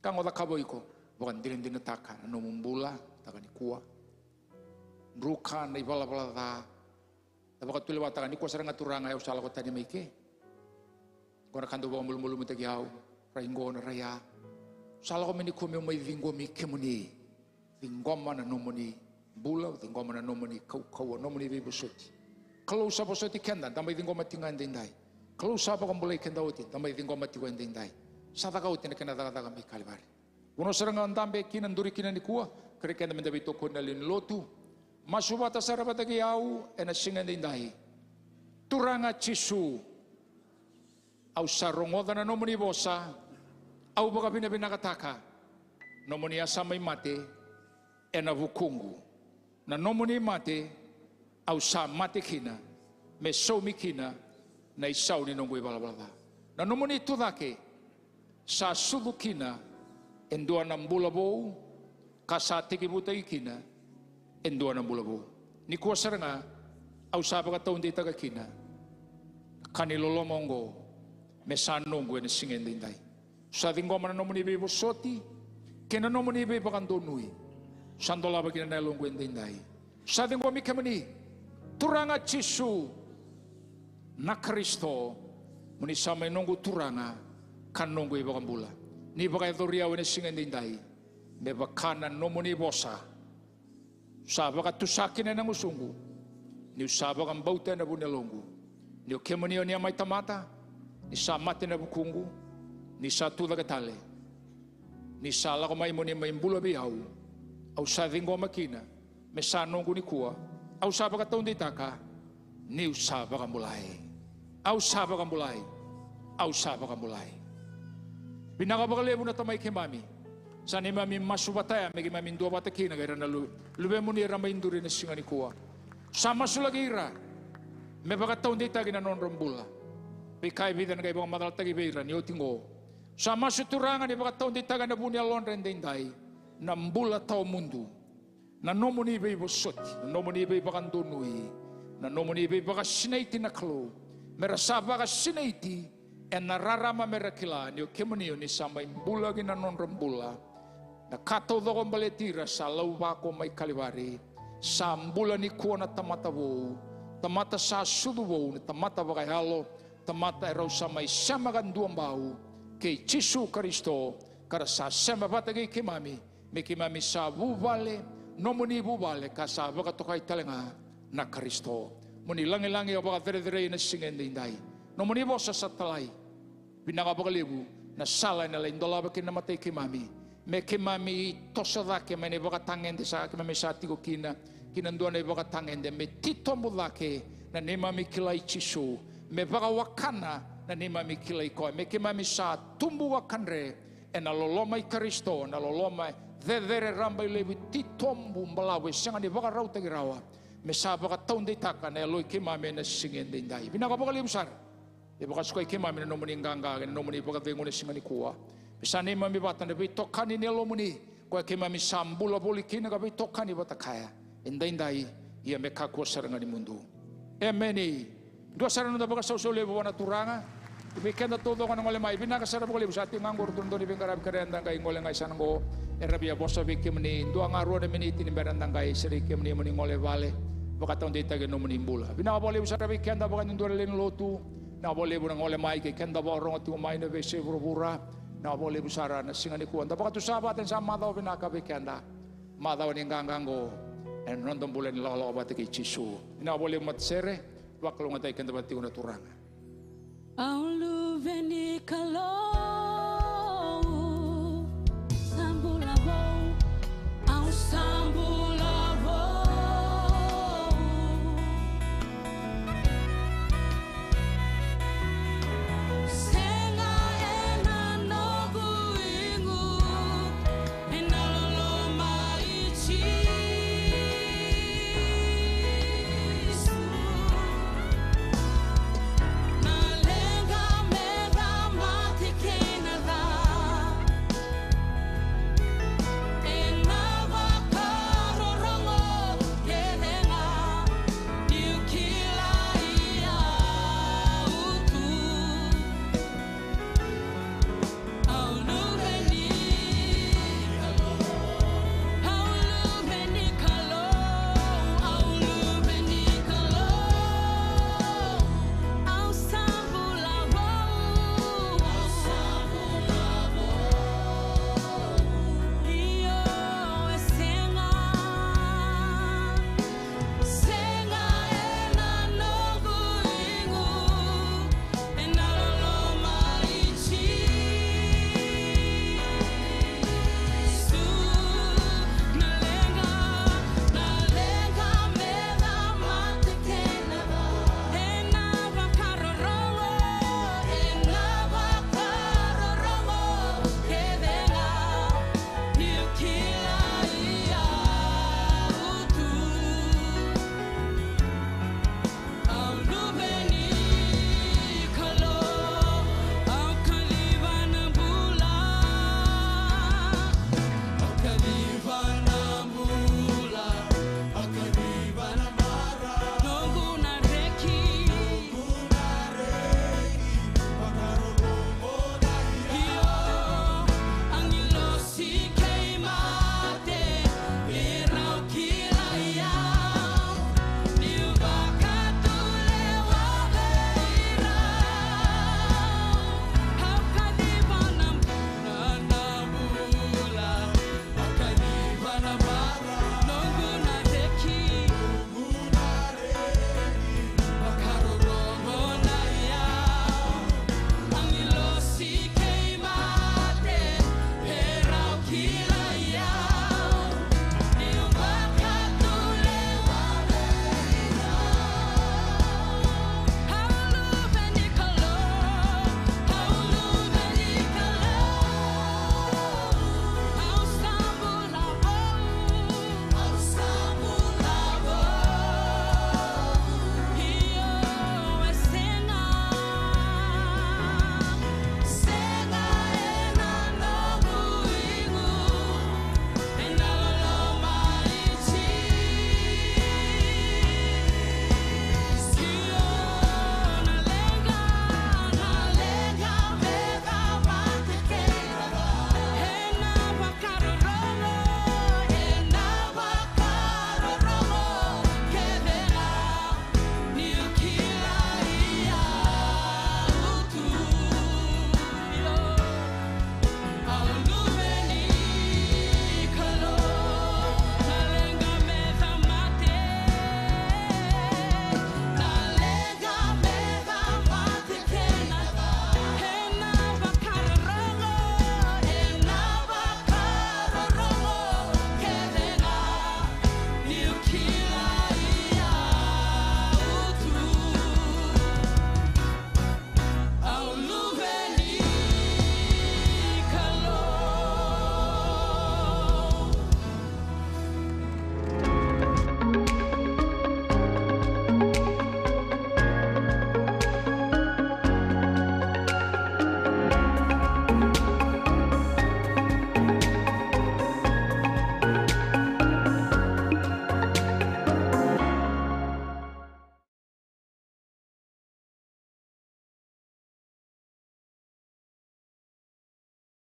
Ka ga o cakava o iko, vakadinadinataka na nomu bula, taka nikua. Druka na ivalavala ca. Da vakatulewataka nikua sara ga Turaga, au sa lako tani mai ke. Qo na ka dau vakamalumalumutaki au, rai qo na rai ya. Sa lako mai nikua meu mai ciqomi kemuni. Ciqoma na nomuni bula, ciqoma na nomuni kaukauwa, nomuni veivosoti. Kalou sa vosoti keda, da mai ciqoma tiko ga edaidai. Kalou sa vakabulai keda oti, da mai ciqoma tiko edaidai. Sa caka oti na kena cakacaka mai Kalivari. Vanua sara ga o dabe kina, duri kina nikua, kerei keda meda veitokoni na lewe ni lotu. Masu vata sara vata kei au ena siga edaidai. Turaga Jisu, au sa rogoca na nomuni vosa, au vakavinavinakataka. Nomuni a sa mai mate ena vukuqu. Na nomuni mate, au sa mate kina, me saumi kina na isau ni noqu ivalavala ca. Na nomuni tucake sa sucu kina e dua na bula vou, ka sa tekivutaki kina e dua na bula vou. Nikua sara ga au sa vakataudeitaka kina na ka ni loloma oqo me sa noqu ena siga edaidai. Sa ciqoma na nomuni veivosoti kei na nomuni veivakadonui. Sa dolava kina na yaloqu edaidai. Sa ciqomi kemuni, Turaga Jisu na Karisito, mo ni sa mai noqu Turaga ka noqu iVakabula. Ni vakayacori au ena siga edaidai me vaka na nomuni vosa. Sa vakatusa kina ena gusuqu niu sa vakabauta ena vuniyaloqu ni o kemuni o ni a mai tamata, ni sa mate ena vukuqu, ni sa tucake tale, ni sa lako mai mo ni mai bula vei au. Au sa ciqoma kina me sa noqu nikua. Au sa vakataudeitaka niu sa vakabulai. Au sa vakabulai. Au sa vakabulai. Vinaka vakalevu na Tamai keimami. Sa neimami masu vata ya me keimami duavata kina kei ira na lu-, luvemuni era mai duri ena siga nikua. Sa masulaki ira me vakataudeitaki na nodra bula. Veika e vica na qai vakamacalataki vei ira ni oti qo. Sa masu Turaga ni vakataudeitaka na vu ni yalodra edaidai na bula tawamudu. Na nomuni veivosoti, na nomuni veivakadonui, na nomuni veivakasinaiti na Kalou. Me ra sa vakasinaiti ena rarama me ra kila ni o kemuni o ni sa mai bula ki na nodra bula. Na ka taucoko baleti ira sa lauvako mai Kalivari. Sa bula nikua na tamata vou, tamata sa sucu vou, na tamata vakayalo, tamata erau sa mai sema ka duabau kei Jisu Karisito, ka ra sa sema vata kei keimami, me keimami sa vuvale, nomuni vuvale ka sa vakatokai tale ga na Karisito. Mo ni lagilagi ka vakacerecerei ena siga edaidai. Nomuni vosa sa talai. Vinaka vakalevu na sala ena lai dolava kina na matai keimami. Me keimami toso cake mai na ivakatagede sa keimami sa tiko kina, ki na dua na ivakatagede me titobu cake na neimami kilai Jisu. Me vakawakana na neimami kilai koya. Me keimami sa tubu vakadre ena loloma i Karisito, na loloma e cecere, rabailevu, titobu balavu, e sega ni vakarautaki rawa. Me sa vakataudeitaka na yaloi keimami ena siga edaidai. Vinaka vakalevu sara. E vakasukai keimami na nomuni qaqa kei na nomuni vakacegu ena siga nikua. Me sa neimami vata na veitokani ni Yalomuni, koya keimami sa bula voli kina ka veitokani vata kaya, edaidai, ia me kakua sara ga ni mudu. Emeni. Dua sara na noda vakasausau levu vua na Turaga. Vei keda taucoko na gole mai, vinaka sara vakalevu. Sa tiko ga qo ratou na dua na veiqaravi kerea eda qai gole ga e yasana qo. Era via vosa vei kemuni dua ga rua na miniti ni bera eda qai serei kemuni mo ni gole i vale, vakataudeitaki na nomuni bula. Vinaka vakalevu sara vei keda vakayadudua na lewe ni lotu. Vinaka vakalevu na gole mai kei keda vakarogo tiko mai na veiyasai vuravura. Vinaka vakalevu sara na siga nikua. Da vakatusa vata ni sa macawa vinaka vei keda. Macawa ni qaqa qo ena noda bula ni lakolako vata kei Jisu. Vinaka vakalevu matasere. Vakalougatataki keda vata tiko na Turaga. Au luve ni Kalou.